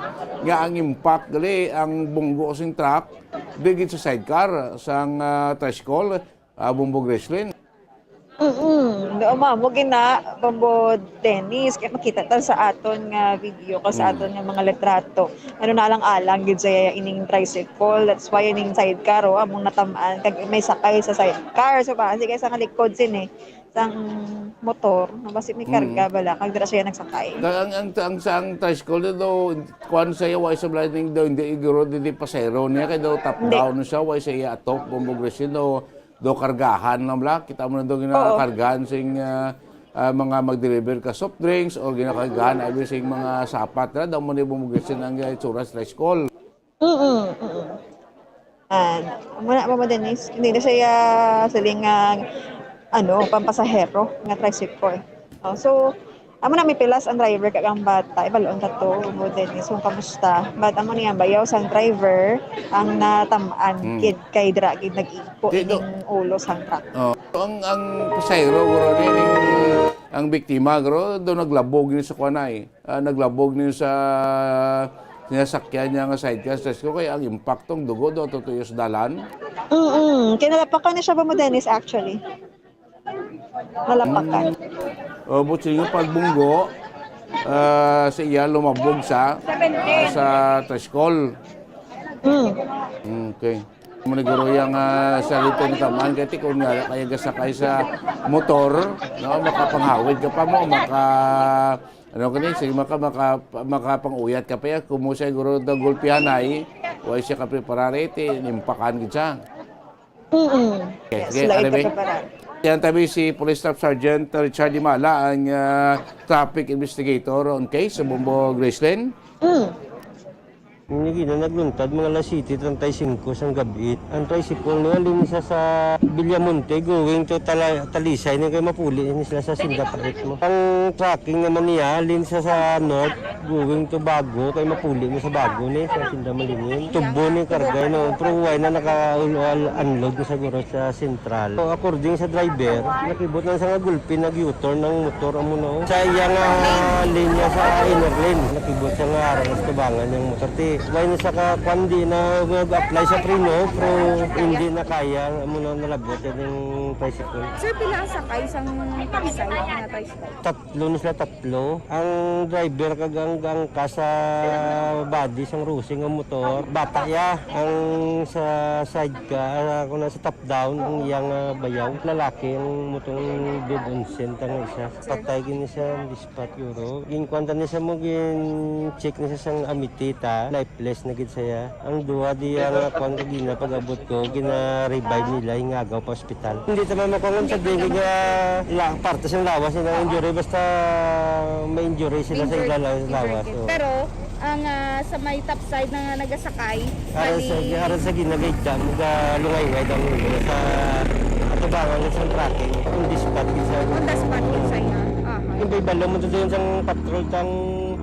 Nga ang impact, gali, ang bunggo sing truck, di gid sa sidecar, sang, ah, tricycle, ah, Bombo Gracelyn. Mm-mm. Do, mao, mo gina, Bombo Dennis, kaya makita ta sa aton nga video, ka sa Mm. aton nga mga litrato. Ano na lang alang gid sa ining tricycle. That's why ining sidecar, oh, among natamaan. Kag may sakay sa sidecar. So, ba, sige, sa nga likod sini, sang motor, no, basi may Mm. karga bala, kag dira siya nagsakay. Kag ang, ang, ang, sa, ang tricycle na daw, kuwan sa iya, wa sa blind daw, hindi iguro, hindi pasero niya, kay daw top Hindi. down siya, wa sa iya atop, Bombo Gracelyn, daw, daw kargahan lang bala. Kita mo na daw Oo. ginakargahan sing, ah, ah, mga mag-deliver ka soft drinks o ginakargahan abi sing mga sapat na, daw mo ni Bombo Gracelyn ang, ah, itsura sa tricycle. Mm, mm. And, amo na, Mama Denise, hindi na siya siling nga, ano, pampasahero nga tricycle. Oh, so, amo na, may pilas ang driver kag ang bata. Ibalon ta to, Mama Denise, kung kamusta. But amo niya, bayaw sang driver ang natamaan Hmm. kid kay dira gid nag-igko Di, do- ining ulo sang truck. Oh, ang, ang pasahero, guro, ni, ni, ang biktima, guro, do naglabog ni sa kuwan ay. Ah, naglabog ni sa, sinasakyan niya nga sidecar sa tricycle, kay ang impact tong dugo do tutuyo sa dalan. Mm-mm. Kinalapakan ni siya ba mo, Dennis, actually? Nalapakan. O, but sige, pagbunggo, ah, sa iya lumabog sa, ah, sa tricycle. Mm. Okay. Maniguro yang uh, sa lito ni tamaan kay ti kung nga kaya gasakay sa motor, no, makapanghawid ka pa mo, maka ano kani, sige, maka, maka, makapanguyat ka pa ya, kung mo siguro daw gulpihanay, wa siya kapreparare, ti nimpakan gid siya. Mm-mm. Okay, Yes, sige, lain anyway. Ka preparar. Yan tabi si Police Staff Sergeant Richard Dimala, ang ah, traffic investigator on case sa Bombo Gracelyn. Mm. Ini gina nagluntad mga alas siyete treinta y cinco sang gab-i. Ang tricycle niya halin siya sa Villamonte going to Tala- Talisay ni kay mapuli ni sila sa Sinda Parit mo. Ang tracking naman niya halin siya sa north going to Bago kay mapuli mo sa Bago ni sa Sinda Malingin. Tubo ni karga no, pero why na naka-unload na siguro sa sentral. So, according sa driver, nakibot lang sa nga gulpi nag-U-turn ang motor amo na. Sa iya nga linya sa inner lane, nakibot sa nga arang sa tubangan yung motor. Ti, why na sa ka, kwan, di na mag-apply sa preno, pero hindi na kaya, amo na nalabot yan yung tricycle. Sir, pila ang sakay sang taxi na tricycle? Tatlo na sila, tatlo. Ang driver kag ang, ang ka sa body sang racing ang motor, bata ya. Ang sa side ka, ah, kung nasa top down, ang iyang ah, bayaw, lalaki ang motong dead on scene, tang isa. Patay gini siya on the spot, yuro. Ginkwanta ni siya mo, gin-check ni siya sang amitita, lifeless na gid siya. Ang duha di ang ah, kwan kagina pag-abot ko, gina-revive nila, hingagaw pa ospital. Hindi ta man makuha sa dengue nga la, parte sa lawas nila ang injury, basta may injury sila sa Injured, ila la- lawas. injured. So. Pero ang ah, sa may top side na nagasakay, Aral sa bali, aral sa ginagayda mo ga lungay-ngay daw mo sa atubangan sa tracking. Kung dispat sa on the spot gid sa iya. Aha. Yung may balo mo doon sa patrol tang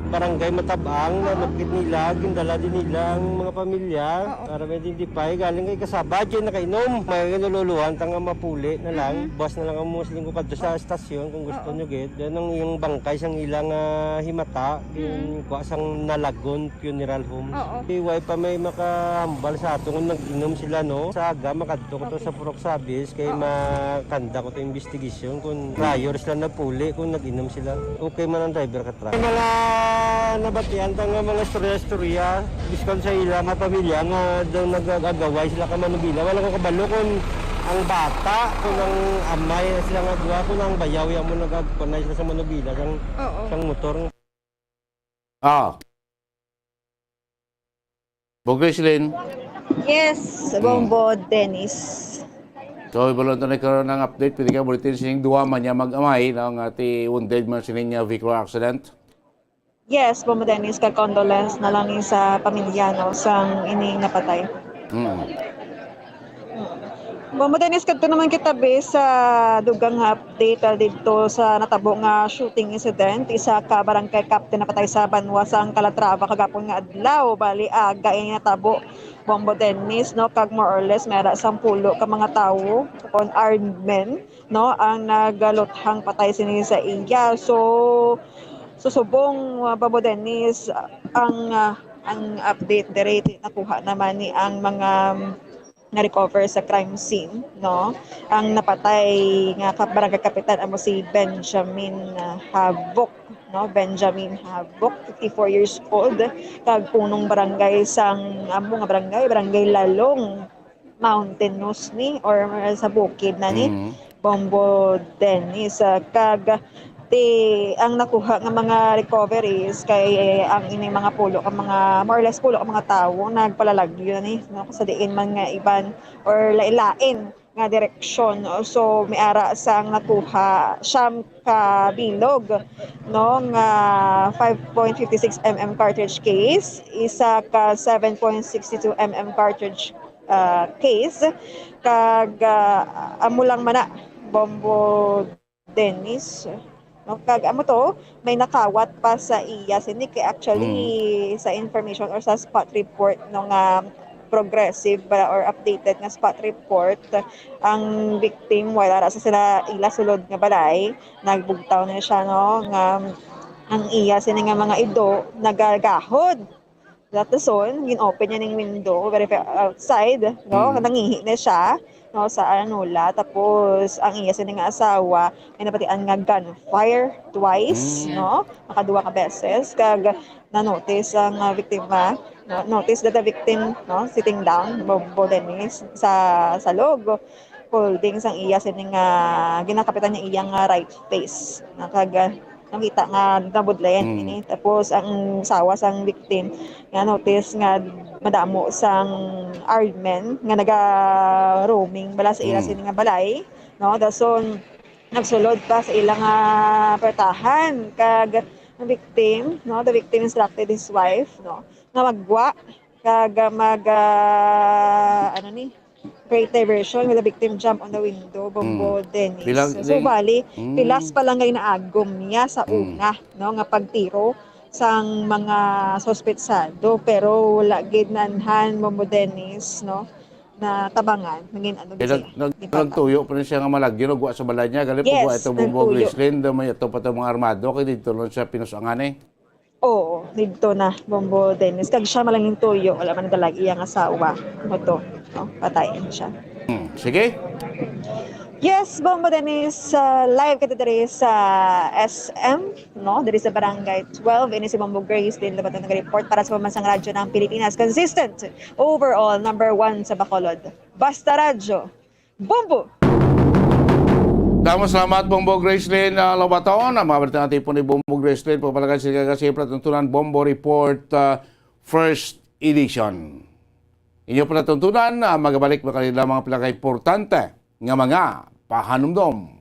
barangay Matabang, na lukit nila, gindala din nila ang mga pamilya. Oo. Para may identify, galing kay kasaba, dyan nakainom. May naluluhan, tang mapuli na lang. Mhm. Bus na lang ang mga linggo kadto sa estasyon kung gusto Oo. nyo gid. Yan ang yung bangkay sang ilang ah, himata, Mhm. yung kuha sang Nalagon Funeral Home. Oo. Kay way pa may makahambal sa ato kung nag-inom sila, no? Sa aga, makadto ko to Okay. Sa Purok Sabis, kay Oo. makanda ko to investigation kung prior sila nagpuli, kung nag-inom sila. Okay man ang driver ka truck. May mga nabatian ta nga mga istorya-istorya, bisan sa ila nga pamilya nga daw nag-agaway sila ka manubila. Wala ko kabalo kung ang bata, kung ang amay sila nga duha, kung ang bayaw ya mo nagagpanay sila sa manubila sang, Oo. sang motor. Ah. Bugrislin. Yes, Bombo Dennis. So, ibalon to na karon ang update. Pwede ka bulletin sining duha man niya mag-amay, no, nga ti wounded man sining uh, vehicular accident. Yes, Bombo Dennis, ka condolence na lang ni sa pamilya, no, sang ining napatay. Mm. Bombo Dennis, kadto naman kita be sa dugang nga update ah, didto sa natabo nga shooting incident. Isa ka barangay captain napatay sa banwa sang Calatrava kagapon nga adlaw. Bali aga ini natabo, Bombo Dennis, no, kag more or less may ara sampulo ka mga tawo, kon armed men, no, ang nagaluthang patay sini sa iya. So, susubong, uh, Bombo Dennis, ang ah, ang update diri nakuha naman ni ang mga nga recover sa crime scene, no? Ang napatay nga kap-, barangay kapitan amo si Benjamin, ah, Habok, no? Benjamin Habok, fifty-four years old, kag punong barangay sang amo nga barangay, Barangay Lalong, mountainous ni or sa bukid na ni. Mhm. Bombo Dennis, ah, kag ti ang nakuha nga mga recoveries kay ang ini mga pulo ka mga, more or less pulo ka mga tawo nagpalalagyo na ni, no, sa diin man nga iban or lain-lain nga direksyon, no? So may ara sang nakuha siyam ka bilog, no, nga five point five six M M cartridge case, isa ka seven point six two M M cartridge ah, case, kag ah, amo lang man na, Bombo Dennis, no? Kag amo to, may nakawat pa sa iya sini kay actually sa information or sa spot report, no, nga progressive ba or updated nga spot report, ang victim wala ra sa sila ila sulod nga balay, nagbugtaw na siya, no, nga ang iya sini nga mga ido nagagahod That the son, gin-open niya ning window, very fa-, outside, no? Mm. Nangihi na siya, no, sa Aranola. Tapos, ang iya sini nga asawa, may nabatian nga gunfire twice, Mm. no? Makaduwa ka beses. Kag na-notice ang, ah, biktima, no? Notice that the victim, no, sitting down, Bombo Dennis, sa salog, holding sang iya sini nga ginakapitan niya iyang, ah, right face. Nakag-, nakita nga nabudlayan Mm. ini. Tapos ang asawa sang victim nga notice nga madamo sang armed men nga naga-roaming bala sa ila Mm. sini nga balay, no? Dason nagsulod pa sa ilang, ah, pertahan kag ang victim, no? The victim instructed his wife, no, nga magwa kag, ah, mag, ah, ano ni, create diversion with the victim jump on the window, Bombo Mm. Dennis. Bilang So, din bali, Mm. pilas pa lang kay naagom niya sa Mm. una, no, nga pagtiro sang mga suspetsado, pero wala gid nanhan, Bombo Dennis, no, na tabangan. Naging ano gid Kaya siya, nag-, nag-, gipata. nagtuyo pa rin siya nga malagyo, nagwa sa balay niya. Gali po Yes, ba ito, Bombo nagtuyo. Gracelyn, daw may ato pa itong mga armado, kay dito lang siya pinusangan eh. Oo, didto na, Bombo Dennis. Kag siya man lang ning tuyo, wala man nagdalag iyang asawa. Mo to, no? Patayin siya. Hmm, sige. Yes, Bombo Dennis, uh, live kita diri sa S M, no? Diri sa Barangay twelve. Ini si Bombo Grace, din dapat nag-report para sa Pambansang Radyo ng Pilipinas. Consistent, overall, number one sa Bacolod. Basta Radyo, Bombo! Damo salamat, Bombo Gracelyn, ah, Lobaton. Ang mga balita natin po ni Bombo Gracelyn, pagpalagan sila kasi palatuntunan Bombo Report, ah, First Edition. Inyo palatuntunan, ah, magabalik makalila mga pinakaimportante nga mga pahanumdom.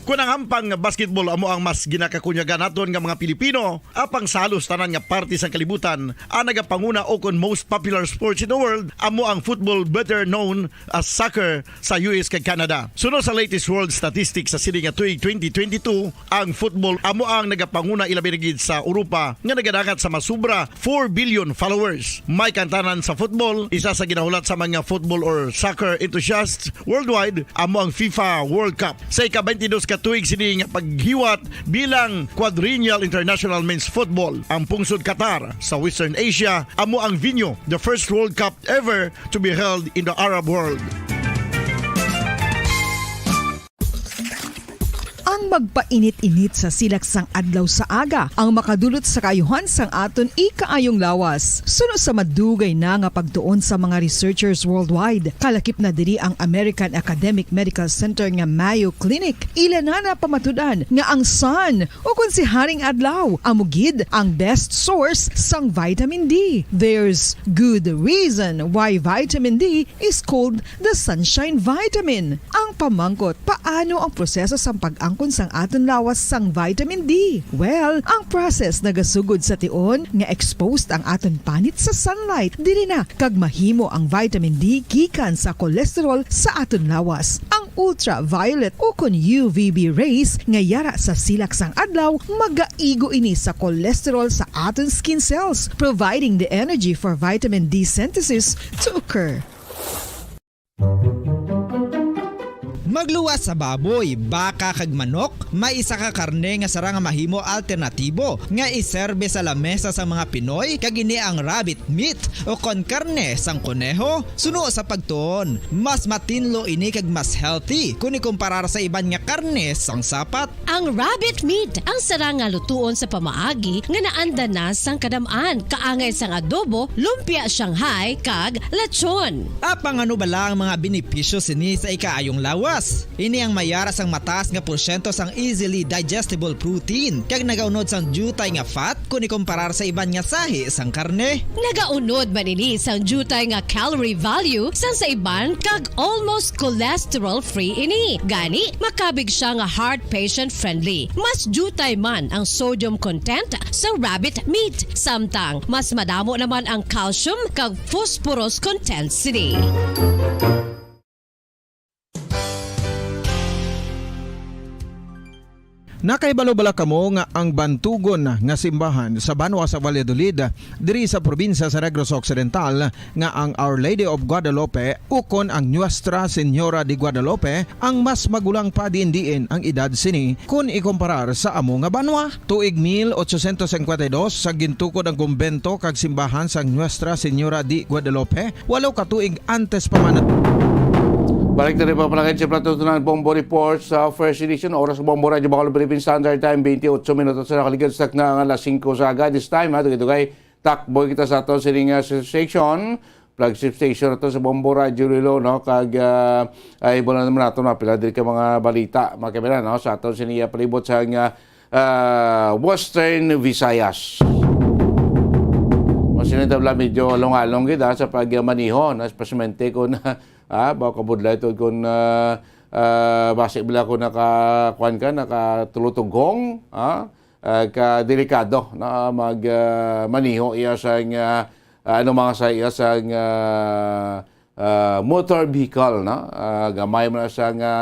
Kun ang hampang nga basketball amo ang mas ginakakunyagan naton nga mga Pilipino, apang sa halos tanan nga parte sang kalibutan, ang nagapanguna o kon most popular sports in the world amo ang football, better known as soccer, sa U S kag Canada. Suno sa latest world statistics sa sini nga tuig twenty twenty-two, ang football amo ang nagapanguna ilabi na gid sa Europa nga nagadangat sa masubra four billion followers. May kantanan sa football, isa sa ginahulat sa mga football or soccer enthusiasts worldwide amo ang FIFA World Cup. Sa ika-twenty-dos ka tuig sini nga paghiwat bilang Quadrennial International Men's Football, ang pungsod Qatar sa Western Asia amo ang venue, the first World Cup ever to be held in the Arab world. Ang magpainit-init sa silak sang adlaw sa aga ang makadulot sa kaayuhan sang aton ikaayong lawas. Suno sa madugay na nga pagtuon sa mga researchers worldwide, kalakip na diri ang American Academic Medical Center nga Mayo Clinic. Ila na napamatud-an nga ang sun, o kon si Haring Adlaw, amo gid ang best source sang vitamin D. There's good reason why vitamin D is called the sunshine vitamin. Ang pamangkot, paano ang proseso sang pag-angkon sang aton lawas sang vitamin D? Well, ang process nagasugod sa tion nga exposed ang aton panit sa sunlight. Diri na kag mahimo ang vitamin D gikan sa cholesterol sa aton lawas. Ang ultraviolet o kon U V B rays nga yara sa silak sang adlaw, magaigo ini sa cholesterol sa aton skin cells, providing the energy for vitamin D synthesis to occur. Magluwas sa baboy, baka kag manok, may isa ka karne nga sarang nga mahimo alternatibo nga iserbe sa lamesa sa mga Pinoy, kag ini ang rabbit meat o kon karne sang koneho. Suno sa pagtuon, mas matinlo ini kag mas healthy kon ikumparar sa iban nga karne sang sapat. Ang rabbit meat ang sarang nga lutuon sa pamaagi nga naanda na sang kadam-an, kaangay sang adobo, lumpia Shanghai, kag lechon. Apang ano bala ang mga benepisyo sini sa ikaayong lawas? Ini ang mayara sang mataas nga porsyento sang easily digestible protein, kag nagaunod sang diutay nga fat kon ikumparar sa iban nga sahi sang karne. Nagaunod man ini sang diutay nga calorie value sang sa iban, kag almost cholesterol-free ini. Gani, makabig siya nga heart patient-friendly. Mas diutay man ang sodium content sa rabbit meat, samtang mas madamo naman ang calcium kag phosphorus content sini. Nakahibalo bala kamo nga ang bantugon nga simbahan sa banwa sa Valladolid, diri sa probinsya sa Negros Occidental, nga ang Our Lady of Guadalupe ukon ang Nuestra Señora de Guadalupe ang mas magulang pa diin-diin ang edad sini kun ikumparar sa amo nga banwa? Tuig mil ochocientos cincuenta y dos sa gintukod ang kumbento kag simbahan sang Nuestra Señora de Guadalupe, walo ka tuig antes pa man. Balik na rin pa pala kayo sa Plato Tunan Bombo Report sa First Edition. Oras sa Bombo Radyo Bacolod Philippine Standard Time, twenty-eight minutos sa nakaligid sa takna nga alas singko sa aga. This time, ha, dugay-dugay, takbo kita sa aton sining, ah, station, flagship station ato sa Bombo Radyo Lilo, no? Kag, ah, ay, wala naman nato, no? Pila diri ka mga balita, mga kamera, no? Sa aton sining, ah, palibot sa, ah, ah, Western Visayas. Mas sila tabla medyo along-along gid, ah, sa pagmaniho, no? Especially kung, ah, baka kabudlay to kung, ah, ah, basi bala ko naka, kuwan ka, nakatulutughong, ah, ah, ka delikado na mag, ah, maniho iya sa, ah, ano, mga sa iya sa, ah, ah, motor vehicle, no? Ah, gamay mo na sa nga,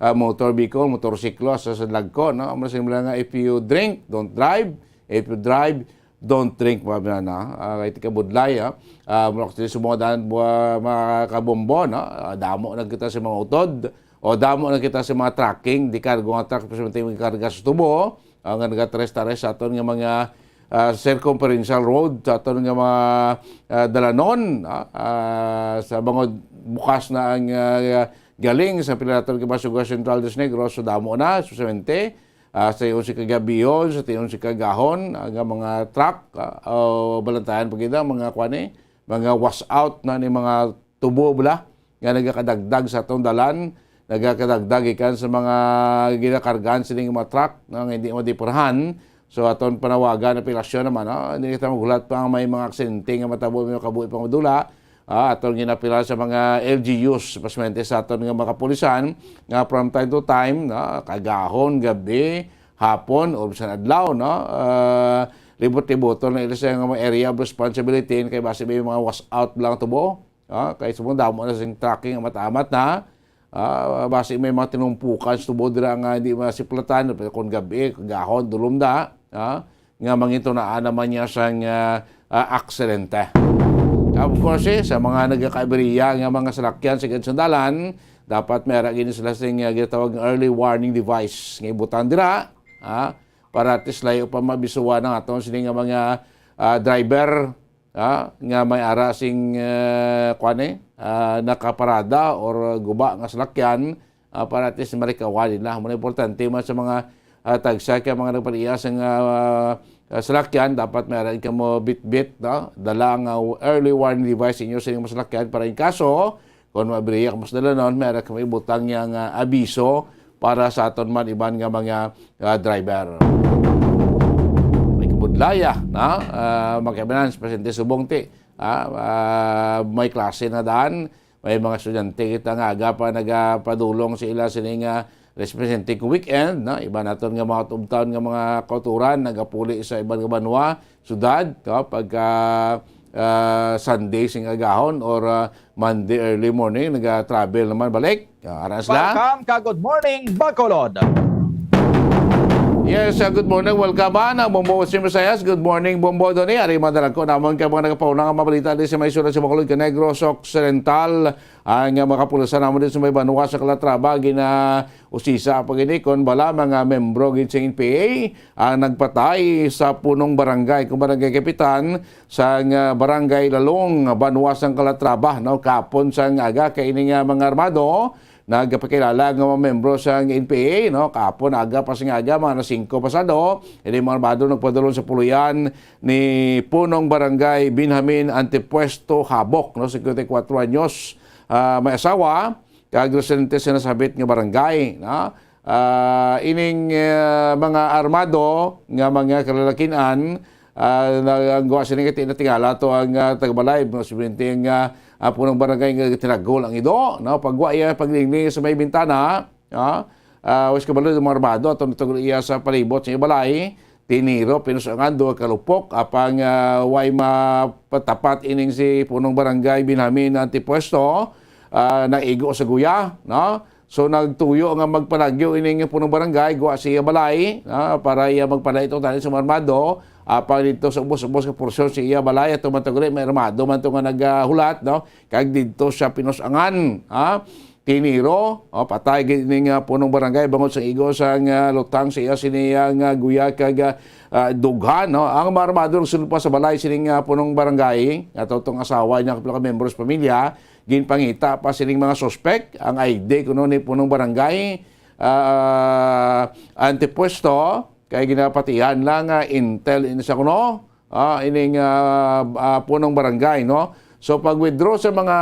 ah, motor vehicle, motorsiklo, sa, sa lagko, no? Amo na sila nga, "If you drink, don't drive. If you drive, don't drink," mga bina na. Ah, kay tikabudlay, ah. Ah, mura ko sa mga daan, mga kabombo, no? Ah, damo na kita sa mga utod, o damo na kita sa mga trucking, di kargo nga truck, pero may karga sa tubo, ah, nga nagatares-tares sa aton nga mga, ah, circumferential road, sa aton nga mga, ah, dalanon, ah, ah, sa bangod bukas na ang, ah, galing sa pila naton nga mga sugar Central dos Negros, so damo na, especially, ah, sa tiyon sa kagabihon, sa tiyon sa kagahon, ah, nga mga truck, ah, o balantayan pa gid ang mga, kuwan, eh, mga wash out na ni mga tubo bala nga nagakadagdag sa atong dalan, nagakadagdag ikan sa mga ginakargahan sining mga truck, no, nga hindi madipurahan. So, aton panawagan, apelasyon naman, no? Hindi kita maghulat pa ang may mga aksidente nga matabo, may makabuhi pang madula. Ah, aton ginapila sa mga L G Us, pasmente sa aton nga mga kapulisan, nga from time to time, no, kagahon, gabi, hapon, o bisan adlaw, no? Ah, libot-liboton na ila sa mga area of responsibility, kay basi may mga wash out lang tubo. Ah, kay subong damo na sing trucking, amat-amat na. Ah, basi may mga tinumpukan sa tubo dira nga hindi masiplatan, pero kung gabi, kagahon, dulom na, ah, nga mangintunaan naman niya sang, ah, ah, aksidente. Of course, eh, sa mga nagakaibriya nga mga salakyan sa gid sa dalan, dapat may ara gini sila sing, ah, ginatawag nga early warning device nga ibutang dira, ah, para at least layo pa mabisuhan ang aton sini nga mga, ah, driver, ah, nga may ara sing, ah, kuwan, eh, ah, nakaparada or guba nga salakyan, ah, para at least marikawan nila. Muna importante man sa mga, ah, tagsa kay mga nagpaliya sa nga, ah, salakyan, dapat may ara kamo bitbit, no? Dala nga early warning device inyo sa inyong salakyan para in kaso kung mabriya ka mas dalanon, may ara kamo ibutang niya nga abiso para sa aton man iban nga mga, ah, driver. May kabudlaya, na, ah, magkabanan, presente subong ti, ah, ah, may klase na daan, may mga estudyante kita nga aga pa nagapadulong sa ila sini nga respresente ko weekend, no? Iban naton nga mga tubtown nga mga kauturan nagapuli sa iban nga banwa, syudad, no? Pagka, ah, Sunday sing agahon or, ah, Monday early morning, naga-travel naman balik. Ah, ara sila. Welcome ka, good morning, Bacolod. Yes, uh, good morning. Welcome, ah, na Bombo Western Visayas. Good morning, Bombo Donny. Ari, madala ko namon ka mga nagapauna nga mabalita di sa may sulod sa Bacolod, ka Negros Occidental. Ang, uh, mga kapulisan namon di sa may banwa sa Calatrava, ginausisa pa gini kon bala mga membro gid sa N P A ang nagpatay sa punong barangay, kung barangay kapitan, sang, ah, Barangay Lalong, banwa sang Calatrava, no? Kapon sang aga kay ini nga mga armado nagapakilala nga mga membro sang N P A, no? Kapon aga pa sang aga, mga alas singko pasado, ini mga armado nagpadulong sa puluyan ni Punong Barangay Benjamin Antipuesto Habok, no? Singkwenta y kuwatro anyos, ah, may asawa, kag residente sa nasabit nga barangay, no? Ah, ining, ah, mga armado nga mga kalalakin-an, ah, naganggawa sini nga ti-, natingala to ang, ah, tagabalay, mga subinting, ah, ang punong barangay nga tinagol ang ido, no? Pagwa iya paglingling sa may bintana, no? Ah, was kabalo ng mga armado, ato natugol iya sa palibot sa balay, tiniro, pinusangan, duha ka lupok, apang, ah, way mapatapat ining si punong barangay Benjamin Antipuesto, ah, naigo sa guya, no? So, nagtuyo nga magpalagyo ining punong barangay, guwa sa iya balay, ah, para iya magpalayo tani sa mga armado. Apan dito sa ubos-ubos nga porsyon sa iya balay, ato man to gali, may armado man to nga naghulat, no? Kag dito siya pinusangan, ha? Tiniro, oh, patay gid ning, ah, punong barangay bangod sa igo sang, ah, lutang sa iya sini nga guya kag, ah, ah, dughan, no? Ang mga armado nagsulod pa sa balay sining, ah, punong barangay, nga tong asawa niya, kapila ka membro sa pamilya, ginpangita pa sining mga suspek ang I D kuno ni punong barangay, ah, antepuesto, kay ginapatihan lang nga intel ini sa kuno, ah, ining, ah, ah, punong barangay, no? So, pag-withdraw sa mga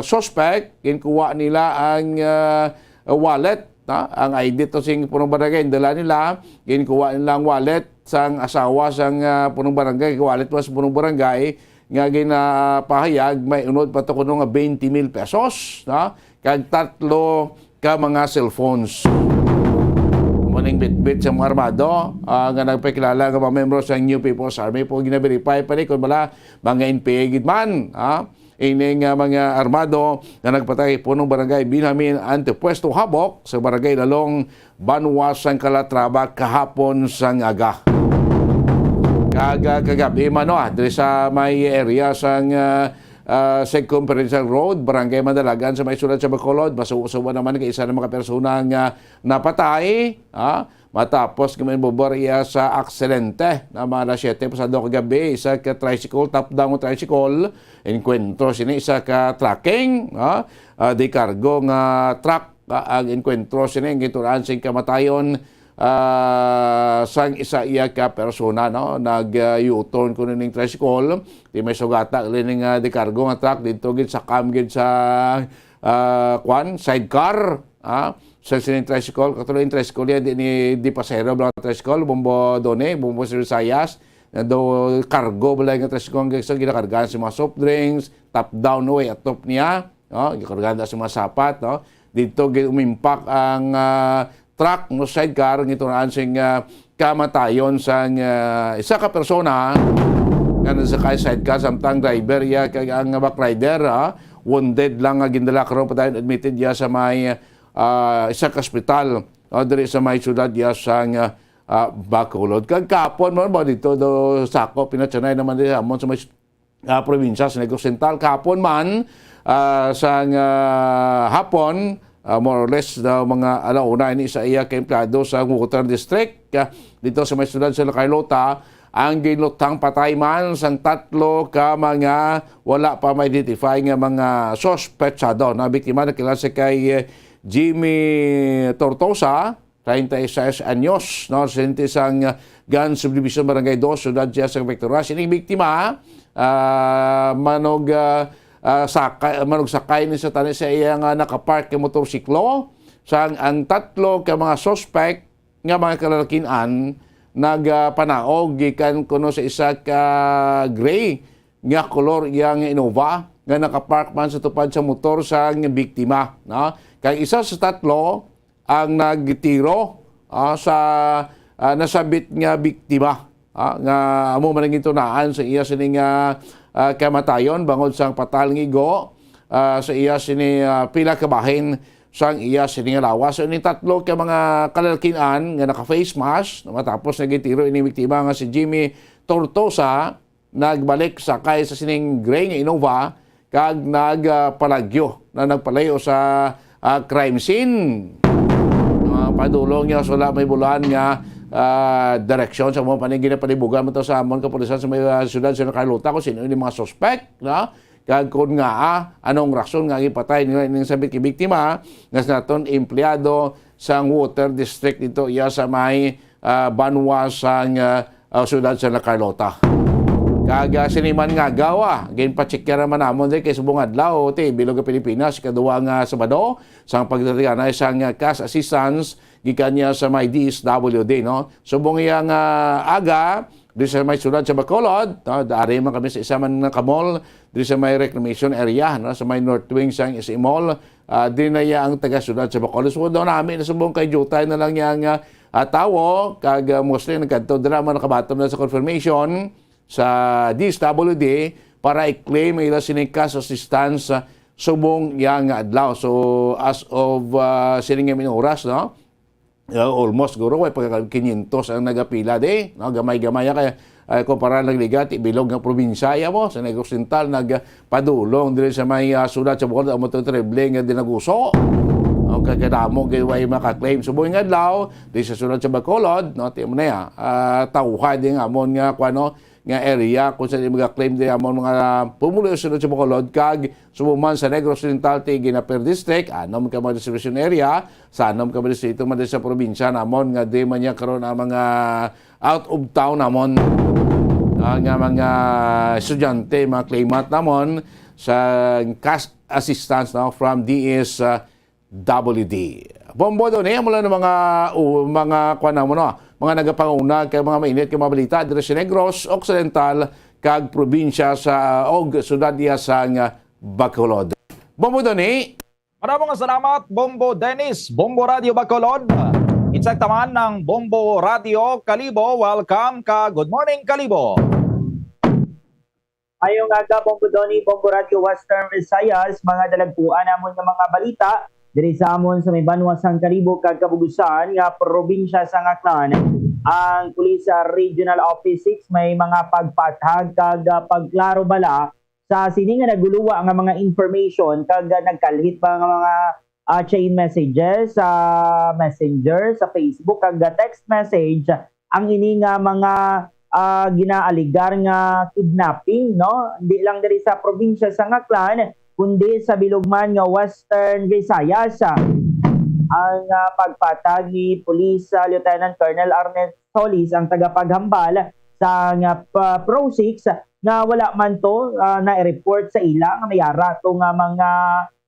suspek, ginkuha nila ang, ah, wallet, no? Ang I D to sing punong barangay, dala nila, ginkuha nila ang wallet sang asawa sang, ah, punong barangay, wallet was punong barangay, nga ginapahayag may unod pa to kuno nga twenty mil pesos, no? Kag tatlo ka mga cellphones. Amo ning bitbit sa mga armado, ah, nga nagpakilala nga mga membro sa New People's Army. Pero gina-verify pa ni kung bala mga N P A gid man, ha? Ini nga mga armado nga nagpatay punong barangay Benjamin Antepuesto Habok sa barangay Lalong, Banwa sang Calatrava kahapon sang aga. Kag, ah, kagabi man, no, ah, diri sa may area sang, ah, ah, Circumferential Road, Barangay Mandalagan sa may sulod sa Bacolod, masubo naman kay isa na mga persona nga napatay, ah, matapos nga mainvolbar iya sa aksidente na mga alas siyete pasado kagabi, isa ka tricycle, top-down nga tricycle, enkwentro sini isa ka trucking, ah, ah, di kargo nga truck, ah, ang enkwentro sini ang gitun-an sing kamatayon, ah, sang isa iya ka persona, no? Nag, ah, U-turn kuno ning tricycle, di may sugata gali ning, ah, di kargo nga truck dito gid sa kam gid sa, ah, kwan, sidecar, ah, sa sining tricycle, katulo yung tricycle yan, di ni, di pasero, mga tricycle, Bombo Done, Bombo sa Visayas, na do kargo bala nga tricycle, ang ginakargahan sa mga soft drinks, top down, way atop niya, no? Gikargahan sa mga sapat, no? Dito gi-, umimpak ang, ah, truck, no, sidecar, nga gitun-an sing, ah, kamatayon sang, ah, isa ka persona nga nasakay sidecar, samtang driver iya kag ang back rider, ah, wounded lang nga gindala karon pa dayon, admitted iya sa may, ah, isa ka ospital, ah, diri sa may syudad iya sang, ah, ah, Bacolod. Kag kapon mo ba dito do Sako, pinatsanay naman diri amon sa may ah, probinsya sa Negros Central. Kahapon man, ah, sang, ah, hapon, ah, more or less, ah, mga alauna ini sa iya ka empleyado sa Water District, ah, dito sa may syudad sa Carlota, ang ginlutang patay man sang tatlo ka mga wala pa ma-identify nga mga suspetsado na biktima na kilala sa kay, eh, Jimmy Tortosa, treinta y seis anyos, no, residente sang Gan Subdivision, Barangay Dos, Ciudad Diaz, sa Victoria. Sining biktima, ah, manog, ah, ah, sakay, manog sakay ni sa tani sa iya nga nakapark nga motorsiklo. Sang ang tatlo ka mga suspect nga mga kalalakin-an nagapanaog gikan kuno sa isa ka gray nga kolor iya nga Innova nga nakapark man sa tupad sa motor sang biktima, no? Kag isa sa tatlo ang nagtiro, ah, sa, ah, nasabit nga biktima, ah, nga amo man ang gintunaan sa iya sining, ah, ah, kamatayon bangod sang patal nga igo, ah, sa iya sini, ah, pila ka bahin sang iya sini nga lawas. So, ini tatlo ka mga kalalakin-an nga naka-face mask, matapos nagitiro ini biktima nga si Jimmy Tortosa, nagbalik sakay sa sining gray nga Innova kag nag, ah, palagyo na nagpalayo sa, ah, crime scene. Ah, padulong niya sa wala may bulan nga, ah, direksyon sa mga panigin na palibugan mo to sa amon kapulisan sa may, ah, siyudad sa Carlota kung sino yung mga suspect, no? Kag kung nga, ah, anong rason nga gipatay nila ining sabit ka biktima nga sa naton empleyado sang water district dito iya sa may, ah, banwa sang, ah, ah, siyudad sa La Carlota. Kag, ah, sini man nga agaw, ah, ginpatsikya naman namon diri kay subong adlaw, ti, bilog nga Pilipinas, ikaduha nga Sabado, sang pagtatiganay sang, ah, cash assistance gikan niya sa may D S W D, no? Subong iya nga aga, diri sa may siyudad sa Bacolod, no? Dari man kami sa isa man nga ka-mall, diri sa may reclamation area, no? Sa may north wing sang S A Mall, ah, di na iya ang taga-siyudad sa Bacolod. So, daw nami na subong kay jutay na lang niya nga, ah, tawo, kag, ah, mostly nagkadto dira man nakabaton na sa confirmation sa D S W D para i-claim ang ila sining cash assistance, ah, subong iya nga adlaw. So, as of, ah, sining nga minuras, no? Ah, almost, siguro, way pagka quinientos ang nagapila di, no? Gamay-gamay kay, ah, kumpara lang ligat ibilog nga probinsya, iya mo, sa Negros Oriental, nagpadulong diri sa may, ah, siyudad sa Bacolod, amo to terrible nga dinaguso. O, kagkadamo gid way maka-claim subong nga adlaw di sa siyudad sa Bacolod, no? Ti mo na ya, ah, tawhay di nga amon nga, kuan, no, nga area kung sa di maga-claim di amon mga pumuluyo sa siyudad sa Bacolod, kag subong man sa Negros Oriental, ti Ginaper District, anom ka mga reservation area, sa anom ka mga distrito man di sa probinsya namon nga di man niya karon ang mga out of town namon, ah, nga mga estudyante, mga claimant namon sa cash assistance, no, from D S W D. Bombo Donny, mula ng mga, uh, mga, kuwan na mo, no? Mga nagapanguna kay mga mainit kay mga balita diri sa Negros Occidental kag probinsya sa, og syudad iya sang Bacolod. Bombo Donny. Maraming salamat, Bombo Dennis, Bombo Radio Bacolod. Insakto man ng Bombo Radio Kalibo. Welcome ka. Good morning, Kalibo. Mayong aga, Bombo Donny, Bombo Radio Western Visayas, mga dalagpuan namon nga mga balita diri sa amon sa may banwa sang Kalibo kag Kabugusan nga probinsya sang Aklan. Ang Police, ah, Regional Office six may mga pagpatag kag, ah, pagklaro bala sa sini nga naguluwa nga mga information kag, ah, nagkalhit pa nga mga, ah, chain messages sa Messenger, sa Facebook, kag, ah, text message ang ini nga mga, ah, ginaaligar nga kidnapping, no? Hindi lang diri sa probinsya sang Aklan, kundi sa bilog man nga Western Visayas. Ang, ah, pagpatag ni Police, ah, Lieutenant Colonel Arnel Solis ang tagapaghambal sa nga pa-, Pro six nga wala man to, ah, na-report sa ila nga may ara to nga mga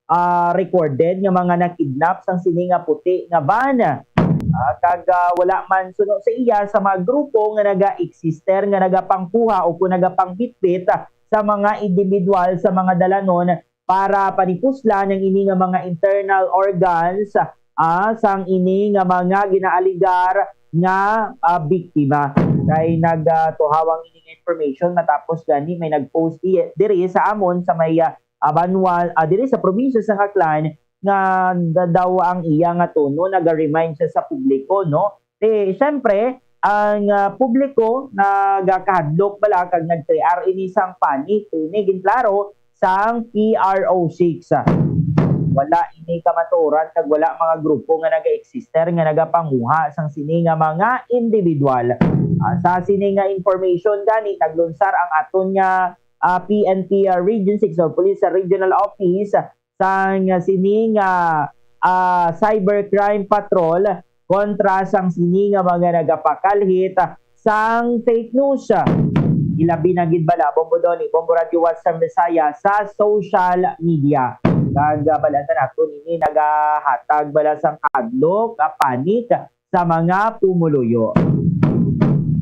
ah, recorded nga mga nakidnap sang sini nga puti nga van. Ah, kag, ah, wala man suno sa iya sa mga grupo nga naga-eksister nga nagapangkuha o kung nagapangbitbit, ah, sa mga individual sa mga dalanon para panipuslan ang ini nga mga internal organs, ah, sang ini nga mga ginaaligar nga, ah, biktima. Kay nag, ah, tuhawang ini nga information matapos gani may nag-post di-, diri sa amon sa may, ah, ah, banwa, ah, diri sa probinsya sa Aklan nga da-, daw ang iya nga tono naga-remind siya sa publiko, no? Eh, syempre, ang, ah, publiko nagakahadlok bala kag nagkrear ini sang panic, ini ginklaro sang P R O six. Wala ini kamatuoran kag wala mga grupo nga naga-eksister nga nagapanguha sang sini nga mga individual. Ah, sa sini nga information gani, naglunsar ang aton nga, ah, P N P, ah, Region six or Police, ah, Regional Office sang sini nga, ah, cybercrime patrol kontra sang sini nga mga nagapakalhit sang fake news. Ilabi na gid bala, Bombo Donny, Bombo Radio Western Visayas sa social media. Kag, ah, bal-an ta nato nini nagahatag bala sang kahadlok, ah, panic sa mga pumuluyo.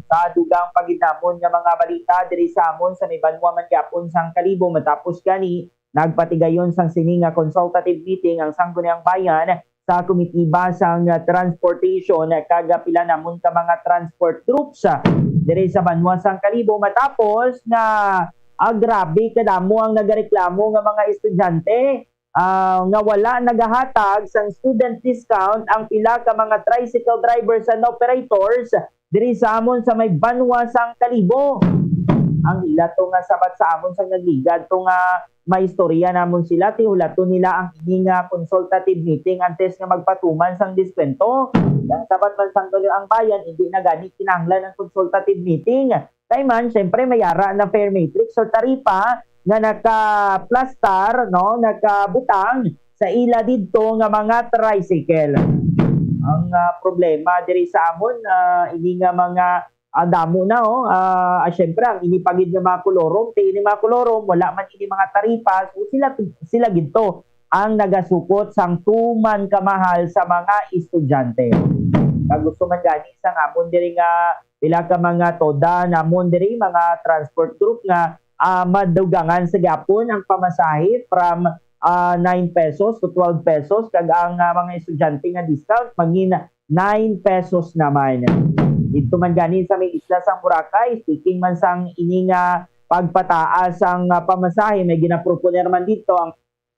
Sa dugang pa gid namon nga mga balita diri sa amon sa may banwa man gyapon sang Kalibo, matapos gani, nagpatigayon sang sini nga consultative meeting ang Sangguniang Bayan sa komitiba sang transportation kag pila namon ka mga transport groups, ah, diri sa banwa sang Kalibo, matapos nga, ah, grabe kadamo ang nagareklamo nga mga estudyante, ah, nga wala nagahatag sang student discount ang pila ka mga tricycle drivers and operators diri sa amon sa may banwa sang Kalibo. Ang ila to nga sabat sa amon sang nagligad to nga maistorya namon sila, ti hulaton nila ang ini nga consultative meeting antes nga magpatuman sang diskwento. Ang sabat man sang Sangguniang Bayan, hindi na gani kinahanglan ang consultative meeting. Kay man, syempre, may ara na fare matrix or taripa nga nakaplastar, no, nakabutang sa ila didto nga mga tricycle. Ang, ah, problema diri sa amon, ah, ini nga mga, ah, damo na, oh, ah, ah, syempre, ang ini pa gid nga mga kolorum, ti ini mga kolorum, wala man ini mga taripa, so sila, sila gid to ang nagasukot sang tuman kamahal sa mga estudyante. Kag gusto man gani sang amon diri nga pila ka mga toda namon diri, mga transport group nga, ah, madugangan sa gyapon ang pamasahe from, ah, nine pesos to twelve pesos, kag ang, ah, mga estudyante nga discount mangin nine pesos naman. Didto man gani sa may isla sang Boracay, speaking man sang ini nga pagpataas sang, ah, pamasahe, may ginaproponer man didto ang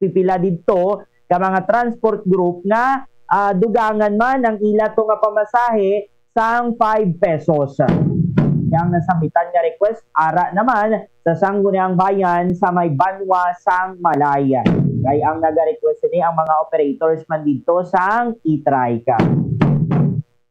pipila didto ka mga transport group nga, ah, dugangan man ang ila to nga pamasahe sang five pesos. Ang nasambitan nga request ara naman sa Sangguniang Bayan sa may Banwa sang Malay. Kay ang naga-request ini ang mga operators man didto sang e-trike.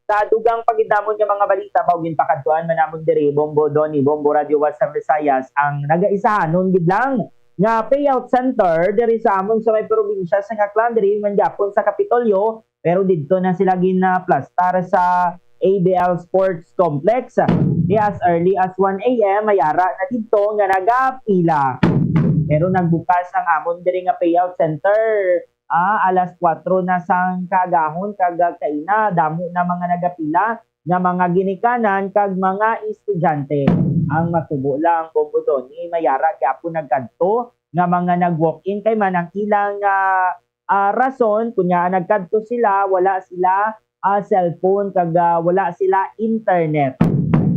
Sa dugang pa gid namon nga mga balita, mao ginpakadtuan man namon diri, Bombo Donny, Bombo Radio Western Visayas, ang nagaisahanon gid lang nga payout center diri sa amon sa may probinsya sang Aklan, diri man gyapon sa Kapitolyo, pero didto na sila ginaplastar sa A B L Sports Complex. Di as early as one a m, may ara na didto nga nagapila. Pero nagbukas ang amon diri nga payout center, ah, alas kuwatro na sang kaagahon, kag, ah, kaina, damo na mga nagapila nga mga ginikanan kag mga estudyante. Ang matubo lang, Bombo Donny, may ara gyapon nagkadto nga mga nag-walk-in, kay man ang ilang, ah, ah, rason, kunya nagkadto sila, wala sila, ah, cellphone, kag, ah, wala sila internet.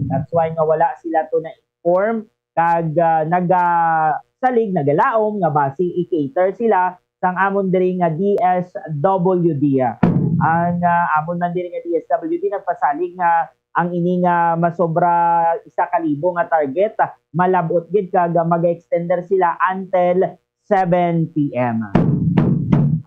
That's why nga wala sila to na-inform, kag, ah, nagasalig, nagalaom nga basi i-cater sila sang amon diri nga D S W D. Ang, ah, amon man diri nga D S W D nagpasalig nga ang ini nga masobra isa ka libo nga target, ah, malab-ot gid, kag, ah, mag-extender sila until seven p m.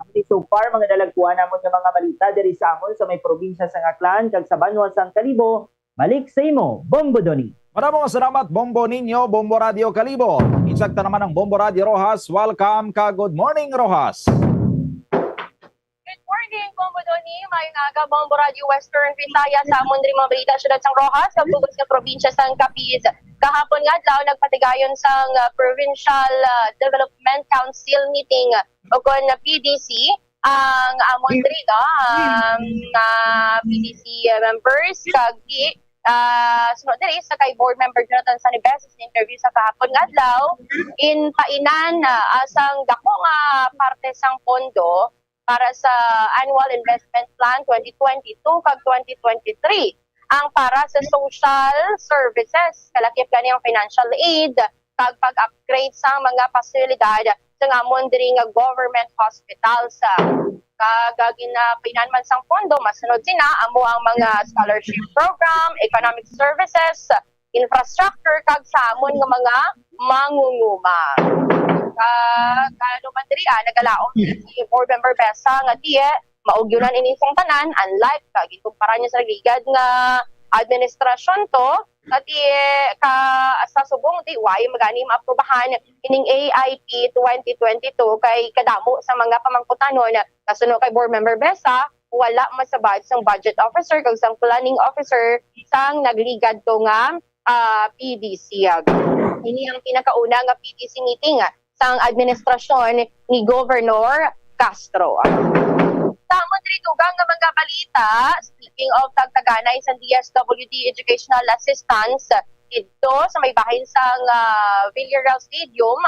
Amo ni so far, mga dalagkuan namon nga mga balita diri sa amon sa may probinsya sang Aklan kag sa banwa sang Kalibo. Balik sa imo, Bombo Donny. Madamo nga salamat, Bombo Ninyo, Bombo Radio Kalibo. Insakta naman ang Bombo Radio Roxas. Welcome ka. Good morning, Roxas. Good morning, Bombo Donny. Maayong aga, Bombo Radio Western Visayas. Sa amon diri mga balita, siyudad sang Roxas, sa bug-os nga probinsya sang Capiz. Kahapon nga adlaw, nagpatigayon sang, ah, Provincial, ah, Development Council meeting, o kon P D C, ang amon diri, no, um, nga P D C members, kag di, ah, sunod diri sa kay Board Member Jonathan Sanibes sa interview sa kahapon nga adlaw, ginpainan, ah, sang dako nga parte sang pondo para sa Annual Investment Plan twenty twenty-two kag twenty twenty-three ang para sa social services, kalakip gani ang financial aid kag pag-upgrade sang mga pasilidad sa amon diri nga government hospitals. Kag, ah, ginapainan man sang pondo, masunod sina amo ang mga scholarship program, economic services, infrastructure, kag sa amon nga mga mangunguma. Kag ano man diri, ah, nagalaom si Board Member Besa nga di, eh, maugyunan ini sang tanan, unlike kag ikumpara niya sa nagligad nga administrasyon to, kag, eh, ka, sa subong di, way magani maaprubahan ining A I P twenty twenty-two kay kadamo sa mga pamangkutanon. Kasuno kay Board Member Besa, wala masabad sang budget officer kag sang planning officer sang nagligad to nga, ah, P D C. Ini ang pinakauna nga P D C meeting sang administrasyon ni Governor Castro. Sa amon diri dugang nga mga balita, speaking of tagtaganay sang D S W D educational assistance didto sa may bahin sang, ah, Villarreal Stadium,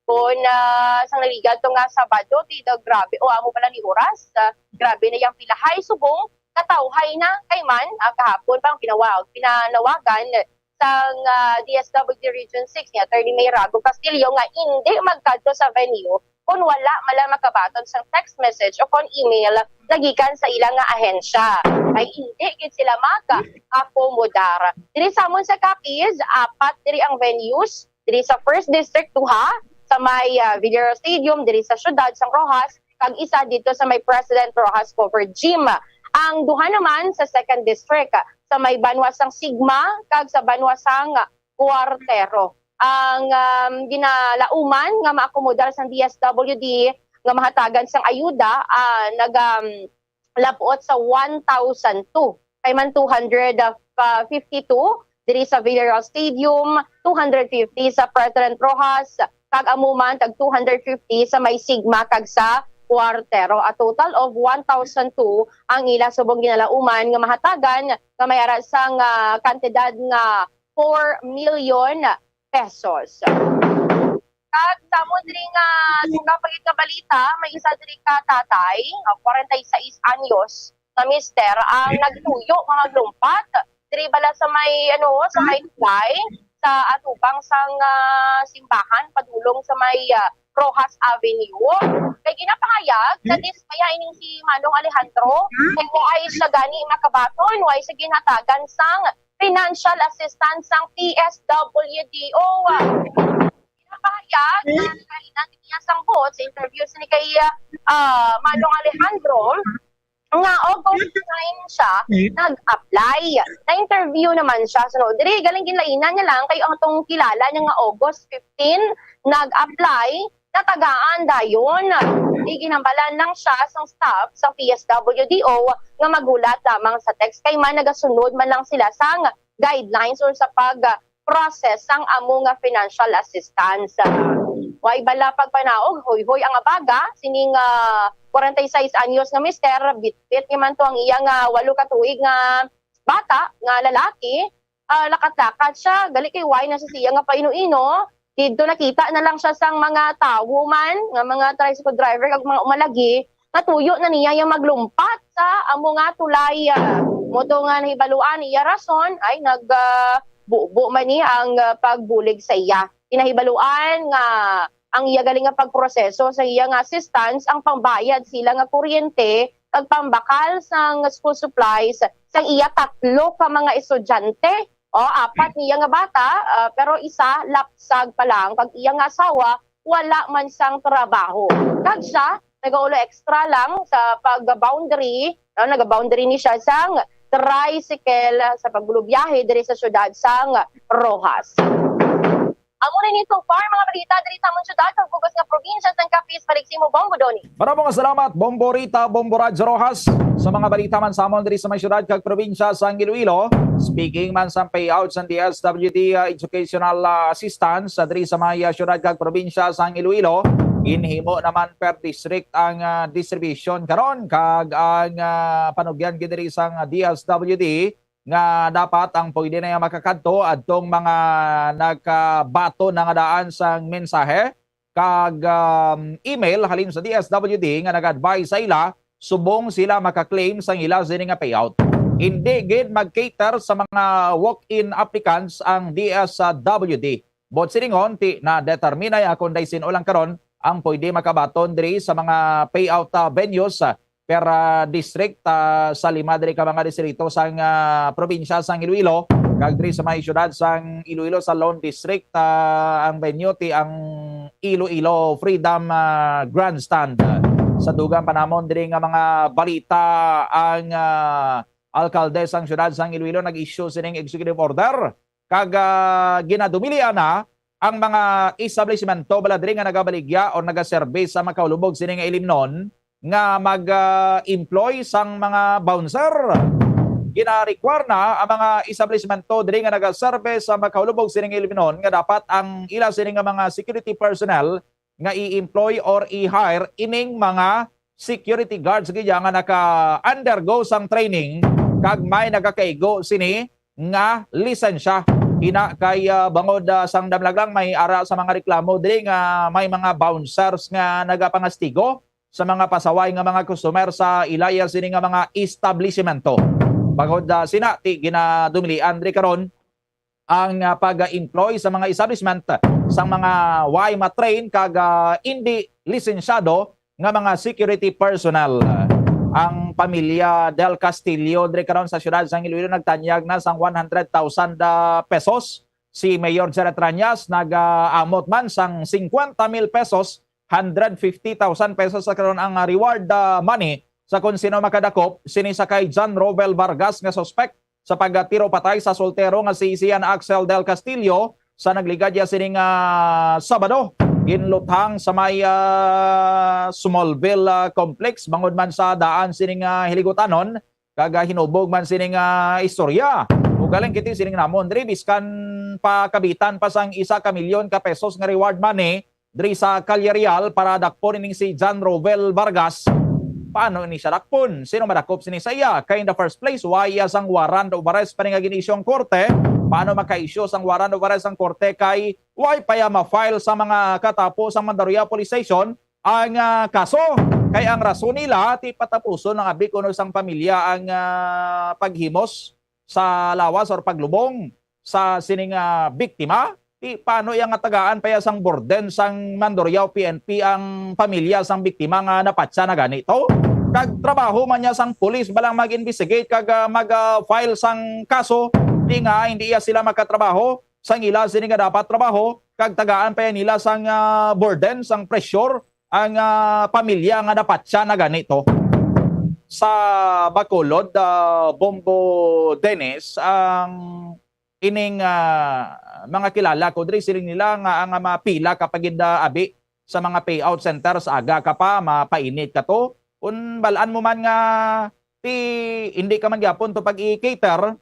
kon, ah, sang nagligad to nga Sabado, ti daw grabe, o amo pala ni oras, ah, grabe na yang pilahay, subong katawhay na kay man, ah, kahapon pang pinawag, pinanawagan sang, ah, D S W D Region six ni Attorney May Rago Castillo nga indi magkadto sa venue kon wala man lang makabaton sang text message o kon email nagikan sa ila nga ahensya. Ay indi gid sila mag-akomodar. Diri sa amon sa Capiz, apat diri ang venues. Diri sa First District, duha, sa may, ah, Villarreal Stadium, diri sa siyudad sang Roxas, kag isa didto sa may President Roxas Covered Gym. Ang duha naman sa Second District, sa may banwa sang Sigma kag sa banwa sang Cuartero. Ang, um, ginalauman nga maakomodar sang D S W D nga mahatagan sang ayuda, ah, nag, um, labot sa one thousand two. Kay man two hundred fifty-two diri sa Villarreal Stadium, two hundred fifty sa President Roxas, kag amo man tag two hundred fifty sa may Sigma kag sa Cuartero. A total of one thousand two ang ila subong ginalauman nga mahatagan nga may ara sang, ah, kantidad nga four million pesos. Kag sa amon diri nga dugang pa gid nga balita, may isa diri ka tatay nga forty-six anyos nga mister ang nagtuyo nga maglumpat diri bala sa may, ano, sa may tulay sa atubang sang, ah, simbahan padulong sa may, ah, Roxas Avenue. Kay ginapahayag sa dismaya ining si Manong Alejandro, kay wala siya gani makabaton, wala siya ginhatagan sang financial assistance sang P S W D O. Ginapahayag nga nagkainan niya sang buot sa interview sini kay, ah, Manong Alejandro, nga August nine siya nag-apply. Na-interview naman siya. So, diri, galing ginlainan niya lang kay ang atong kilala niya nga August fifteen nag-apply, natagaan dayon. Di, ginhambalan lang siya sang staff sa P S W D O nga maghulat lamang sa text kay man nagasunod man lang sila sang guidelines or sa pag process sang amo nga financial assistance. Way bala pagpanaog, hoy-hoy ang abaga, sining, ah, forty-six anyos nga mister, bitbit niya man to ang iya nga walo ka tuig nga bata nga lalaki. Ah, lakat-lakat siya, gali kay way na sa siya nga paino-ino. Didto nakita na lang siya sang mga tawo man, nga mga tricycle driver kag mga umalagi, natuyo na niya yang maglumpat sa amo nga tulay. Mo to nga nahibaluan iya rason, ay nag, ah, bubo man ni ang, ah, pagbulig sa iya. Pinahibaluan nga ang iya galing nga pagproseso sa iya nga assistance ang pangbayad sila nga kuryente kag pambakal sang school supplies sang iya tatlo ka mga estudyante. O, apat niya nga bata, ah, pero isa lapsag pa lang, kag iya nga asawa wala man sang trabaho. Kag siya, nagaulo extra lang sa pag-boundary, no? Nag-boundary ni siya sang tricycle sa pagbulubiyahe diri sa siyudad sang Roxas. Amo na ni so far, mga balita diri sa amon siyudad, sa bug-os nga probinsya sang Capiz. Balik sa imo, Bongo Donnie. Maramong salamat, Bombo Rita, Bombo Radyo Roxas. Sa mga balita man sa amon diri sa may siyudad kag probinsya sang Iloilo, speaking man sang payout sang D S W D, ah, educational, ah, assistance, ah, diri sa may, ah, siyudad kag probinsya sang Iloilo, ginhimo naman per district ang, ah, distribution karon, kag ang, ah, panugyan gid diri sang D S W D nga dapat ang pwede na makakadto adtong mga nakabaton na nga daan sang mensahe kag, um, email halin sa D S W D nga nag-advise sa ila subong sila maka-claim sang ila sini nga payout. Hindi gid mag-cater sa mga walk-in applicants ang D S W D. Buot silingon, ti nadetermina ya kon daw sin-o lang karon ang pwede makabaton diri sa mga payout, ah, venues, ah, per, ah, district, ah, sa lima diri ka mga distrito sang, ah, probinsya sang Iloilo, kag diri sa may siyudad sang Iloilo sa Lone District, ah, ang venue ti ang Iloilo Freedom, ah, Grandstand. Sa dugang pa namon diri nga mga balita, ang, ah, alkalde sang siyudad sang Iloilo nag-issue sining executive order kag, ah, ginadumilian na ang mga establishmento bala diri nga nagabaligya o nagaserbe sa makahulubog sini nga ilimnon nga mag, ah, employ sang mga bouncer. Gina-require na ang mga establishmento diri nga nagaserbe sa makahulubog sini nga ilimnon nga dapat ang ila sini nga mga security personnel nga i-employ or i-hire ining mga security guards gid ya nga naka-undergo sang training kag may nagakaigo sini nga lisensya. Ina kay, ah, bangod, ah, sang damlag lang may ara sa mga reklamo diri nga may mga bouncers nga nagapangastigo sa mga pasaway nga mga customer sa ilaya sini nga mga establishmento. Bangod, ah, sina ti ginadumilian diri karon ang, ah, pag-employ sa mga establishment sang mga way matrain kag, ah, indi lisensyado nga mga security personnel. Ang pamilya Del Castillo diri karon sa siyudad sang Iloilo nagtanyag na sang one hundred thousand, ah, pesos. Si Mayor Jared Rañas nag-aamot man sang fifty mil pesos, hundred fifty thousand pesos sa karon ang, ah, reward, ah, money sa kung sino makadakop sini sa kay John Robel Vargas nga suspek sa pagtiro patay sa soltero nga si Sian Axel Del Castillo sa nagligad ya sining, ah, Sabado. Ginluthang sa may, ah, Smallville, ah, Complex bangod man sa daan sining, ah, hiligutanon kag, ah, hinubog man sining, ah, istorya. Ugaling kiti sining namon diri, biskan pa kabitan pa sang isa ka milyon ka pesos nga reward money diri sa Calle Real para dakpon ining si John Robel Vargas. Paano ini siya dakpon? Sino madakop sini sa iya? Kay in the first place, wala sang warrant of arrest pa ni nga gin-issue ang korte. Paano maka-issue sang warrant of arrest ang korte kay wala pa iya ma-file sa mga katapo sa Mandaluyong Police Station ang, ah, kaso? Kay ang rason nila, ti patapuson ang abi kuno sang pamilya ang, ah, paghimos sa lawas or paglubong sa sining, ah, biktima. Ti paano iya nga tagaan pa iya sang burden sang Mandurriao P N P ang pamilya sang biktima nga napatya na gani to? Kag trabaho man niya sang pulis balang mag-investigate kag, ah, mag, ah, file sang kaso, di nga hindi iya sila makatrabaho sang ila sini nga dapat trabaho, kag tagaan pa iya nila sang, ah, burden, sang pressure ang, ah, pamilya nga napatya na gani to. Sa Bacolod, ah, Bombo Dennis, ang ining, ah, mga kilala ko diri, siling nila nga ang, ah, mapila ka pa gid, ah, abi sa mga payout centers, aga ka pa, mapainit ka to. Kung balaan mo man nga ti hindi ka man gyapon to pag-i-cater,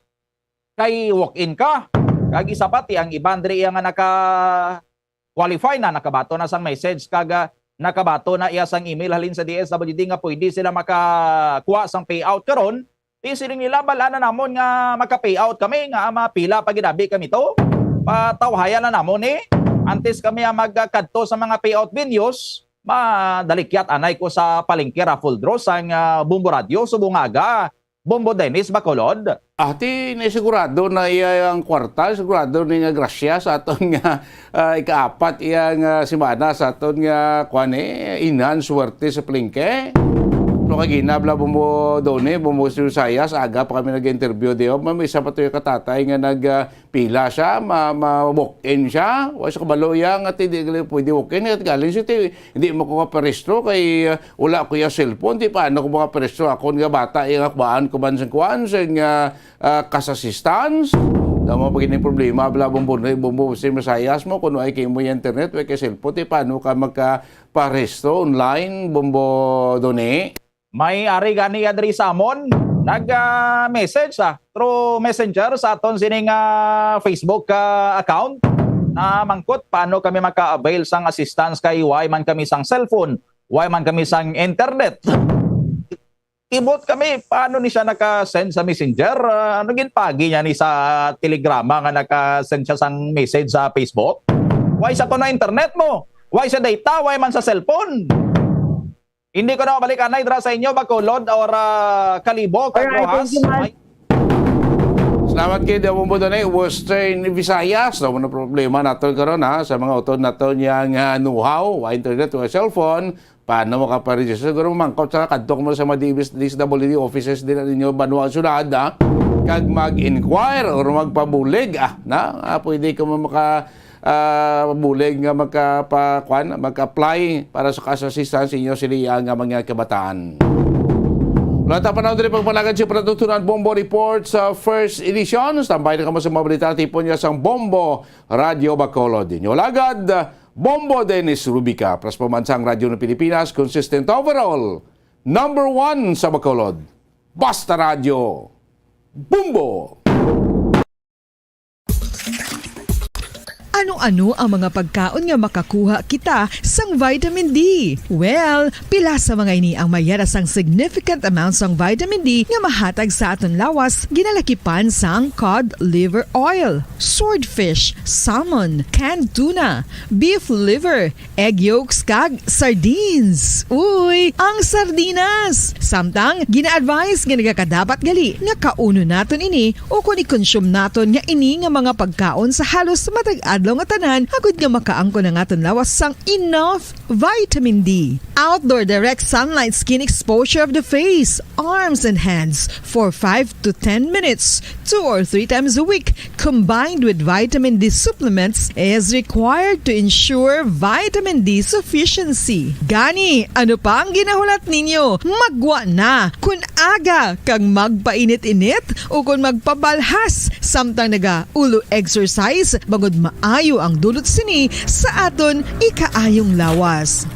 kay walk-in ka. Kag isa pa, ti ang iban diri iya nga naka-qualify na, nakabato na sang message, kag, ah, nakabato na iya sang email halin sa D S W D nga pwede sila makakuha sang payout karon. Ti siling nila, bal-an na namon nga maka-payout kami, nga mapila pa gid abi kami to. Patawhayan na namon ni. Antes kami ang magkadto sa mga payout venues, madalikyat anay ko sa palengke raffle draw sang, ah, Bombo Radyo subong nga aga. Bombo Dennis Bacolod. Ah, ti ni sigurado na iya ang kwarta, sigurado ni nga grasya sa aton nga, ah, ikaapat iya nga semana sa aton nga, kuwan, eh, inhan swerte sa palengke. Pero kagina, bala, Bombo Doni, Bombo si Visayas, aga pa kami nag-interview di, oh, may isa pa to yung katatay nga nag, ah, pila siya, ma, ma walk-in siya. Wa siya kabalo iya nga ti di gali pwede walk-in, nga galing siya ti hindi mo ko kaparehistro kay, uh, wala ko iya cellphone. Ti paano ko makaparehistro? Akon nga bata, iya nga kuhaan ko man sang kuhaan, sang, uh, uh, cash assistance. Tama pa gini problema, bala, Bombo, Bombo, si Visayas mo, kung ay kay mo yung internet, way kay cellphone, ti paano ka magkaparehistro online, Bombo Doni? May ari gani ya diri sa amon, nag, ah, message, ah, through messenger sa aton sining, ah, Facebook, ah, account. Na mangkot, paano kami maka-avail sang assistance kay way man kami sang cellphone, way man kami sang internet. Ibot kami, paano ni siya naka-send sa messenger? Ah, ano ginpagi niya ni sa telegrama nga naka-send siya sang message sa Facebook? Way sa kuno internet mo? Way sa data? Way man sa cellphone? Hindi ko na mabalik anay dira sa inyo, Bacolod or, ah, Kalibo, kag Alright, Roxas. Thank you, Mike. May Salamat kay Dawong Bodonay, Western Visayas. Daw mo na problema naton karon, ha, sa mga utod naton yang, ah, know-how, wa internet, wa cellphone. Paano mo kaparegister? Siguro mangkot sa kadto mo sa mga D S W D offices din ninyo banwa syudad, ha? Kag mag-inquire or magpabulig, ah, na, ah, pwede ka mo maka ah, bulig nga magkapa-, kwan, mag-apply para sa cash assistance sa inyo sila nga mga kabataan. Wala ta panahon diri pagpalagad sa Produto ng Bombo Report sa first edition. Tambay na kamo sa mga balita, tipon niya sang Bombo Radyo Bacolod. Inyo lagad, Bombo Dennis Rubica. Plus pa man sang Radyo ng Pilipinas, consistent overall. Number one sa Bacolod. Basta Radyo. Bombo! Ano-ano ang mga pagkaon nga makakuha kita sang vitamin D? Well, pila sa mga ini ang may yara sang significant amount sang vitamin D nga mahatag sa aton lawas, ginalakipan sang cod liver oil, swordfish, salmon, canned tuna, beef liver, egg yolks kag sardines. Uy, ang sardinas! Samtang, gina-advise nga nagakadapat gali nga kaunon naton ini o kon i-consume naton nga ini nga mga pagkaon sa halos matag adlaw nga tanan agud nga makaangkon ang aton lawas sang enough vitamin D. Outdoor direct sunlight skin exposure of the face, arms, and hands for five to ten minutes, two or three times a week, combined with vitamin D supplements, is required to ensure vitamin D sufficiency. Gani, ano pa ang ginahulat ninyo? Maggwa na! Kun aga kag magpainit-init o kun magpabalhas samtang naga-ulo exercise, bangod maayo ang dulot sini sa aton ikaayong lawas.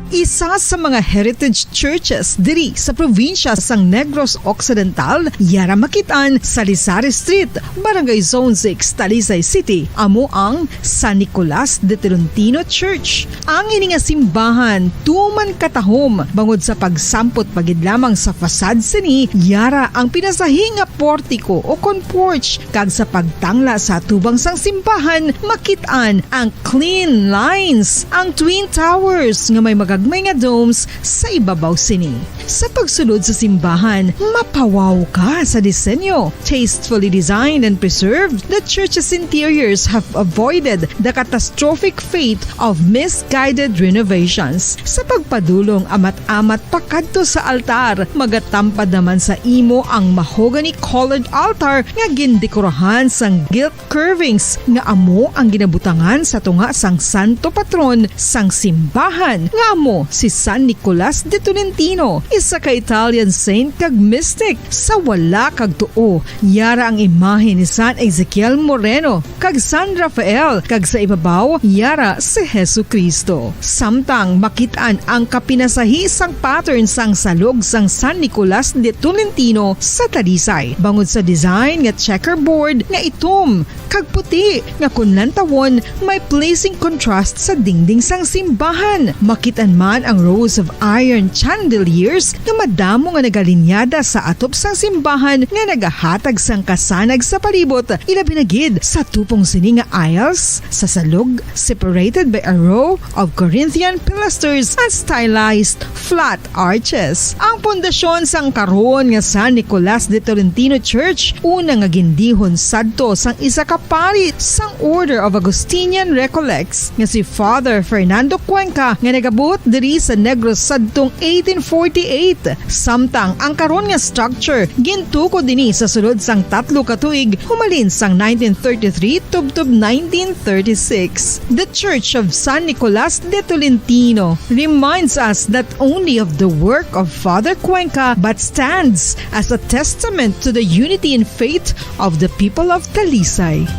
Isa sa mga heritage churches diri sa probinsya sang Negros Occidental, yara makit-an sa Rizal Street, Barangay Zone six, Talisay City, amo ang San Nicolas de Tolentino Church. Ang ini nga simbahan tuman katahom bangod sa pagsampot pa gid lamang sa facade sini, yara ang pinasahi nga portiko o kon porch, kag sa pagtangla sa atubang sang simbahan, makit-an ang clean lines, ang twin towers nga may mga may nga domes sa ibabaw sini. Sa pagsulod sa simbahan, mapawaw ka sa disenyo. Tastefully designed and preserved, the church's interiors have avoided the catastrophic fate of misguided renovations. Sa pagpadulong amat-amat pakadto sa altar, magatampad naman sa imo ang mahogany-colored altar nga gindekorahan sang gilt curvings nga amo ang ginabutangan sa tunga sang santo patron sang simbahan, nga amo si San Nicolas de Tolentino, isa ka Italian saint kag mystic. Sa wala kag tuo, yara ang imahe ni San Ezekiel Moreno kag San Rafael, kag sa ibabaw, yara si Jesu-Cristo. Samtang makit-an ang kapinasahi sang pattern sang salog sang San Nicolas de Tolentino sa Talisay, bangod sa design nga checkerboard nga itom kag puti nga kon lantawon may pleasing contrast sa dingding sang simbahan. Makit-an man ang rows of iron chandeliers nga madamo nga nagalinyada sa atop sang simbahan nga nagahatag sang kasanag sa palibot, ilabi na gid sa tupong sini nga aisles sa salog, separated by a row of Corinthian pilasters and stylized flat arches. Ang pundasyon sang karon nga San Nicolas de Tolentino Church, una nga gindihon sadto sang isa ka pari sang Order of Augustinian Recollects nga si Father Fernando Cuenca, nga nagabot diri sa Negros sadtong eighteen forty-eight. Samtang ang karon nga structure gintukod dinhi sa sulod sang tatlo ka tuig, humalin sang nineteen thirty-three tubtob nineteen thirty-six. The Church of San Nicolas de Tolentino reminds us not only of the work of Father Cuenca but stands as a testament to the unity in faith of the people of Talisay.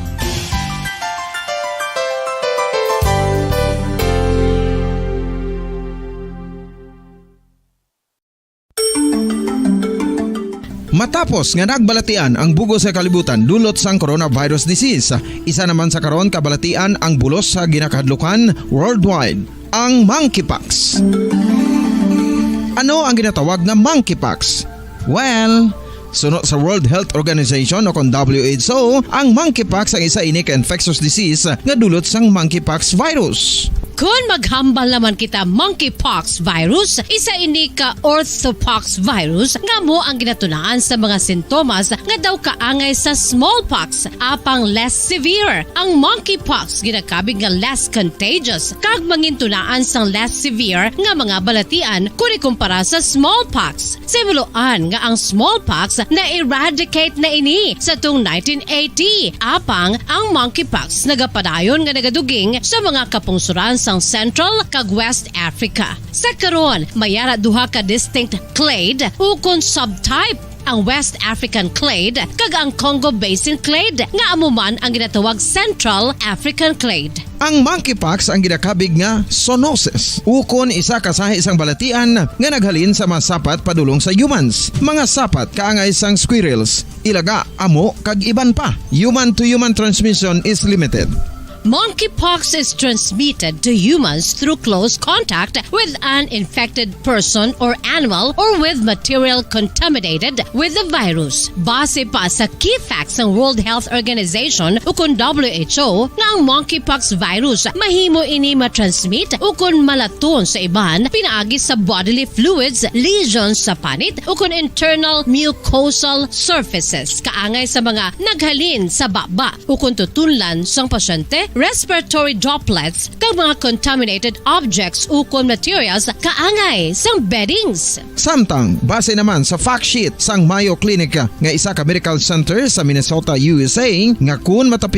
Matapos nga nagbalatian ang bug-os nga kalibutan dulot sang coronavirus disease, isa naman sa karon kabalatian ang bulos sa ginakahadlukan worldwide, ang monkeypox. Ano ang ginatawag nga monkeypox? Well, suno sa World Health Organization o kon W H O, ang monkeypox ang isa ini ka infectious disease nga dulot sang monkeypox virus. Kon maghambal naman kita monkeypox virus, isa ini ka orthopox virus nga amo ang ginatunaan sa mga sintomas nga daw kaangay sa smallpox, apang less severe. Ang monkeypox ginakabig nga less contagious kag mangintunaan sang less severe nga mga balatian kon ikumpara sa smallpox. Sa himuloan nga ang smallpox na-eradicate na ini sa tung nineteen eighty, apang ang monkeypox nagapadayon nga nagaduging sa mga kapungsoran sang Central kag West Africa. Sa karon, may ara duha ka distinct clade ukon subtype, ang West African clade kag ang Congo Basin clade, nga amo man ang ginatawag Central African clade. Ang monkeypox ang ginakabig nga zoonosis, ukon isa ka sahi sang balatian nga naghalin sa mga sapat padulong sa humans. Mga sapat kaangay sang squirrels, ilaga, amo, kag iban pa. Human-to-human transmission is limited. Monkeypox is transmitted to humans through close contact with an infected person or animal or with material contaminated with the virus. Base pa sa key facts sang World Health Organization ukon W H O nga ang monkeypox virus mahimo ini matransmit ukon malaton sa iban pinaagi sa bodily fluids, lesions sa panit ukon internal mucosal surfaces kaangay sa mga naghalin sa baba ukon tutunlan sang pasyente, respiratory droplets, kag mga contaminated objects ukon materials kaangay sang beddings. Samtang, base naman sa fact sheet sang Mayo Clinic nga isa ka medical center sa Minnesota, U S A, nga kun matapik